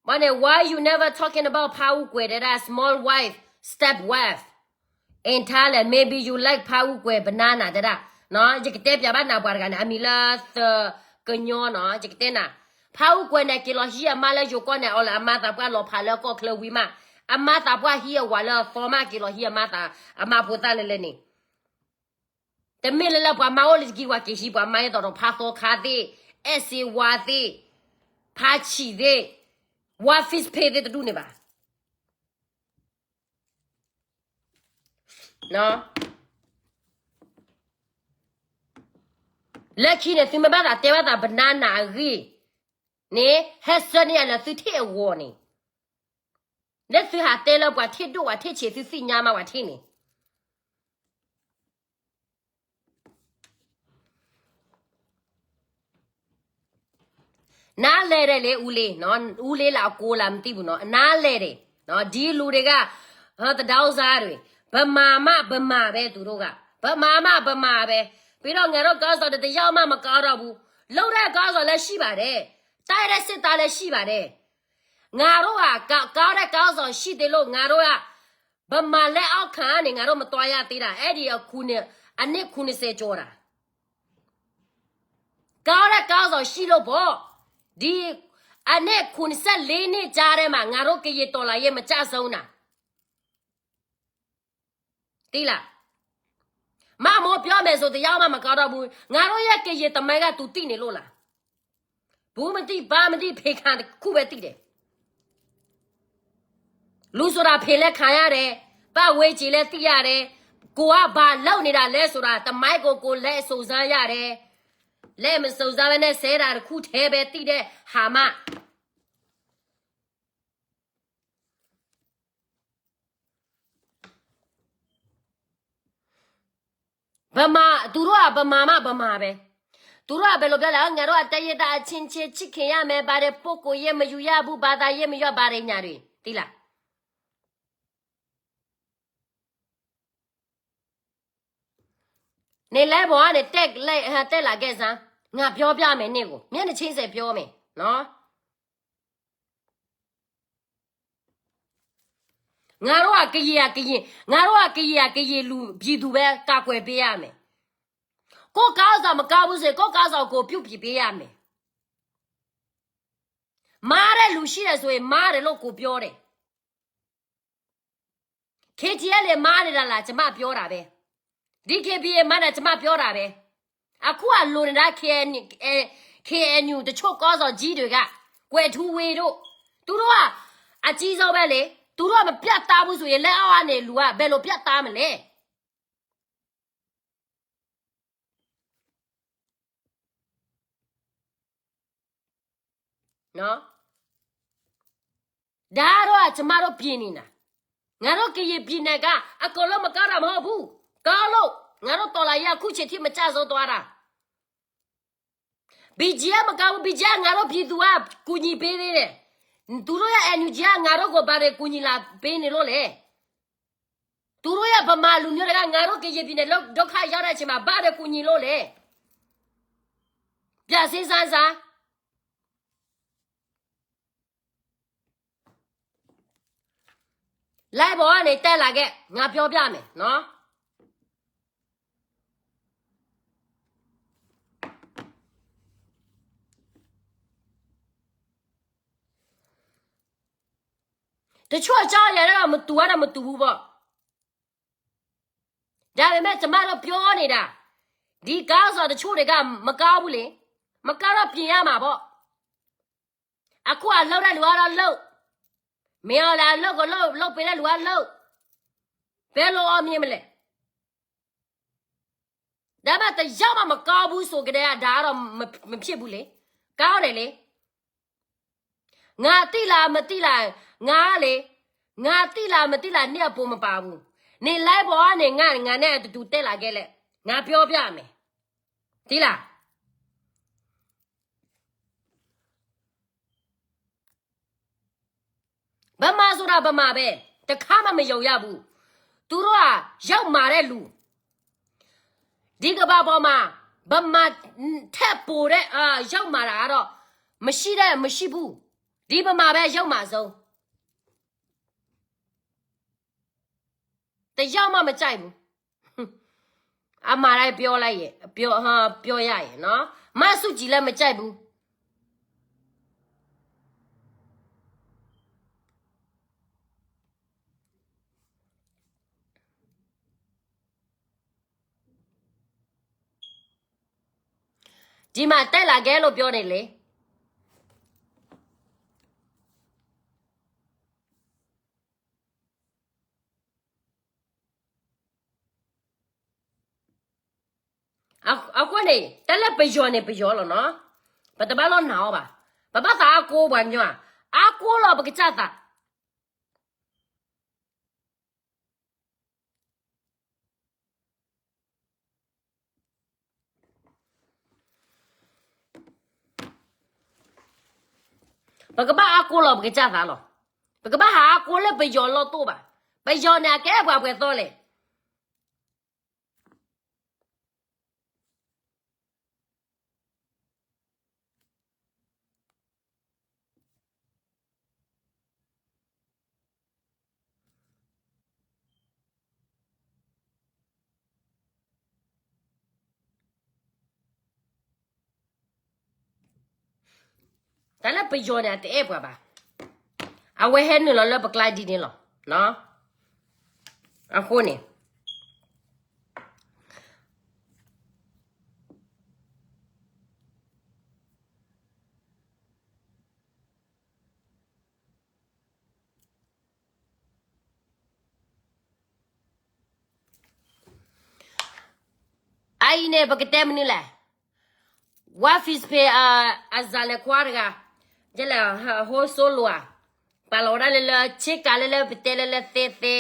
ဘၣ်န့ၣ် why you never talking about ဖးအူကွဲၤ တဲဒၣ် small wife, step wife in Thailand, maybe you like ဖးအူကွဲၤ banana တဲဒၣ်, ယကတဲပျးဘၣ်နၤပှၤတဂၤန့ၣ် အမံၤလၢသၢကညီနီၤ ယကတဲနၤ, ဖးအူကွဲၤန့ၣ် က့ၤလီၤဟံးအမါလၢယိၤကီၢ်န့ၣ် အီၤလၢအမါသးပှၢ်လီၤဖးလၢကီၢ်ချၢဝံၤမး, အမါသးပှၢ်ဟံးအဝၤလၢအသီမး က့ၤလီၤဟံးအမါသး, အမါဖိသၣ်လၢလဲၣ်န့ၣ် တမ့ၢ်လၢလၢပှၤမါအိၣ်လၢတကံၤ ပှၤက့ၤဟံးပှၤမါ ဒ်သိးဒီးဖးသီခါသ့ၣ်, အဲၣ်စ့ဝါသ့ၣ်, ဖးဆံၣ်သ့ၣ်, ဝါ fish ဖ့သ့ၣ်တဒူၣ်န့ၣ်ဘၣ်. လၢခံန့ၣ် သုမ့ၢ်ဘၣ်သးတဲဘၣ်သး banana အဂ့ၢ်န့ၣ် ဟဲဆှၢန့ၢ်ယၤလၢသုထံၣ်အဂီၢ်န့ၣ်, လၢသုဟးတဲလၢပှၤထံၣ်ဒိၣ်ပှၤထံၣ်ဆံး သုသ့ၣ်ညါမးပှၤထံၣ်န့ၣ် နားလဲၣ်ဒဲးလၢ ဦးလေး, ဦးလေးလား အကိုလား မသိဘူးနော်, နားလဲၣ်ဒဲး, ဒီလူတွေက သဒါဥစားတွေ, ဗမာမှ ဗမာပဲ သူတို့က, ဗမာမှ ဗမာပဲ, ပြီးတော့ ငါတို့ခေါင်းဆောင်တွေ တစ်ယောက်မှ မကောင်းတော့ဘူး, လုပ်တဲ့ခေါင်းဆောင်လည်း ရှိပါတယ်, တိုက်တဲ့စစ်သားလည်း ရှိပါတယ်, ငါတို့က ကောင်းတဲ့ခေါင်းဆောင် ရှိသေးလို့ ငါတို့က ဗမာလက်အောက်ခံကနေ ငါတို့ မသွားရသေးတာ, အဲ့ဒီအခုနှစ်, အနှစ် ခုနှစ်ဆယ် ကျော်တာ. ကောင်းတဲ့ခေါင်းဆောင်ရှိလို့ပေါ့, ဒီအနှစ် ခုနှစ်ဆယ့်လေး နှစ်ကြားထဲမှာ ငါတို့ ကရင်တော်လှန်ရေး မကျဆုံးတာ. သိလား, မမိုးပြောမယ်ဆို တစ်ယောက်မှ မကောင်းတော့ဘူး, ငါတို့ရဲ့ ကရင်သမိုင်းက သူသိနေလို့လား. ဘူးမသိ ဘါမသိ ဖ့ခါတစ်ခုပဲသိတယ်. လူဆိုတာ ဖယ်လည်းခံရတယ်, ပတ်ဝန်းကျင်လည်း သိရတယ်, ကိုယ်က ဘာလုပ်နေတာလဲဆိုတာ သမိုင်းကို ကိုယ်လည်း စုံစမ်းရတယ်, လည်းမစုံစမ်းဘဲနဲ့ ဆဲတာတစ်ခုထဲပဲ သိတဲ့ဟာမှ ဗမာ, သူတို့က ဗမာမှ ဗမာပဲ. သူတို့က ဘယ်လိုပြောလဲ, ငါတို့က တိုင်းရင်းသား အချင်းချင်း ချစ်ခင်ရမယ်, ဘာတွေ ပုဂ္ဂိုလ်ရေး မယူရဘူး, ဘာသာရေး မယူရ ဘာတွေ ညာတွေ, သိလား. နလဲၤပေါ်ကနေ တက်လာခဲ့စမ်း, ငါပြောပြမယ် နင့်ကို, မျက်နှာချင်းဆိုင် ပြောမယ်နော်. ငါတို့က ကရင်က ကရင်, ငါတို့က ကရင်က ကရင်လူ ပြည်သူပဲ ကာကွယ်ပေးရမယ်. ကိုယ့်ခေါင်းဆောင် မကောင်းဘူးဆိုရင် ကိုယ့်ခေါင်းဆောင်ကို ပြုပြင်ပေးရမယ်. မှားတဲ့လူရှိတယ်ဆိုရင် မှားတယ်လို့ ကိုယ်ပြောတယ်. K T L A မှားနေတာလား, ကျွန်မပြောတာပဲ. D K B A မှားတယ်, ကျွန်မပြောတာပဲ. အခုက လိုနေတာ K N, K N U တချို့ ခေါင်းဆောင်ကြီးတွေက, ကွယ်ထူးဝင်းတို့, သူတို့က အကြီးဆုံးပဲလေ. သူတို့က မပြတ်သားဘူးဆိုရင် လက်အောက်ကနေ လူက ဘယ်လိုပြတ်သားမလဲ. နော်. ဒါတော့ ကျမတို့ ပြည် န့ၣ်နၤ, ငါတို့ ကရင်ပြည်နယ်က အကုန်လုံး မကောင်းတာ မဟုတ်ဘူး, ကောင်းလို့ ငါတို့ တော်လှန်ရေး အခုချိန်ထိ မကျဆုံးသွားတာ. BGF မကောင်းဘူး, BGF ငါတို့ ပြည်သူက ကူညီပေးသေးတယ်. သူတို့ရဲ့ NUG က ငါတို့ကို ဘာတွေ ကူညီလာပေးနေလို့လဲ. သူတို့ရဲ့ ဗမာလူမျိုးတွေက ငါတို့ ကရင်ပြည်နယ် ဒုက္ခရောက်တဲ့အချိန်မှာ ဘာတွေ ကူညီလို့လဲ. ပြန်စဉ်းစားစမ်း. လဲဘီၣ်န့ၣ် တဲလၢကဲ, ငါပြောပြမယ်နော်. တချို့အကြောင်းအရာတွေတော့ မတူတာတော့ မတူဘူးပေါ့. ဒါပေမဲ့ ကျမတို့ ပြောနေတာ, ဒီခေါင်းဆောင်တချို့တွေက မကောင်းဘူးလေ. မကောင်းတော့ ပြင်ရမှာပေါ့. အခုအလုပ်တဲ့လူကတော့လုပ်, မင်းအောင်လှိုင် အလုပ်ကိုလုပ်, လုပ်ပေးတဲ့လူကလုပ်, ဘယ်လိုအောင်မြင်မလဲ. ဒါပေမဲ့ တစ်ယောက်မှ မကောင်းဘူးဆိုကတည်းက ဒါကတော့ မ, မဖြစ်ဘူးလေ. ကောင်းတယ်လေ. ငါသိလား မသိလား, ငါလေ, ငါသိလား မသိလား နင့်အပိုင်မပါဘူး. နင် live ပေါ်ကနေ ငါ, ငါနဲ့အတူတူ တက်လာခဲ့လဲ, ငါပြောပြမယ်. သိလား. ဗမာဆိုတာ ဗမာပဲ, တစ်ခါမှ မယုံရဘူး. သူတို့က ယုတ်မာတဲ့လူ, ဒီကမ္ဘာပေါ်မှာ ဗမာထက်ပိုတဲ့, အာ, ယုတ်မာတာကတော့ မရှိတဲ့, မရှိဘူး. ဒီဗမာပဲ ယုတ်မာဆုံး. တစ်ယောက်မှ မကြိုက်ဘူး. အမှားတိုင်း ပြောလိုက်ရင်, ပြော, ဟော, ပြောရရင်နော်, မဆူကြည်လည်း မကြိုက်ဘူး. ဒီမှာ တက်လာခဲ့လို့ ပြောနေလေ. အဃိန့ၣ် တၢ်လၢပယီၤန့ၣ် ပယီၤလီၤနီၤ. ပတဘၣ်လီၤနာ်အီၤဘၣ်. ပဘၣ်သးအါကိးပှၤကညီဧါ, အါကိးလီၤပကစၢ်သး. ပကဘၣ်အါကိးလီၤပကစၢ်သးလီၤ. ပကဘၣ်ဟးအါကိးလၢပယီၤလီၢ်တိၢ်ဘၣ်. ပယီၤန့ၣ် အကဲပှၤပှဲၤသီလဲၣ်. တၢ်လၢပယီၤန့ၣ် အတအဲၣ်ပှၤဘၣ်. အဝဲဟဲနုာ်လီၤလၢပကျါဒ်န့ၣ်လီၤ. အဃိန့ၣ် အအံၤန့ၣ် ပကတဲမနုၤလဲၣ်. ဝါ Facebook အစလဲၤခွါတဂၤ, ယလဲၤဟိစိလိၤဧါ, ပာ်လီၤဝဲဒၣ်လၢလၢ ဆ့ကၤလၢလၢပတဲလၢလၢသဲသဲ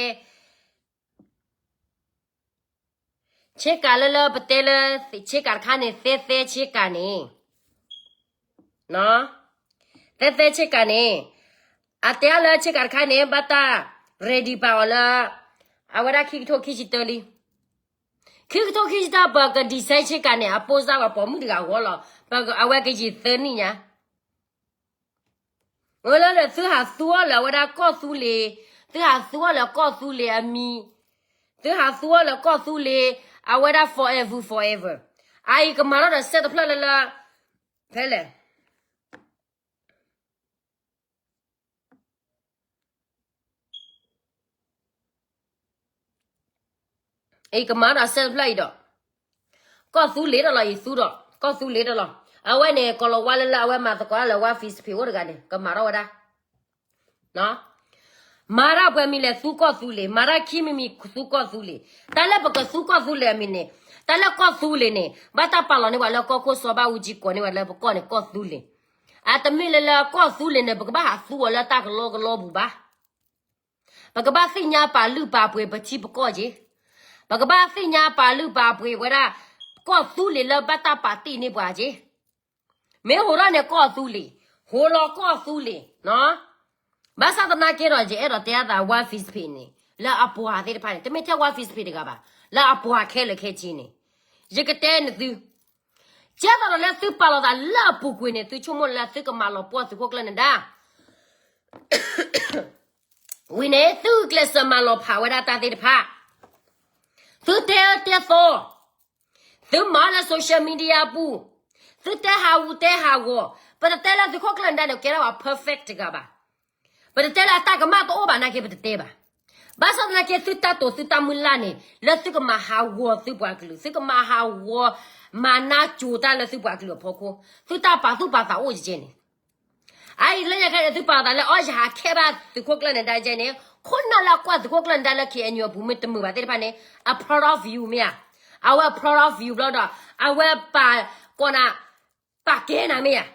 ဆ့ကၤလၢလၢပတဲလၢ ဆ့ကၤတခါန့ၣ် သဲသဲဆ့ကၤန့ၣ်, သဲသဲဆ့ကၤန့ၣ်, အတဲအီၤလၢဆ့ကၤတခါန့ၣ် ဘၣ်တၢ် ready ပာ်အီၤလၢ အဝဲဒၣ်ခံကထိခံဆံတၢလံ. ခံကထိခံဆံတၢ ပက design ဆ့ကၤန့ၣ် အပိၢ်စၢ်ပှၤပိာ်မုၣ်တဂၤအဂီၢ်လီၤ. ပအဝဲကယံာ်သၢနံၣ်ညါ အလၢလၢ သုဟးသူအီၤလၢအဝဲဒၣ်ကီၢ်သူလ့ၤ, သုဟးသူအီၤလၢကီၢ်သူလ့ၤအမံၤ, သုဟးသူအီၤလၢကီၢ်သူလ့ၤ, အဝဲဒၣ် forever forever. အအံၤကမၤထီၣ်ဒီးစဲတဖျၢၣ်လၢလၢ ဖဲလဲၣ် အံၤကမၤဒီးစဲတဖျၢၣ်အံၤဒီး ကီၢ်သူလ့ၤတလီၤ အံၤသူဒီး ကီၢ်သူလ့ၤတလီၤ. အဝဲန့ၣ် ကီၤလၤဝါလၢလၢအဝဲမၤသကိးလၢဝါ Facebook အိၣ်တဂၤန့ၣ် ကမၤထီၣ်ဝဲဒၣ် မၤတၢ်ပှဲၤမံၤလဲၣ်သူကီၢ်သူလ့ၤ, မၤတၢ်ခံမံၤမံၤသူကီၢ်သူလ့ၤ. တၢ်လၢပကသူကီၢ်သူလ့ၤအမံၤန့ၣ်, တၢ်လၢကီၢ်သူလ့ၤန့ၣ် ဘၣ်တၢ်ပာ်လီၤန့ၢ်ပှၤလၢကီၢ်ခိၣ်စီၤဘၣ်အူကၠံကိးန့ၢ်ပှၤလၢပကီၢ်န့ၣ် ကီၢ်သူလ့ၤ. အတမ့ၢ်လၢလၢကီၢ်သူလ့ၤန့ၣ် ပကဘၣ်ဟးသူအီၤလၢတၢ်ကလီကလီပူၤဘၣ်. ပကဘၣ်သ့ၣ်ညါပာ်လုၢ်ပာ်ပှ့ၤပထံပကီၢ်က့ၤ. ပကဘၣ်သ့ၣ်ညါပာ်လုၢ်ပာ်ပှ့ၤဝဲဒၣ် ကီၢ်သူလ့ၤလၢဘၣ်တၢ်ပာ်တ့ၢ်န့ၢ်ပှၤက့ၤ. မ့ၢ်ဟိးထီၣ်န့ၣ်ကီၢ်သူလ့ၤ, ဟိးလီၤကီၢ်သူလ့ၤနီၤ. ဘၣ်ဆၣ်သနာ်က့ဒီး ယအဲၣ်ဒိးတဲအသး One Fist Page န့ၣ် လၢအပှၤသ့ၣ်တဖၣ်န့ၣ် တမ့ၢ်ထဲ One Fist Page တဂၤဘၣ်, လၢအပှၤခဲလၢာ်ခဲဆ့န့ၣ် ယကတဲနသု ကဲသိးဒီးလၢသုပာ်လီၤသးလၢအပူၤကွံာ်န့ၣ် သုဆိကမိၣ်လၢသုကမၤလီၤပှီၢ်သုးခိၣ်ကျၢၢ်နဒါ ဝံၤန့ၣ် သုကျဲးစၢးမၤလီၤဖးဝဲဒၣ်တၢ်သ့ၣ်တဖၣ်, သုတဲအၢတဲသီ, သုမၤလၢ social media ပူၤ, သုတဲဟးဂူာ်တဲဟးဂီၤ, ပတတဲလၢသုးခိၣ်ကျၢၢ်နဒါန့ၣ် ကဲထီၣ်ဝဲ perfect တဂၤဘၣ်. ပတတဲလၢအတၢ်ကမၣ်တအိၣ်ဘၣ်နာ်က့ ပတတဲဘၣ်. ဘၣ်ဆၣ်သနာ်က့ သုတၢ်တိာ်သုတၢ်မုၢ်လၢ်န့ၣ် လၢသုကမၤဟးဂီၤသုပှၤကလုာ်, သုကမၤဟးဂီၤ မၤနးကိၤတၢ်လၢသုပှၤကလုာ်အဖီခိၣ်, သုတၢ်ပာ်သူၣ်ပာ်သးအိၣ်ကဲန့ၣ် အအံၤလၢညါခါန့ၣ် သုပာ်သးလၢအီၣ်ယဟးခဲဘၣ်သုးခိၣ်ကျၢၢ်နဒါကဲန့ၣ်, ခိၣ်နၢ်လၢအကွၢ်သုးခိၣ်ကျၢၢ်နဒါလၢ K N U အပူၤမ့ၢ်တမုာ်ဘၣ်သ့ၣ်တဖၣ်န့ၣ် အ proud of you မ့ၢ်ဧါ, အဝဲ proud of you ဘျီဒီး အဝဲပာ်ကိးနၤ, ပာ်ကဲနၤမ့ၢ်ဧါ.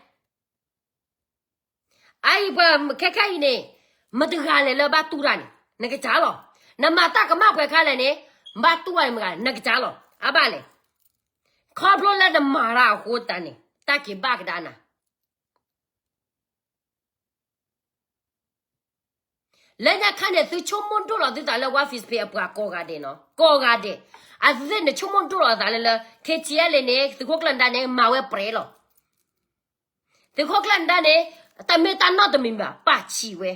အအံၤပှၤခဲခဲအံၤန့ၣ် မတဂၤလဲၣ်လၢဘၣ်တူၢ်တၢ်န့ၣ် နကစၢ်လီၤ. နမၤတၢ်ကမၣ်ပှဲၤခါလဲၣ်န့ၣ် ဘၣ်တူၢ်တၢ်န့ၣ်မတဂၤ နကစၢ်လီၤ. အဘၣ်လဲၣ်, ခီဖျိလၢနမၤတၢ်အဃိတၢ်န့ၣ် တၢ်က့ၤဘၣ်ကဒါနၤ လၢညါခါန့ၣ် သုဆိကမိၣ်ဒိၣ်လီၤသုသးလၢ One Fist Page အပှၤကိးဂၤဒဲးနီၤ, ကိးဂၤဒဲး. အသ့ၣ်န့ၣ် ဆိကမိၣ်ဒိၣ်လီၤသးလၢလၢ K T L န့ၣ် သုးခိၣ်ကျၢၢ်နဒါန့ၣ် မၤဝဲပြဲလီၤ. သုးခိၣ်ကျၢၢ်နဒါန့ၣ် တမ့ၢ်တၢ်နီတမံၤဘၣ်, ပာ်ဆံးဝဲ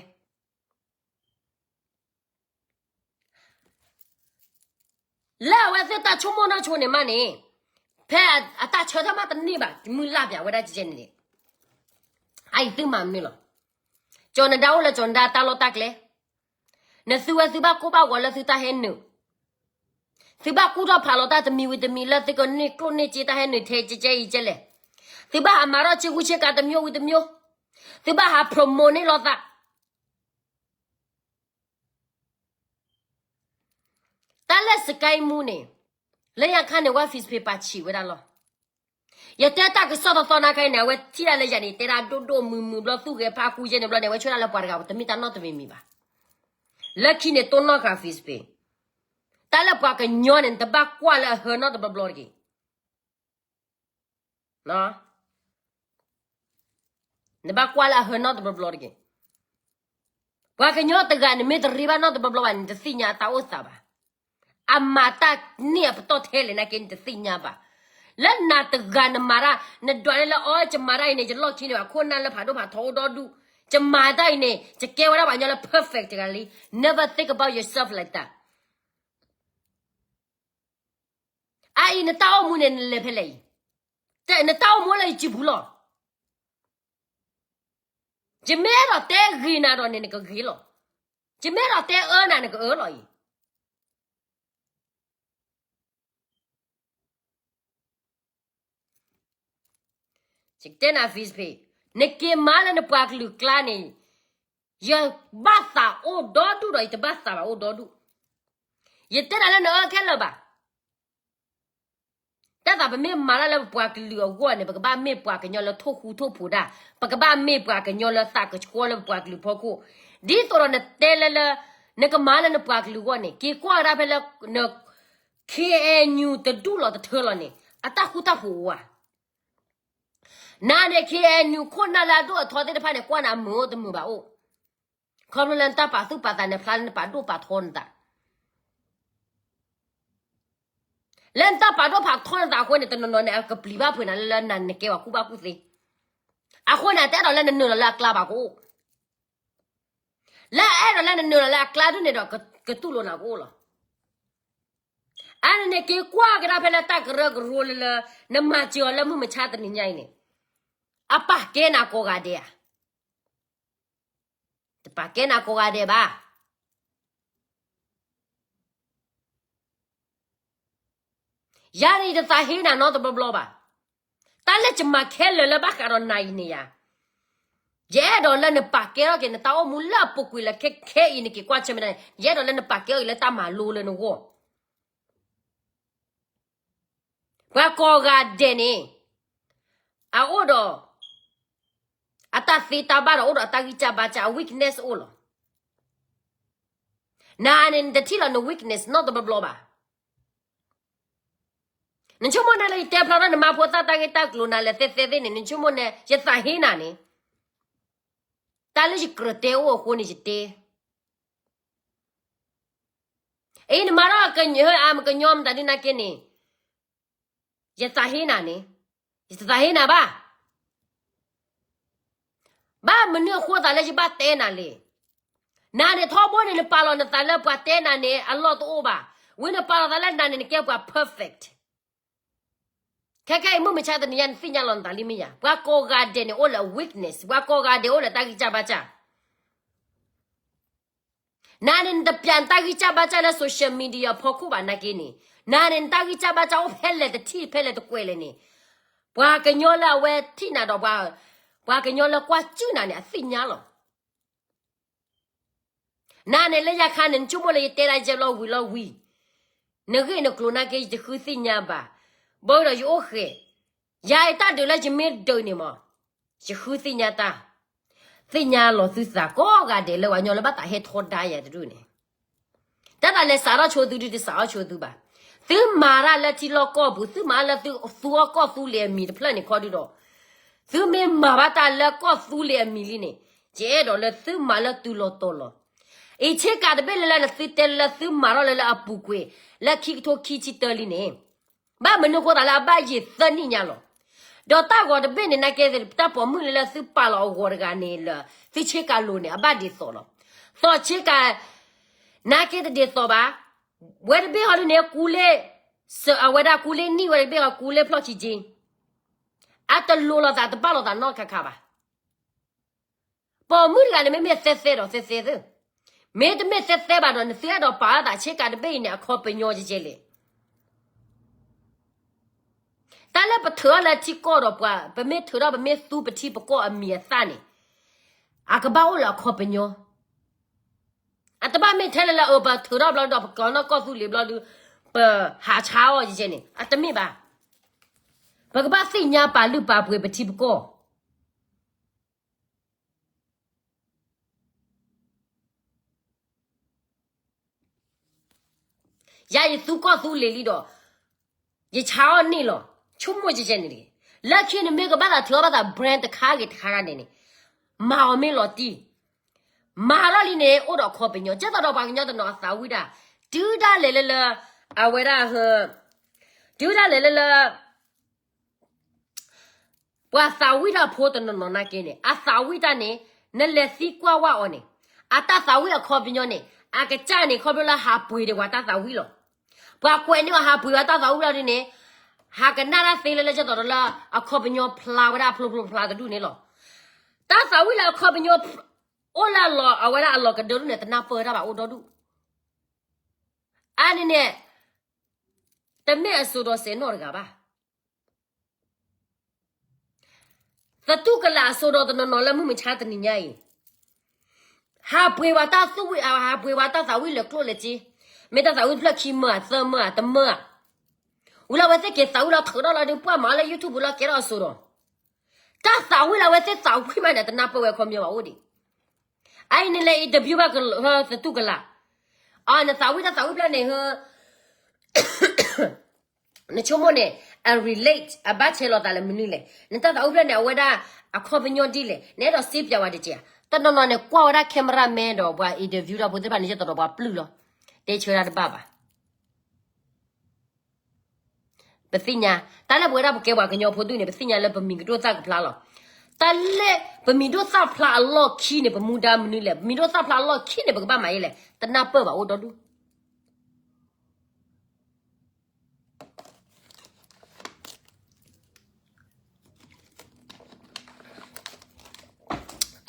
လၢအဝဲသ့ၣ်တၢ်ဆိကမိၣ်နီၢ်ဆိန့ၣ်မးန့ၣ်, ဖဲအတၢ်ဆၢထၢၣ်မးတန့ၢ်ဘၣ်, မုၢ်လၢ်ပၠးဝဲဒၣ်ကဲန့ၣ်, အအံၤသုမၤမနုၤလီၤ. ကၠီၤနဒါအိၣ်လၢကၠီၤနဒါတၢ်လီၢ်တၢ်ကျဲ, နသုဝဲသုဘၣ်ကိၢ်ဘၣ်ဂီၤလၢသုတၢ်ဟဲနုာ်, သုဘၣ်ကူၣ်ထီၣ်ဖးလီၤတၢ်တမံၤဝံၤတမံၤလၢသုကန့ၢ်ကျိၣ်န့ၢ်စ့တၢ်ဟဲနုာ်ထဲကဲကဲအံၤကဲလဲၣ်, သုဘၣ်ဟးမၤထီၣ်ဆ့ကူဆ့ကၤတမံၤဝံၤတမံၤ, သုဘၣ်ဟး promote န့ၢ်လိာ်သး တၢ်လၢ Sky Moo န့ၣ်, လၢညါခါန့ၣ် One Fist Page ပာ်ဆံးဝဲဒၣ်လီၤ. ယတဲတၢ်ကစီၣ်သီသီနၤခါအံၤန့ၣ် အဝဲထံၣ်ဒၣ်လၢယၤန့ၣ် တဲဒၣ်ဒိၣ်ဒိၣ်မုၢ်မုၢ်ဘျီ သူၣ်ဂဲၤဖးကူယဲန့ၣ်ဘျီန့ၣ် အဝဲဆိၣ်ဒၣ်လၢပှၤတဂၤ တမ့ၢ်တၢ်နီတမံၤမံၤဘၣ်. လၢခံန့ၣ် တိၢ်နီၣ်ဃာ် Fist Page, တၢ်လၢပှၤကညီန့ၣ် နတဘၣ်ကွၢ်လၢအဟၢနီတဘျီဘျီတဂ့ၤ. နဘၣ်ကွၢ်လၢအဟၢနီတဘျီဘျီတဂ့ၤ. ပှၤကညီတဂၤန့ၣ် မ့ၢ်တရ့ဘၣ်နီတဘျီဘျီဘၣ်န့ၣ် နတသ့ၣ်ညါအတၢ်အိၣ်သးဘၣ်. အမၤတၢ်န့ၢ်အပတီၢ်ထဲလဲၣ်နာ်က့ နတသ့ၣ်ညါဘၣ်. လၢနၤတဂၤနမၤတၢ် နဒွးန့ၢ်လၢအီၤ ယမၤတၢ်အံၤန့ၣ် ယလီၢ်ခံန့ၣ်ဘၣ် ခိၣ်နၢ်လၢဖးဒိၣ်ဖးထီအိၣ်ဒီဒူၣ်, ယမၤတၢ်အံၤန့ၣ် ယကဲဝဲဒၣ်ပှၤကညီလၢ perfect တဂၤလံ. Never think about yourself like that. အအံၤ နတၢ်အိၣ်မူန့ၣ် နလဲၤဖဲလဲၣ်အံၤ, နတၢ်အိၣ်မူလၢယစုပူၤလီၤ. ယမ့ၢ်အဲၣ်ဒိးတဲဂ့ၤနၤဒီးန့ၣ် နကဂ့ၤလီၤ. ယမ့ၢ်အဲၣ်ဒိးတဲအၢနၤ နကအၢလီၤအံၤ. ယကတဲနၤ Fist Page, နက့ၤမၤလၢနပှၤကလုာ်ကျါန့ၣ်, ယဘၣ်သးအိၣ်ဒီဒူၣ်ဒီး ယတဘၣ်သးဘၣ်အိၣ်ဒီဒူၣ်. ယတဲနၤလၢနအၢခဲလၢာ်ဘၣ်. တၢ်သးပမ့ၢ်မၤတၢ်လၢပပှၤကလုာ်အဂီၢ်န့ၣ် ပကဘၣ်မ့ၢ်ပှၤကညီလၢထိၣ်ဃူထိၣ်ဖိးတၢ်, ပကဘၣ်မ့ၢ်ပှၤကညီလၢသးကဆှီလၢပပှၤကလုာ်ဖီခိၣ်, ဒ်သိးဒီးနတဲလၢလၢ နကမၤလၢနပှၤကလုာ်အဂီၢ်န့ၣ် က့ၤကွၢ်ကဒါဖဲလၢ န K N U တဒူၣ်လီၤတထၢလီၤန့ၣ် အတၢ်ဃူတၢ်ဖိးအိၣ်ဧါ. နၤန့ၣ် K N U ခိၣ်နၢ်လၢအဒိၣ်အထီသ့ၣ်တဖၣ်န့ၣ် ကွၢ်နၤမုာ်အိၣ်တမုာ်ဘၣ်အိၣ်. ခီဖျိလၢနတၢ်ပာ်သူၣ်ပာ်သးန့ၣ် ဖျါလၢနပာ်ဒိၣ်ပာ်ထီနသး လၢနတၢ်ပာ်ဒိၣ်ပာ်ထီနသးအဃိန့ၣ် တနီၤနီၤန့ၣ် အကပျံၤဘၣ်ဖုးနၤလၢလၢနၤနကဲဝဲကူၣ်ဘၣ်ကူၣ်သ့. အဃိန့ၣ် တအဲၣ်ဒိးလၢနနုာ်လီၤလၢအကျါဘၣ်ကအိၣ်. လၢအအဲၣ်ဒိးလၢနနုာ်လီၤလၢအကျါဒ်န့ၣ်ဒီး ကတူၢ်လိာ်နၤကအိၣ်လီၤ. အါန့ၣ်န့ၣ် က့ၤကွၢ်ကဒါဖဲလၢတၢ်ကရၢကရိလၢလၢ နမၤစၢၤအီၤလၢမုၢ်မဆါတနံၤညါအံၤန့ၣ် အပာ်ကဲနၤကိးဂၤဒဲးဧါ. တပာ်ကဲနၤကိးဂၤဒဲးဘၣ်. ယၤန့ၣ် ယတသးဟ့နၤနီတဘျီဘျီဘၣ်. တၢ်လၢယမၤခဲလၢာ်လၢဘၣ်ဃးဒီးနၤအံၤန့ၣ်ယၤ, ယအဲၣ်ဒိးလၢနပာ်ကဲထီၣ်က့ၤနတၢ်အိၣ်မူလၢအပူၤကွံာ်လၢခဲခဲအံၤ နက့ၤကွၢ်ဆၢၣ်မဲာ်တၢ်န့ၣ် ယအဲၣ်ဒိးလၢနပာ်ကဲအီၤက့ၤလၢတၢ်မၤလိလၢနဂီၢ်. ပှၤကိးဂၤဒဲးန့ၣ် အအိၣ်ဒီး တၢ်သ့တၢ်ဘၣ်ဒီးအိၣ်ဒီးတၢ်ဂံၢ်စၢ်ဘါစၢ် အ weakness အိၣ်လီၤ. နၤန့ၣ် နတထံၣ်လီၤန weakness နီတဘျီဘျီဘၣ်. နဆိကမိၣ်န့ၣ်လၢယတဲဖျါထီၣ်နမါဖိသၣ်တၢ်ဂ့ၢ်တၢ်ကျိၤနၤလဲၤသဲသဲသ့ၣ်န့ၣ် နဆိကမိၣ်န့ၣ် ယသးဟ့နၤန့ၣ်, တၢ်လၢယကြၢးတဲအိၣ်အဃိန့ၣ်ယတဲ အံၤနမၤထီၣ်ကညီအါမး ကညီမတၤဒုးနာ်က့န့ၣ်, ယသးဟ့နၤန့ၣ်, ယတသးဟ့နၤဘၣ်. ဘၣ်မနုၤအဃိသးလၢယဘၣ်တဲနၤလဲၣ်. နၤန့ၣ်ထီဘိန့ၣ် နပာ်လီၤနသးလၢပှၤတဲနၤန့ၣ် အလီၢ်တအိၣ်ဘၣ်. ဝံၤနပာ်လီၤသးလၢနၤန့ၣ် နကဲပှၤ perfect. ခဲခဲအံၤမုၢ်မဆါတနံၤညါ နသ့ၣ်ညါလီၤနသးလံမ့ၢ်ယၤ, ပှၤကိးဂၤဒဲးန့ၣ်အိၣ်လၢအ weakness, ပှၤကိးဂၤဒဲးအိၣ်လၢတၢ်ဂံၢ်စၢ်ဘါစၢ်. နၤန့ၣ် နတပျးနတၢ်ဂံၢ်စၢ်ဘါစၢ်လၢ social media အဖီခိၣ်ဘၣ်နာ်က့န့ၣ်, နၤန့ၣ် နတၢ်ဂံၢ်စၢ်ဘါစၢ်အိၣ်ဖဲလဲၣ်တထံၣ်ဖဲလဲၣ်တကွဲးလဲၣ်န့ၣ်, ပှၤကညီလၢအဝဲထံၣ်နၤဒီး ပှၤကညီလၢကွၢ်စုနၤန့ၣ် အသ့ၣ်ညါလီၤ. နၤန့ၣ်လၢယခါန့ၣ် နဆိကမိၣ်လၢယတဲဒၣ်ယဲလီၤဝံၤလီၤဝံၤ, နဂ့ၢ်နကျိၤနာ်က့ ယတဃုသ့ၣ်ညါဘၣ်. ဘၣ်ဒီးယအိၣ်ဃဲၤ, ယၤအတၢ်ဒုးလၢယမ့ၢ်ဒုးန့ၣ်မး, ယဃုသ့ၣ်ညါတၢ်, သ့ၣ်ညါလီၤသုသးကိးဂၤဒဲးလၢပှၤကညီလၢဘၣ်သးဟဲထီဒါယၤတဒူၣ်န့ၣ်, တၢ်သးလဲၤစးထီၣ်ဆိသုဒုး တစးထီၣ်ဆိသုဘၣ်. သုမၤတၢ်လၢထံလီၢ်ကီၢ်ပူၤ, သုမၤတၢ်လၢသုသူအီၣ်ကီၢ်သူလ့ၤအမံၤတဖျၢၣ်န့ၣ်ခီဒုဒီး, သုမ့ၢ်မၤဘၣ်တၢ်လၢကီၢ်သူလ့ၤအမံၤလံန့ၣ်, ယအဲၣ်ဒိးလၢသုမၤလၢတုၤလီၤတီၤလီၤ. အံၤဆ့ကၤတဘ့ၣ်လၢလၢနသုတဲလၢသုမၤထီၣ်လၢလၢအပူၤကွံာ်, လၢခံကထိခံဆံတၢလံန့ၣ်, ဘၣ်မနုၤအဃိသးလၢအဘၣ်ယံာ်သၢနံၣ်ညါလီၤ. ဒီးတၢ်ဂီၤတဘ့ၣ်န့ၣ် နာ်က့ တၢ်ပိာ်မုၣ်လၢလၢသုပာ်လီၤအဂီၤတဂၤန့ၣ်လၢ သုဆ့ကၤလိၤန့ၣ် အဘၣ်ဒ်သိးလီၤ. သီၣ်ဆ့ကၤ နာ်က့တဒ်သိးဘၣ်. ဝဲတဘ့ၣ်ဟီဒုန့ၣ် ကူလ့ၣ်, အဝဲဒၣ်ကူလ့ၣ်နံၣ်ဝဲတဘ့ၣ်ဟီ ကူလ့ၣ်ဖျီၣ်ခံက့, အတလိၤလိာ်သး တဘၣ်လိာ်သးနီတခါခါဘၣ်. ပိာ်မုၣ်တဂၤန့ၣ် မ့မ့ၢ်သဲသဲဒီးသဲသဲသ့, မ့တမ့ၢ်သဲသဲဘၣ်ဒီး နသုအဲၣ်ဒိးပာ်လီၤသးဆ့ကၤတဘ့ၣ်အံၤန့ၣ် အခီပညီကဲကဲလဲၣ်. တၢ်လၢပထုးထီၣ်လၢထံကီၢ်ဒီးပှၤ, ပမ့ၢ်ထုးထီၣ် ပမ့ၢ်သူပထံပကီၢ်အမံၤအသၣ်န့ၣ်, အကဘၣ်အိၣ်လၢအခီပညီ. အတဘၣ်မ့ၢ်ထဲလၢလၢ အၢ ပထုးထီၣ်ဘျီဒီး ပကိးနီၢ်ကီၢ်သူလ့ၤဘျီဒီး ပဟးဆါအီၤယဲန့ၣ် အတမ့ၢ်ဘၣ်. ပကဘၣ်သ့ၣ်ညါပာ်လုၢ်ပာ်ပှ့ၤပထံပကီၢ်. ယၤယသူကီၢ်သူလ့ၤလံဒီး ယဆါအီၣ်န့ၢ်လီၤ. ဆိကမိၣ်ကဲကဲန့ၣ်တဂ့ၤ. လၢခံနမ့ၢ်ကဘၣ်သးထုးအီၣ်ဘၣ်သး brand တခါဂ့ၤတခါဂၤန့ၣ်န့ၣ်, မၤအီၤမ့ၢ်လီၤတံၢ်, မၤထီၣ်လံန့ၣ် အိၣ်ဒီးအခီပညီ. ကဲသိးဒီးပှၤကညီတနီၤအသးဝံၣ်တၢ်, တုၤဒၣ်လဲာ်လၢလၢ, အဝဲဒၣ်, တုၤဒၣ်လဲာ်လၢလၢ ပှၤသးဝံၣ်တၢ်ဖိတနီၤနီၤနာ်က့န့ၣ်, အသးဝံၣ်တၢ်န့ၣ်, နလဲၤသံကွၢ်ဝဲအီၤန့ၣ်, အတၢ်သးဝံၣ်အခီပညီန့ၣ်, အကစၢ်န့ၣ် ခီဖျိလၢဟးပှ့ၤဒံးပှၤတၢ်သးဝံၣ်လီၤ. ပှၤကွဲးန့ၢ်အီၤဟးပှ့ၤပှၤတၢ်သးဝံၣ်လီၤဒ်န့ၣ်, ဟးကနၣ်တၢ်သ့လၢလၢကဲသိးဒီးလၢ အခီပညီဖျါဝဲဒၣ်ဖျိဖျိဖျါတဒူၣ်န့ၣ်လီၤ. တၢ်သးဝံၣ်လၢအခီပညီ အိၣ်လၢအလီၤ အဝဲဒၣ်အလီၤကဒၢဒူၣ်န့ၣ် တနၢ်ပၢၢ်ဝဲဒၣ်ဘၣ်အိၣ်ဒီဒူၣ်. အါန့ၣ်န့ၣ်, တမ့ၢ်အစိဒီးစဲးနီၣ်တဂၤဘၣ်. သတူၢ်ကလာ်အစိဒီးတနီၤနီၤလၢမုၢ်မဆါတနံၤညါအံၤ, ဟးပှ့ၤဝဲတၢ်သူဝံၣ်, ဟးပှ့ၤဝဲတၢ်သးဝံၣ်လၢကျိၣ်လၢစ့, မ့ၢ်တၢ်သးဝံၣ်တဖျၢၣ်ခံမၢဧါ သၢမၢဧါ တမၢဧါ, ဝံၤလၢအဝဲသ့ၣ်က့ၤသးဝံၣ်လီၤထုးထီၣ်လီၤဒီး ပှၢ်မၤလၢ YouTube လီၤကဲထီၣ်အစိဒီး, တၢ်သးဝံၣ်လၢအဝဲသ့ၣ်သးဝံၣ်မးန့ၣ် တနၢ်ပၢၢ်ဝဲခီပညီဘၣ်အိၣ်ဒံး. အအံၤန့ၣ်လဲၤ interview ဘၣ်သတူၢ်ကလာ်, အနသးဝံၣ်တၢ်သးဝံၣ်ဖျၢၣ်န့ၣ် နဆိကမိၣ်န့ၣ်, အ relate အဘၣ်ဆဲးလီၤသးလၢမနုၤလဲၣ်. နတၢ်သးဝံၣ်ဖျၢၣ်န့ၣ် အဝဲဒၣ်အခီပညီဒ်လဲၣ်, နအဲၣ်ဒိးစ့ပၠးဝဲတက့ၢ်ဧါ. တနီၤနီၤန့ၣ် ကွၢ်ဝဲဒၣ် camera man ဒီးပှၤ interview ဒီးဖိသ့ၣ်တဖၣ်န့ၣ် ယဲသိးဒီးပှၤပျုၢ်လီၤ. တဲဆၢတၢ်တဘၣ်ဘၣ်. ပသ့ၣ်ညါ, တၢ်လၢပဝဲဒၣ်ပကဲပှၤကညီဖိဒူၣ်န့ၣ် ပသ့ၣ်ညါလၢပမံၤကဒိၣ်သၣ်ကဖျါလီၤ. တၢ်လၢပမံၤဒိၣ်သၣ်ဖျါအလီၢ်ခံန့ၣ် ပမူဒါမနုၤလဲၣ်, ပမံၤဒိၣ်သၣ်ဖျါအလီၢ်ခံန့ၣ် ပကဘၣ်မၤယဲလဲၣ်, တနၢ်ပၢၢ်ဘၣ်အိၣ်ဒီဒူၣ်.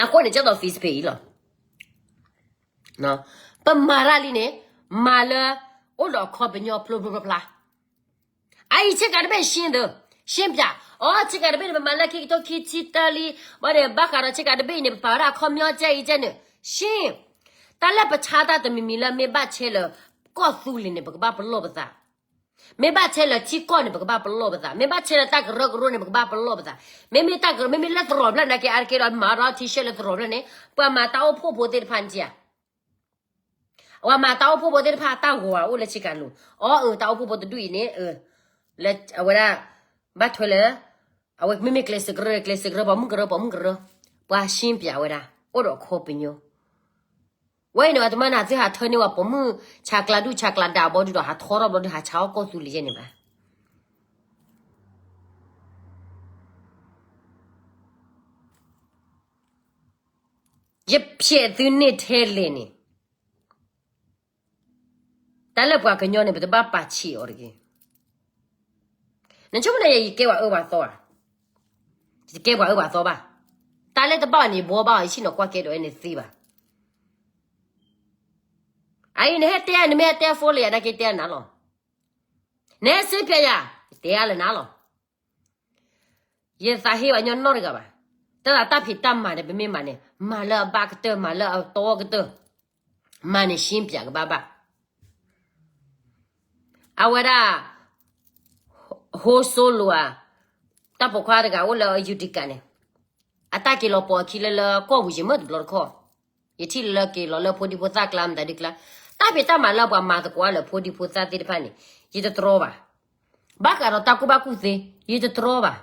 အဃိန့ၣ် ကဲသိး Facebook အံၤလီၤ. ပမၤတၢ်လံန့ၣ်, မၤလၢအိၣ်ဒီးအခီပညီဖျိဖျိဖျါဖျါ. အအံၤဆ့ကၤတဘ့ၣ်ရှင်းဒီး, ရှင်းပၠး, အိ ဆ့ကၤတဘ့ၣ်န့ၣ် ပမၤလၢခံကထိခံဆံတၢလံ, ဘၣ်န့ၣ် ဘၣ်ဃးဒီးဆ့ကၤတဘ့ၣ်အံၤန့ၣ် ပပာ်ဝဲဒၣ်အခီပညီကဲအံၤကဲန့ၣ်, ရှင်း. တၢ်လၢပဆါတၢ်တမံၤမံၤလၢမ့ၢ်ဘၣ်ဆဲလၢကီၢ်သူလ့ၤန့ၣ် ပကဘၣ်ပလီၢ်ပသး. မ့ၢ်ဘၣ်ဆဲလၢထံကီၢ်န့ၣ် ပကဘၣ်ပလီၢ်ပသး, မ့ၢ်ဘၣ်ဆဲလၢတၢ်ကရၢကရိန့ၣ် ပကဘၣ်ပလီၢ်ပသး, မ့မ့ၢ်တၢ်ကရၢ မ့မ့ၢ်လၢသရိာ်ဖျၢၣ်နာ်က့ အါတက့ၢ်ဒီး မၤဒီး T-shirt လၢသရိာ်ဖျၢၣ်န့ၣ် ပှၤမၤတၢ်အိၣ်ဖှိၣ်ဖိသ့ၣ်တဖၣ်နထံၣ်ဧါ, ပှၤမၤတၢ်အိၣ်ဖှိၣ်ဖိသ့ၣ်တဖၣ်တၢ်ဂီၤဧါ အိၣ်လၢဆ့ကၤလိၤ, အီအၢ တၢ်အိၣ်ဖှိၣ်ဖိတဒူၣ်အံၤန့ၣ် လၢအဝဲဒၣ် ဘၣ်ထွဲလၢ အဝဲမ့မ့ၢ်ကျဲးစၢးကရၢ ကျဲးစၢးကရၢ ပိာ်မုၣ်ကရၢ ပိာ်မုၣ်ကရၢ, ပှၤရှင်းပြဝဲဒၣ် အိၣ်ဒီးခီပညီ ဝဲအံၤန့ၣ် ပှၤတမၢနၤသုဟးထၢန့ၢ်ဝဲပိာ်မုၣ်ဆးကျးဒူၣ်ဆးကျးဒါဘီဒုဒီး ဟးထီထီၣ်ဘျီဒုဟးဆါအီၣ်ကီၢ်သူလ့ၤယဲၢ်န့ၣ်ဘၣ်. ယဖျဲးသုန့ၢ်ထဲလဲၣ်န့ၣ် တၢ်လၢပှၤကညီန့ၣ် ပတဘၣ်ပာ်ဆံးအီၤတဂ့ၤ. နဆိကမိၣ်န့ၣ် ယကဲပှၤအၢပှၤသီဧါ, ယတကဲပှၤအၢပှၤသီဘၣ်. တၢ်လၢတဘၣ်အီၤန့ၣ် ယဘှီဘၣ်အီၤ ယဆ့ၣ်နီၤကွၢ်ကဲဒီးအဲန့ၣ်သ့ဘၣ်. အအံၤနဟဲတဲ နမ့ၢ်ဟဲတဲ phone လၢယၤနာ်က့တဲနၤလီၤ. နဟဲစ့ဖျဲးယၤ ယတဲအါလၢနၤလီၤ. ယသးဟ့ဝဲညီနီတဂၤဘၣ်. တၢ်သးတၢ်ဖံးတၢ်မၤန့ၣ် ပမ့ၢ်မၤန့ၣ် မၤလၢအဘၣ်ကတၢၢ် မၤလၢအတီကတၢၢ်, မၤန့ၣ်ရှင်းပြကဘၣ်ဘၣ်. အဝဲဒၣ် ဟိစိလိၤဧါ, တၢ်ပိာ်ခွါတဂၤအိၣ်လၢ Utica န့ၣ်, အတၢ်က့ၤလီၤပိာ်အခံလၢလၢကီၢ်ပူၤ ယမ့ၢ်တဘျီတခီၣ်, ယထံၣ်လၢလၢက့ၤလီၤလၢဖိဒံဖိသၣ်ကျါမတၤဒုကျါ, တၢ်ဖံးတၢ်မၤလၢပှၤမၤသကိးလၢဖိဒံဖိသၣ်သ့ၣ်တဖၣ်န့ၣ် ယတတြီဘၣ်. ဘၣ်ဃးဒီးတၢ်ကူၣ်ဘၣ်ကူၣ်သ့ ယတတြီဘၣ်.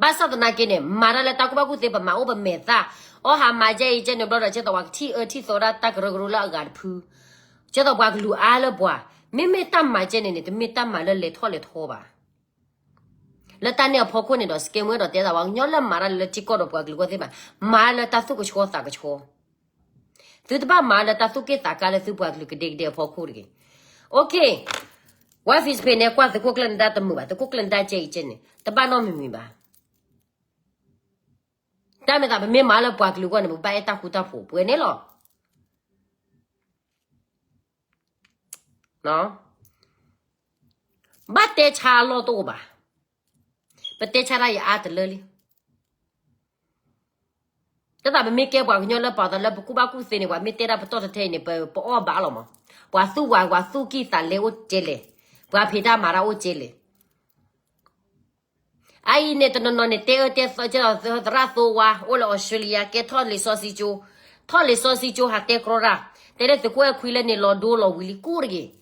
ဘၣ်ဆၣ်သနာ်က့န့ၣ် မၤတၢ်လၢတၢ်ကူၣ်ဘၣ်ကူၣ်သ့ ပမၤအိၣ်ပမဲာ်သၣ်, အီၣ်ဟးမၤကဲအံၤကဲန့ၣ်ဘျီဒီး ကဲသိးပှၤကထံၣ်အၢထံၣ်သီဒၣ်တၢ်ကရၢကရိလၢအဂၤတဖု, ကဲသိးပှၤကလူၤအါလၢပှၤ, မ့မ့ၢ်တၢ်မၤကဲန့ၣ်န့ၣ် တမ့ၢ်တၢ်မၤလၢလဲၤထီၣ်လဲၤထီဘၣ်. လၢတၢ်န့ၣ်အဖီခိၣ်န့ၣ်ဒီး စကဲမုၢ်အဲၣ်ဒိးတဲသး ပှၤကညီလၢမၤတၢ်လၢထံကီၢ်ဒီးပှၤကလုာ်ကီၢ်သ့ၣ်မး, မၤလၢတၢ်သူၣ်ကဆှီသးကဆှီ, သုတဘၣ်မၤလၢတၢ်သူၣ်က့ၣ်သးကါလၢသုပှၤကလုာ်ကဒဲကဒဲအဖီခိၣ်တဂ့ၤ. Okay, White Face Page န့ၣ် ကွၢ်သုးခိၣ်ကျၢၢ်နဒါတမုာ်ဘၣ်, သုးခိၣ်ကျၢၢ်နဒါကဲအံၤကဲန့ၣ် တဘၣ်နီတမံၤမံၤဘၣ်. တၢ်မ့ၢ်သးပမ့ၢ်မၤလၢပှၤကလုာ်အဂီၢ်န့ၣ် ပဘၣ်အဲၣ်တၢ်ဃူတၢ်ဖိးပှဲၤန့ၣ်လီၤ. ဘၣ်တဲဆါအလီၢ်တအိၣ်ဘၣ်. ပတဲဆါတၢ်ယအါတလၢလံ. တၢ်သးပမ့ၢ်ကဲပှၤကညီလၢပှၤသးလၢပကူၣ်ဘၣ်ကူၣ်သ့န့ၣ် ပှၤမ့ၢ်တဲတၢ်ပတီၢ်တထဲအံၤန့ၣ် ပ ပအီၣ်ဘၣ်လီၤမး. ပှၤသူၣ်ဝါ ပှၤသူၣ်ကံၢ်သးလဲအိၣ်ကဲလဲၣ်. ပှၤဖံးတၢ်မၤတၢ်အိၣ်ကဲလဲၣ်. အအံၤန့ၣ် တနီၤနီၤန့ၣ် တဲအၢတဲသီ ကဲသိးသရၣ်သိဝါ အိၣ်လၢ Australia ကဲထီၣ်လံာ်စီဆှံကၠိ, ထီၣ်လံာ်စီဆှံကၠိ ဟးတဲကြီတၢ်, တဲလၢသုးခိၣ်အဲၣ်ခွံလၢန့ၣ် လီၤဒိလီၤဝံၤလံကိၢ်တဂ့ၤ.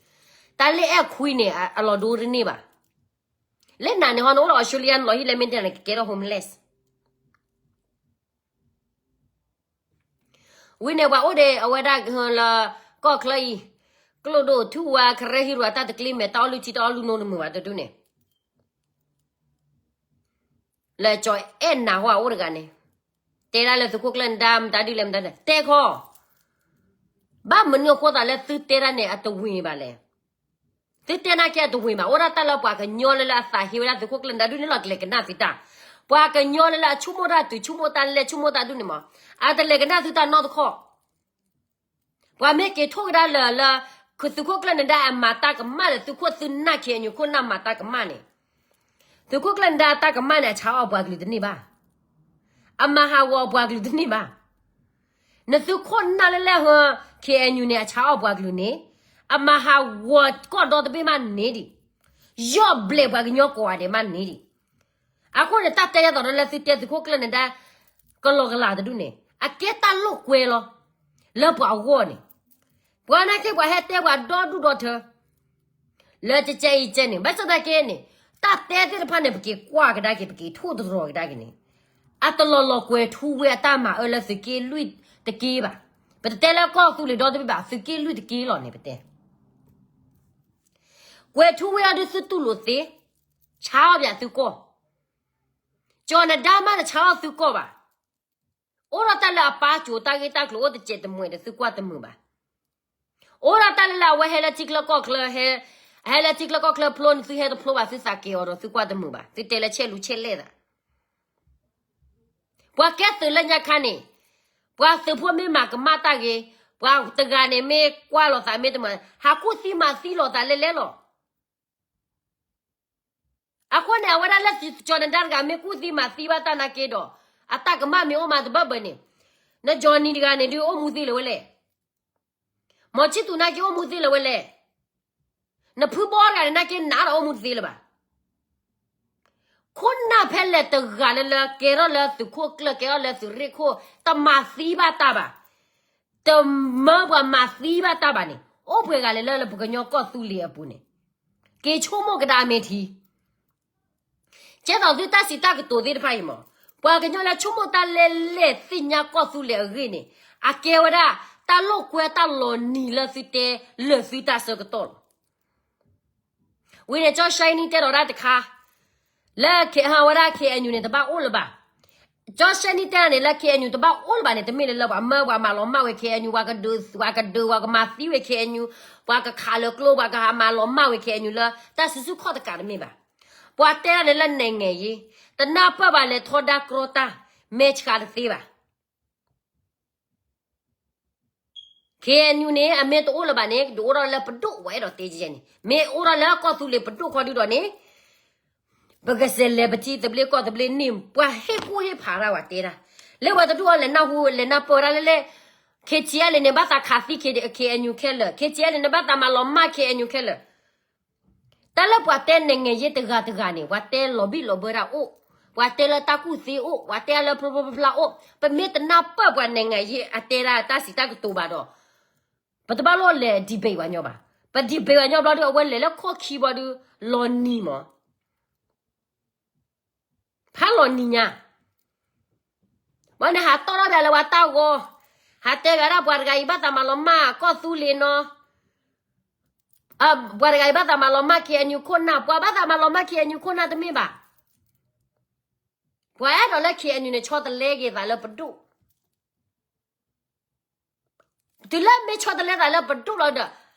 တၢ်လၢအဲၣ်ခွံန့ၣ် အလီၤဒိတန့ၢ်ဘၣ်. လၢနၤန့ၣ်ဟီန့ၣ် အိၣ်လၢ Australia န့ၣ် လီၤဟံၣ်လၢမ့ၢ်တန့ၣ် ကကဲထီၣ် homeless ဝံၤန့ၣ် ပှၤအိၣ်ဒီးအဝဲဒၣ်လၢ ကီၢ်ချၢအံၤ, ကျိၣ်ဒိၣ်ထူဝါ ကရၢဟံးရူၤအတၢ်တကျ့မဲာ် တၢ်အီၣ်လုၢ်ထံ တၢ်အီၣ်လုၢ်နိတမုာ်ဘၣ်တဒူၣ်န့ၣ်, လၢကၠီၤအဲၣ်နၤဟီအအိၣ်တဂၤန့ၣ်, တဲဒၣ်လၢသုးခိၣ်ကျၢၢ်နဒါ မတၤဒုလဲၣ် မတၤဒုလဲၣ် တဲခီ, ဘၣ်မနုၤအဃိသးလၢသုတဲဒၣ်န့ၣ် အတဝ့ၤဘၣ်လဲၣ်. သုတဲနာ်က့အတဝ့ၤဘၣ်. အိၣ်ဒၣ်တၢ်လၢပှၤကညီလၢလၢအသးဟ့ဝဲဒၣ်သုးခိၣ်ကျၢၢ်နဒါဒုန့ၣ်လီၤ ကလဲၤကနၣ်သုတၢ်. ပှၤကညီလၢလၢအဆိကမိၣ်တၢ်တုၤ ဆိကမိၣ်တၢ်လဲၢ် ဆိကမိၣ်တၢ်ဒုန့ၣ်မး, အတလဲၤကနၣ်သုတၢ်နီတခီၣ်. ပှၤမ့ၢ်က့ၤထိၣ်ကဒါလၢာ်လၢ သုးခိၣ်ကျၢၢ်နဒါအမၤတၢ်ကမၣ်ဒီး သုးခိၣ်သုးနၢ် KNU ခိၣ်နၢ်မၤတၢ်ကမၣ်န့ၣ်, သုးခိၣ်ကျၢၢ်နဒါအတၢ်ကမၣ်န့ၣ် အဆါအီၣ်ပှၤကလုာ်တန့ၢ်ဘၣ်. အမၤဟးဂီၤပှၤကလုာ်တန့ၢ်ဘၣ်. နသုးခိၣ်နၢ်လၢလဲၣ်ဟီ KNU န့ၣ် အဆါအီၣ်ပှၤကလုာ်န့ၣ်, အမၤဟးဂီၤကီၢ်ဒီတဘ့ၣ်မးန့ၣ်ဒံး, ယီၢ်ဘျဲးပှၤကညီကိးဂၤဒဲးမးန့ၣ်ဒံး. အဃိန့ၣ် တၢ်တဲယၤသိးဒီးလၢသုတဲသုးခိၣ်ကျၢၢ်နဒါ ကလီကလးတဒူၣ်န့ၣ် အကဲတၢ်လိာ်ကွဲလီၤ. လၢပှၤအဂီၢ်န့ၣ်, ပှၤနာ်က့ပှၤဟဲတဲပှၤဒီဒူၣ်ဒီထၢ လၢကကဲအံၤကဲန့ၣ် ဘၣ်ဆၣ်သနာ်က့န့ၣ်, တၢ်တဲသ့ၣ်တဖၣ်န့ၣ် ပက့ၤကွၢ်ကဒါက့ၤ ပက့ၤထိၣ်သတြီၤကဒါက့ၤန့ၣ်, အတလီၤလီၤကွဲၤထူဝ့အတၢ်မၤအၢလၢသုးက့လွံၢ်တက့ဘၣ်. ပတတဲလၢကီၢ်သူလ့ၤဒီတဘ့ၣ်ဘၣ် သုးက့လွံၢ်တက့လီၤန့ၣ် ပတဲ ကွဲၤထူဝ့အီၤဒုးသုတူၢ်လိာ်သ့, ဆါအီၣ်ပၠးသုကီၢ်, ကၠီၤနဒါမးတဆါအီၣ်သုကီၢ်ဘၣ်. အိၣ်ဒီးတၢ်လၢအပၢ်ကိၤတၢ်ဂ့ၢ်တၢ်ကျိၤအိၣ်တစဲးတမှဲးဒီးသုကွၢ်တမုာ်ဘၣ်. အိၣ်ဒီးတၢ်လၢလၢအဝဲဟဲလၢထံချၢကီၢ်ချၢ ဟဲ, ဟဲလၢထံချၢကီၢ်ချၢဖျိန့ၣ် သုဟဲတဖျိဘၣ် သုသးက့ၤအီၤဒီးသုကွၢ်တမုာ်ဘၣ် သုတဲလၢဆဲးလူၤဆဲးလဲၣ်သး ပှၤကဲသုးလၢညါခါန့ၣ်, ပှၤသုးဖိမ့ၢ်မၤကမၣ်တၢ်ဂ့ၤ, ပှၤတဂၤန့ၣ်မ့ၢ်ကွၢ်လိာ်သးမ့ၢ်တမုာ်, ဟးကူၣ်သံမၤသံလိာ်သးလဲၣ်လဲၣ်လီၤ. အဃိန့ၣ် အဝဲဒၣ်လၢကၠီၤနဒါတဂၤ မ့ၢ်ကူၣ်သံမၤသံဘၣ်တၢ်နာ်က့ဒီး, အတၢ်ကမၣ်မ့ၢ်အိၣ်မးတဘၣ်ဘၣ်န့ၣ်, နကၠီၤနံၤတဂၤန့ၣ်ဒုးအိၣ်မူသ့လၢၤဝဲလဲၣ်. မီၤဆံၣ်သူနာ်က့အိၣ်မူသ့လၢၤဝဲလဲၣ်. နဖုဘီတဂၤန့ၣ် နာ်က့နးဒီးအိၣ်မူတသ့လၢၤဘၣ်. ခိၣ်နၢ်ဖဲလဲၣ်တဂၤလၢလၢ ကဲထီၣ်လၢသုးခိၣ်ကျၢၢ် ကဲထီၣ်လၢသုးရ့ၣ်ခိၣ် တမၤသံဘၣ်တၢ်ဘၣ်, တမၢပှၤမၤသံဘၣ်တၢ်ဘၣ်န့ၣ် အိၣ်ပှဲၤဂၤလဲၣ်လၢလၢပကညီကီၢ်သူလ့ၤအပူၤန့ၣ် က့ၤဆိကမိၣ်ကဒါအမဲာ်ထံ ကဲသိးသုတၢ်စံးတၢ်ကတိၤသ့ၣ်တဖၣ်အံၤမး, ပှၤကညီလၢဆိကမိၣ်တၢ်လဲၢ်လဲၢ်သ့ၣ်ညါကီၢ်သူလ့ၤအဂ့ၢ်န့ၣ် အကဲဝဲဒၣ် တၢ်လိာ်ကွဲတၢ်လီၤနံၤလၢသုတဲလၢာ်သုတၢ်ဆၢကတီၢ်လီၤ. ဝံၤန့ၣ် ကၠီၡဲနံတဲဒီးဒၣ်တခါ လၢဝဲဒၣ် ခ့ၣ်အဲၣ်ယူၣ်န့ၣ် တဘၣ်အိၣ်လၢၤဘၣ်. ကၠီၡဲနံတဲန့ၣ် လၢ ခ့ၣ်အဲၣ်ယူၣ် တဘၣ်အိၣ်လၢၤဘၣ်န့ၣ် တမ့ၢ်လၢလၢပှၤမၢပှၤမၤလီၤမၢ်ဝဲ ခ့ၣ်အဲၣ်ယူၣ် ပှၤကဒုး ပှၤကဒုး ပှၤကမၤသံဝဲ ခ့ၣ်အဲၣ်ယူၣ် ပှၤကခးလၢကျိ ပှၤကမၤလီၤမၢ်ဝဲ ခ့ၣ်အဲၣ်ယူၣ် လၢတၢ်စုဆူၣ်ခီၣ်တကးတမ့ၢ်ဘၣ်. ပှၤတဲဒၣ်န့ၣ်လၢနဲၣ်ငဲၤယ့ တနၢ်ပၢၢ်ဘၣ်လဲၤထီဒါကြီတၢ် မဲာ်ဆှးတသ့ဘၣ်. ခ့ၣ်အဲၣ်ယူၣ်န့ၣ် အမ့ၢ်တအိၣ်လၢၤဘၣ်န့ၣ် ဒုးအိၣ်ထီၣ်လၢပဒိၣ် ပှၤအဲၣ်ဒိးတဲကဲန့ၣ် မ့ၢ်အိၣ်ထီၣ်လၢကီၢ်သူလ့ၤပဒိၣ်ခီဒုဒီးန့ၣ် ပကစဲးလဲၤပထံသဘျ့ကီၢ်သဘျ့န့ၣ် ပှၤဟ့ၣ်ကူၣ်ဟ့ၣ်ဖးတၢ်ပှၤတဲတၢ် လၢပှၤတဒူၣ်အီၤလဲၤနၢ်ဟူ လဲၤနၢ်ပၢၢ်တၢ်လၢလဲၣ် ခ့ၣ်အဲၣ်ယူၣ်န့ၣ် ဘၣ်သးခးသံ ခ့ၣ်အဲၣ်ယူၣ် ခဲလၢာ် ခ့ၣ်အဲၣ်ယူၣ်န့ၣ် ဘၣ်သးမၤလီၤမၢ် ခ့ၣ်အဲၣ်ယူၣ် ခဲလၢာ် တၢ်လၢပှၤတဲနဲၣ်ငဲၤယ့တဂၤတဂၤန့ၣ် ပှၤတဲလီၤဘံၣ်လီၤဘၢတၢ်အိၣ်, ပှၤတဲလၢတၢ်ကူၣ်သ့အိၣ်, ပှၤတဲလၢဖျိဖျိဖျါဖျါအိၣ်, ပမ့ၢ်တနၢ်ပၢၢ်ပှၤနဲၣ်ငဲၤယ့အတဲဒၣ်တၢ်စံးတၢ်ကတိၤဘၣ်ဒီး ပတဘၣ်လိၣ်လဲၤ debate ပှၤညီဘၣ်. ပ debate ပှၤညီဘျီဒုး အဝဲလဲၤလၢခီၣ်ခံဘျီဒုး လီၤနံၤမး ဖးလီၤနံၤညါ, ဘၣ်န့ၣ်ဟးတီၣ်ထီၣ်ဘၣ်လၢပှၤတၢ်ဂီၤ, ဟးတဲဂၤဒၣ်ပှၤတဂၤအံၤဘၣ်သးမၤလီၤမၢ်ကီၢ်သူလ့ၤနီၤ, ပှၤတဂၤအံၤဘၣ်သးမၤလီၤမၢ် ခ့ၣ်အဲၣ်ယူၣ် ခိၣ်နၢ်, ပှၤဘၣ်သးမၤလီၤမၢ် ခ့ၣ်အဲၣ်ယူၣ် ခိၣ်နၢ်တမ့ၢ်ဘၣ်. ပှၤအဲၣ်ဒိးလၢ ခ့ၣ်အဲၣ်ယူၣ် န့ၣ် ဆီတလဲက့ၤသးလၢပဒိၣ် တုၤလၢမ့ၢ်ဆီတလဲသးလၢပဒိၣ်လီၤဒီး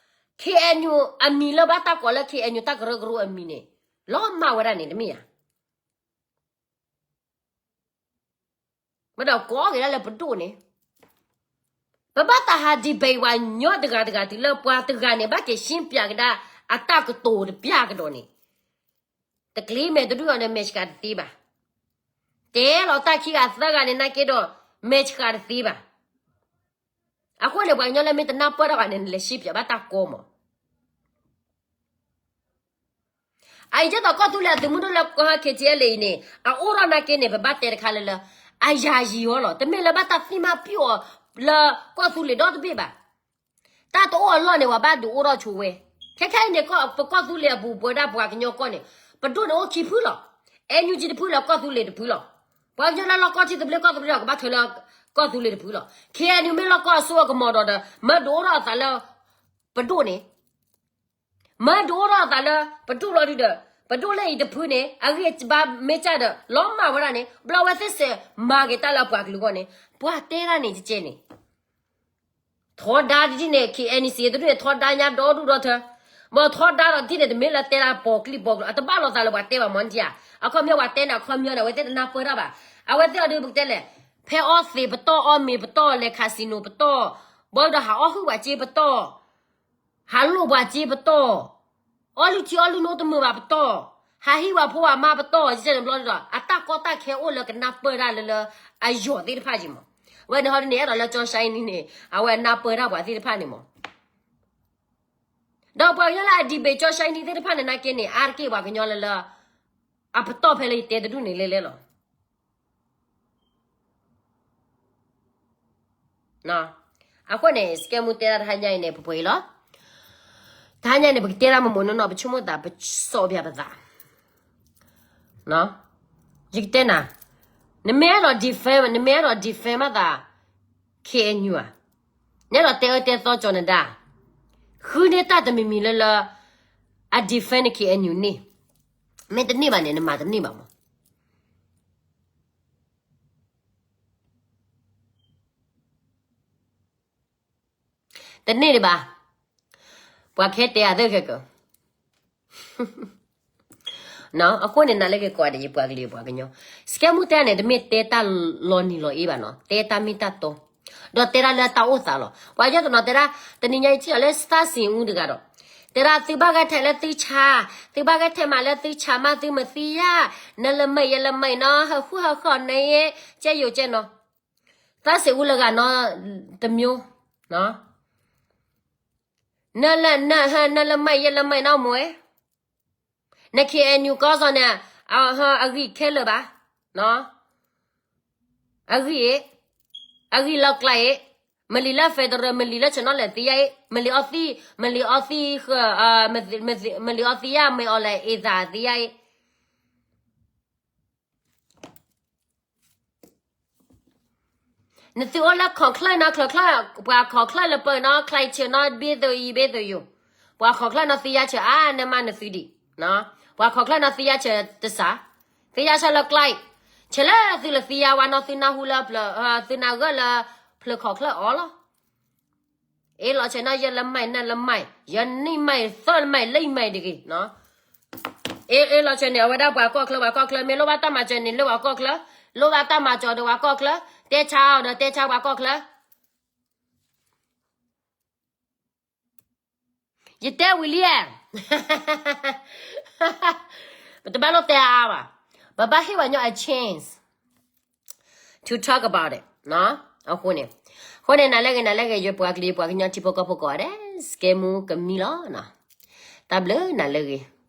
ခ့ၣ်အဲၣ်ယူၣ် အမံၤလၢဘၣ်တၢ်ကိးလၢ ခ့ၣ်အဲၣ်ယူၣ် တၢ်ကရၢကရိအမံၤန့ၣ် လီၤမၢ်ဝဲဒၣ်န့ၣ်တမ့ၢ်ဧါ. မ့ၢ်ဒီးကိးက့ၤဒၣ်လၢပဒိၣ်န့ၣ် ပဘၣ်သးဟး debate ပှၤညီတဂၤတဂၤတုၤလၢပှၤတဂၤန့ၣ် ဘၣ်က့ၤရှင်းပြကဒါအတၢ်ကတိၤတပျၢ်ကဒီးန့ၣ် တကျ့မဲာ်တဒူၣ်အီၤန့ၣ် မဲာ်ဆှးတသ့ဘၣ်. တဲလီၤတၢ်ခံဂၤသၢဂၤန့ၣ်နာ်က့ဒီး မဲာ်ဆှးတသ့ဘၣ်. အဃိန့ၣ် ပှၤကညီလၢမ့ၢ်တနၢ်ပၢၢ်တၢ်ဘၣ်န့ၣ် နလဲၤရှင်းပြဘၣ်တၢ်ကီမး အအံၤကဲသိးကီၢ်သူလ့ၤအသုးမုၢ်ဒိၣ်လၢကီၢ် ခ့ၣ်ထံအဲလ့အံၤန့ၣ် အအိၣ်ထီၣ်နာ်က့န့ၣ် ပဘၣ်တဲတခါလၢလၢ အယၤယံၤအီၤလီၤ. တမ့ၢ်လၢဘၣ်တၢ်သ့ၣ်မါပျီအီၤလၢကီၢ်သူလ့ၤဒီတဘ့ၣ်ဘၣ်. တၢ်တအိၣ်အလီၢ်န့ၣ် ပှၤဘၣ်ဒုးအိၣ်ထီၣ်ဆိဝဲ. ခဲခဲအံၤန့ၣ် ပကီၢ်သူလ့ၤအပူၤ ပဝဲဒၣ်ပှၤကညီကီၢ်န့ၣ် ပဒိၣ်န့ၣ်အိၣ်ခံဖုလီၤ. အဲၣ်ယူၣ်ကၠံတဖုလီၤ ကီၢ်သူလ့ၤတဖုလီၤ. ပှၤကညီလၢလီၢ်ကီၢ်ထံသဘျ့ကီၢ်သဘျ့ဒီး ကဘၣ်ထွဲလၢကီၢ်သူလ့ၤတဖုလီၤ. ခဲအံၤန့ၣ်မ့ၢ်လီၢ်ကီၢ်အစိအကမီၤဒီး မၢဒုးအိၣ်ထီၣ်အသးလၢပဒိၣ်န့ၣ် မၢဒုးအိၣ်ထီၣ်အသးလၢပဒိၣ်လီၤဒုဒီး ပဒိၣ်လၢအံၤတဖုန့ၣ် အဂံၢ်ဘါမ့ၢ်စၢ်ဒီး လီၤမၢ်ဝဲဒၣ်န့ၣ် ဘျီဝဲသ့ၣ်စဲးမၤက့ၤတၢ်လၢပှၤကလုာ်အဂီၢ်န့ၣ် ပှၤတဲဒၣ်န့ၣ်ကဲန့ၣ် ထီဒါတဒ်န့ၣ် ခ့ၣ်အဲၣ်ယူၣ် တဒူၣ်န့ၣ် ထီဒါညါဒီဒူၣ်ဒီထၢ ဘၣ်ထီဒါဒီးဒ်န့ၣ် တမ့ၢ်လၢတဲဒၣ်ပိာ်ကျံပိာ်ကျိ အတဘၣ်လိာ်သးလၢပှၤတဲဘၣ်မ့ၢ်ဒ်ဧါ. အခီပညီပှၤတဲန့ၣ် အခီပညီန့ၣ် အဝဲသ့ၣ်တနၢ်ပၢၢ်တၢ်ဘၣ်. အဝဲသ့ၣ်အီၤဒုးပကတဲလဲၣ် ဖဲအီသံးပတီၢ် အီမ့ၤပတီၢ် လဲၤ casino ပတီၢ် ဘၣ်ဒီးဟးအီၣ်ဟုၣ်ပှၤစ့ပတီၢ် ဟးလိာ်ပှၤစ့ပတီၢ် အီလုၢ်ထံအီလုၢ်နိတမုာ်ဘၣ်ပတီၢ် ဟးဟံးပှၤဖိပှၤမါပတီၢ် ကဲန့ၣ်ဘျီဒီး အတၢ်ကီတၢ်ခဲအိၣ်လၢကနၢ်ပၢၢ်တၢ်လၢလၢ အယီၤသ့ၣ်တဖၣ်က့မး. ဝဲန့ၣ်ဟီဒ်န့ၣ် အဲၣ်ဒိးလၢကၠီၡဲနံန့ၣ် အဝဲနၢ်ပၢၢ်တၢ်ပှၤသ့ၣ်တဖၣ်န့ၣ်မး ဒီးပှၤကညီလၢအ debate ကၠီၡဲနံသ့ၣ်တဖၣ်န့ၣ် နာ်က့န့ၣ် အါတက့ၢ်ပှၤကညီလၢလၢ အပတီၢ်ဖဲလၢယတဲတဒူၣ်န့ၣ်လဲၣ်လဲၣ်လီၤ. အဃိန့ၣ် စကဲမူတဲဒၣ်တဟါညါအံၤန့ၣ် ပှဲၤပှဲၤအံၤလီၤ. တဟါညါန့ၣ် ပကတဲဒၣ်မ့ၢ်မ့ၢ်နီၢ်နီၢ် ပဆိကမိၣ်သး ပစိာ်ပၠးပသး ယကတဲနၤ, နမ့ၢ်အဲၣ်ဒိး defend နမ့ၢ်အဲၣ်ဒိး defend မးသး ခ့ၣ်အဲၣ်ယူၣ် ဧါ, နအဲၣ်ဒိးတဲအၢတဲသီကၠီနဒါ, ဃုန့ၢ်တၢ်တမံၤမံၤလၢလၢ အ defend ခ့ၣ်အဲၣ်ယူၣ်န့ၣ်, မ့ၢ်တန့ၢ်ဘၣ်န့ၣ် နမၤတန့ၢ်ဘၣ်မး. တန့ၢ်ဒံးဘၣ်. ပှၤခဲတဲအသ့ၣ်ခဲကၢ, အဃိန့ၣ် နၤလၢက့ၤကွၢ်ဒီးယပှၤကလုာ်ပှၤကညီ, စကဲမူတဲန့ၣ် တမ့ၢ်တဲတၢ်လီၤနံၤလီၤအ့ဘၣ်နီၤ, တဲတၢ်မ့ၢ်တၢ်တီ, ဒီးတဲဒၣ်လၢတၢ်အိၣ်သးလီၤ. ပှၤကညီတနီၤတဲဒၣ်, တနံၤညါအံၤထံၣ်အီၤလၢသးစ့ၣ်အူတဂၤဒီး, တဲဒၣ်သုဘၣ်ဂဲၤထဲးလၢသုဆး, သုဘၣ်ဂဲၤထဲးမးလၢသုဆးမးသုမသံယၤ, နလၢမ့ၢ်ယလၢမ့ၢ်နီၤ, ဟၢဃုဟၢဃီန့ၣ်, ကဲယိာ်ကဲနီၤ, သးစ့ၣ်အူလၢဂၤနီၤ, တမျိုး, နီၤ. နလၢ န နလၢမၤ ယဲလၢမၤနီၢ်မိၢ်, န K N U ကီၢ်စီၤန့ၣ် အဂံၢ်ခဲလၢာ်ဘၣ်, အဂံၢ်အံၤ, အဂံၢ်လီၤကျါအံၤ, မ့ၢ်လံလၢ federal မ့ၢ်လံလၢ ဆ့ၣ်နီၤလဲၣ်သ့ယါအံၤ, မ့ၢ်လံအီသံး, မ့ၢ်လံအီသံး, မ့ၢ်လံအီသံးယါ မ့ၢ်အီလဲၣ်အ့သးသ့ယါအံၤ နသုအိၣ်လၢ ခီၣ်ချၢၣ်နီၤ ချၢၣ်ချၢၣ်, ပှၤခီၣ်ချၢၣ်လၢပၢၤနီၤ ချဲးဆၢနီၤ ဘ့ၣ်သိးအံၤ ဘ့ၣ်သိးယိာ်, ပှၤခီၣ်ချၢၣ်နီၤသ့ယါဆၢ အါ နမၤနသုဒံး, ပှၤခီၣ်ချၢၣ်နီၤသ့ယါဆၢတစး, သ့ယါဆၢလၢကျါအံၤ, ဆၢလၢသုလၢသ့ယါဝဲနီၤ သုနၢ်ဟူလၢ သုနၢ်ဂၢၢ်လၢ ဖျၢၣ်ခီၣ်ချၢၣ်အီၤလီၤ. အ့လီၤဆၢနီၤ ယဲလၢမၤ နလၢမၤ, ယဲနံၣ်မၤ သၢမၤ လၢမၤတဂ့ၤ, အ့ အ့လီၤဆၢန့ၣ် အဝဲဒၣ်ပှၤကီၢ်ချၢ ပှၤကီၢ်ချၢ မ့ၢ်လိၣ်ဘၣ်တၢ်မၤစၢၤန့ၣ် လၢပှၤကီၢ်ချၢ, လိၣ်ဘၣ်တၢ်မၤစၢၤဒီးပှၤကီၢ်ချၢ, တဲဆါအီၤဒီးတဲဆါပှၤကီၢ်ချၢ ယတဲဝံၤလံဧါ, ပတဘၣ်လိၣ်တဲအါဘၣ်, ပဘၣ်ဟ့ၣ်ပှၤညီ a chance to talk about it အဃိန့ၣ်, အဃိန့ၣ် နၤလၢဂ့ၤ နၤလၢဂ့ၤ ယပှၤကလုာ် ယပှၤကညီထံဖိကီၢ်ဖိကိးဂၤဒဲး စကဲမူကမံလီၤ, တၢ်ဘျုးနၤလၢဂ့ၤ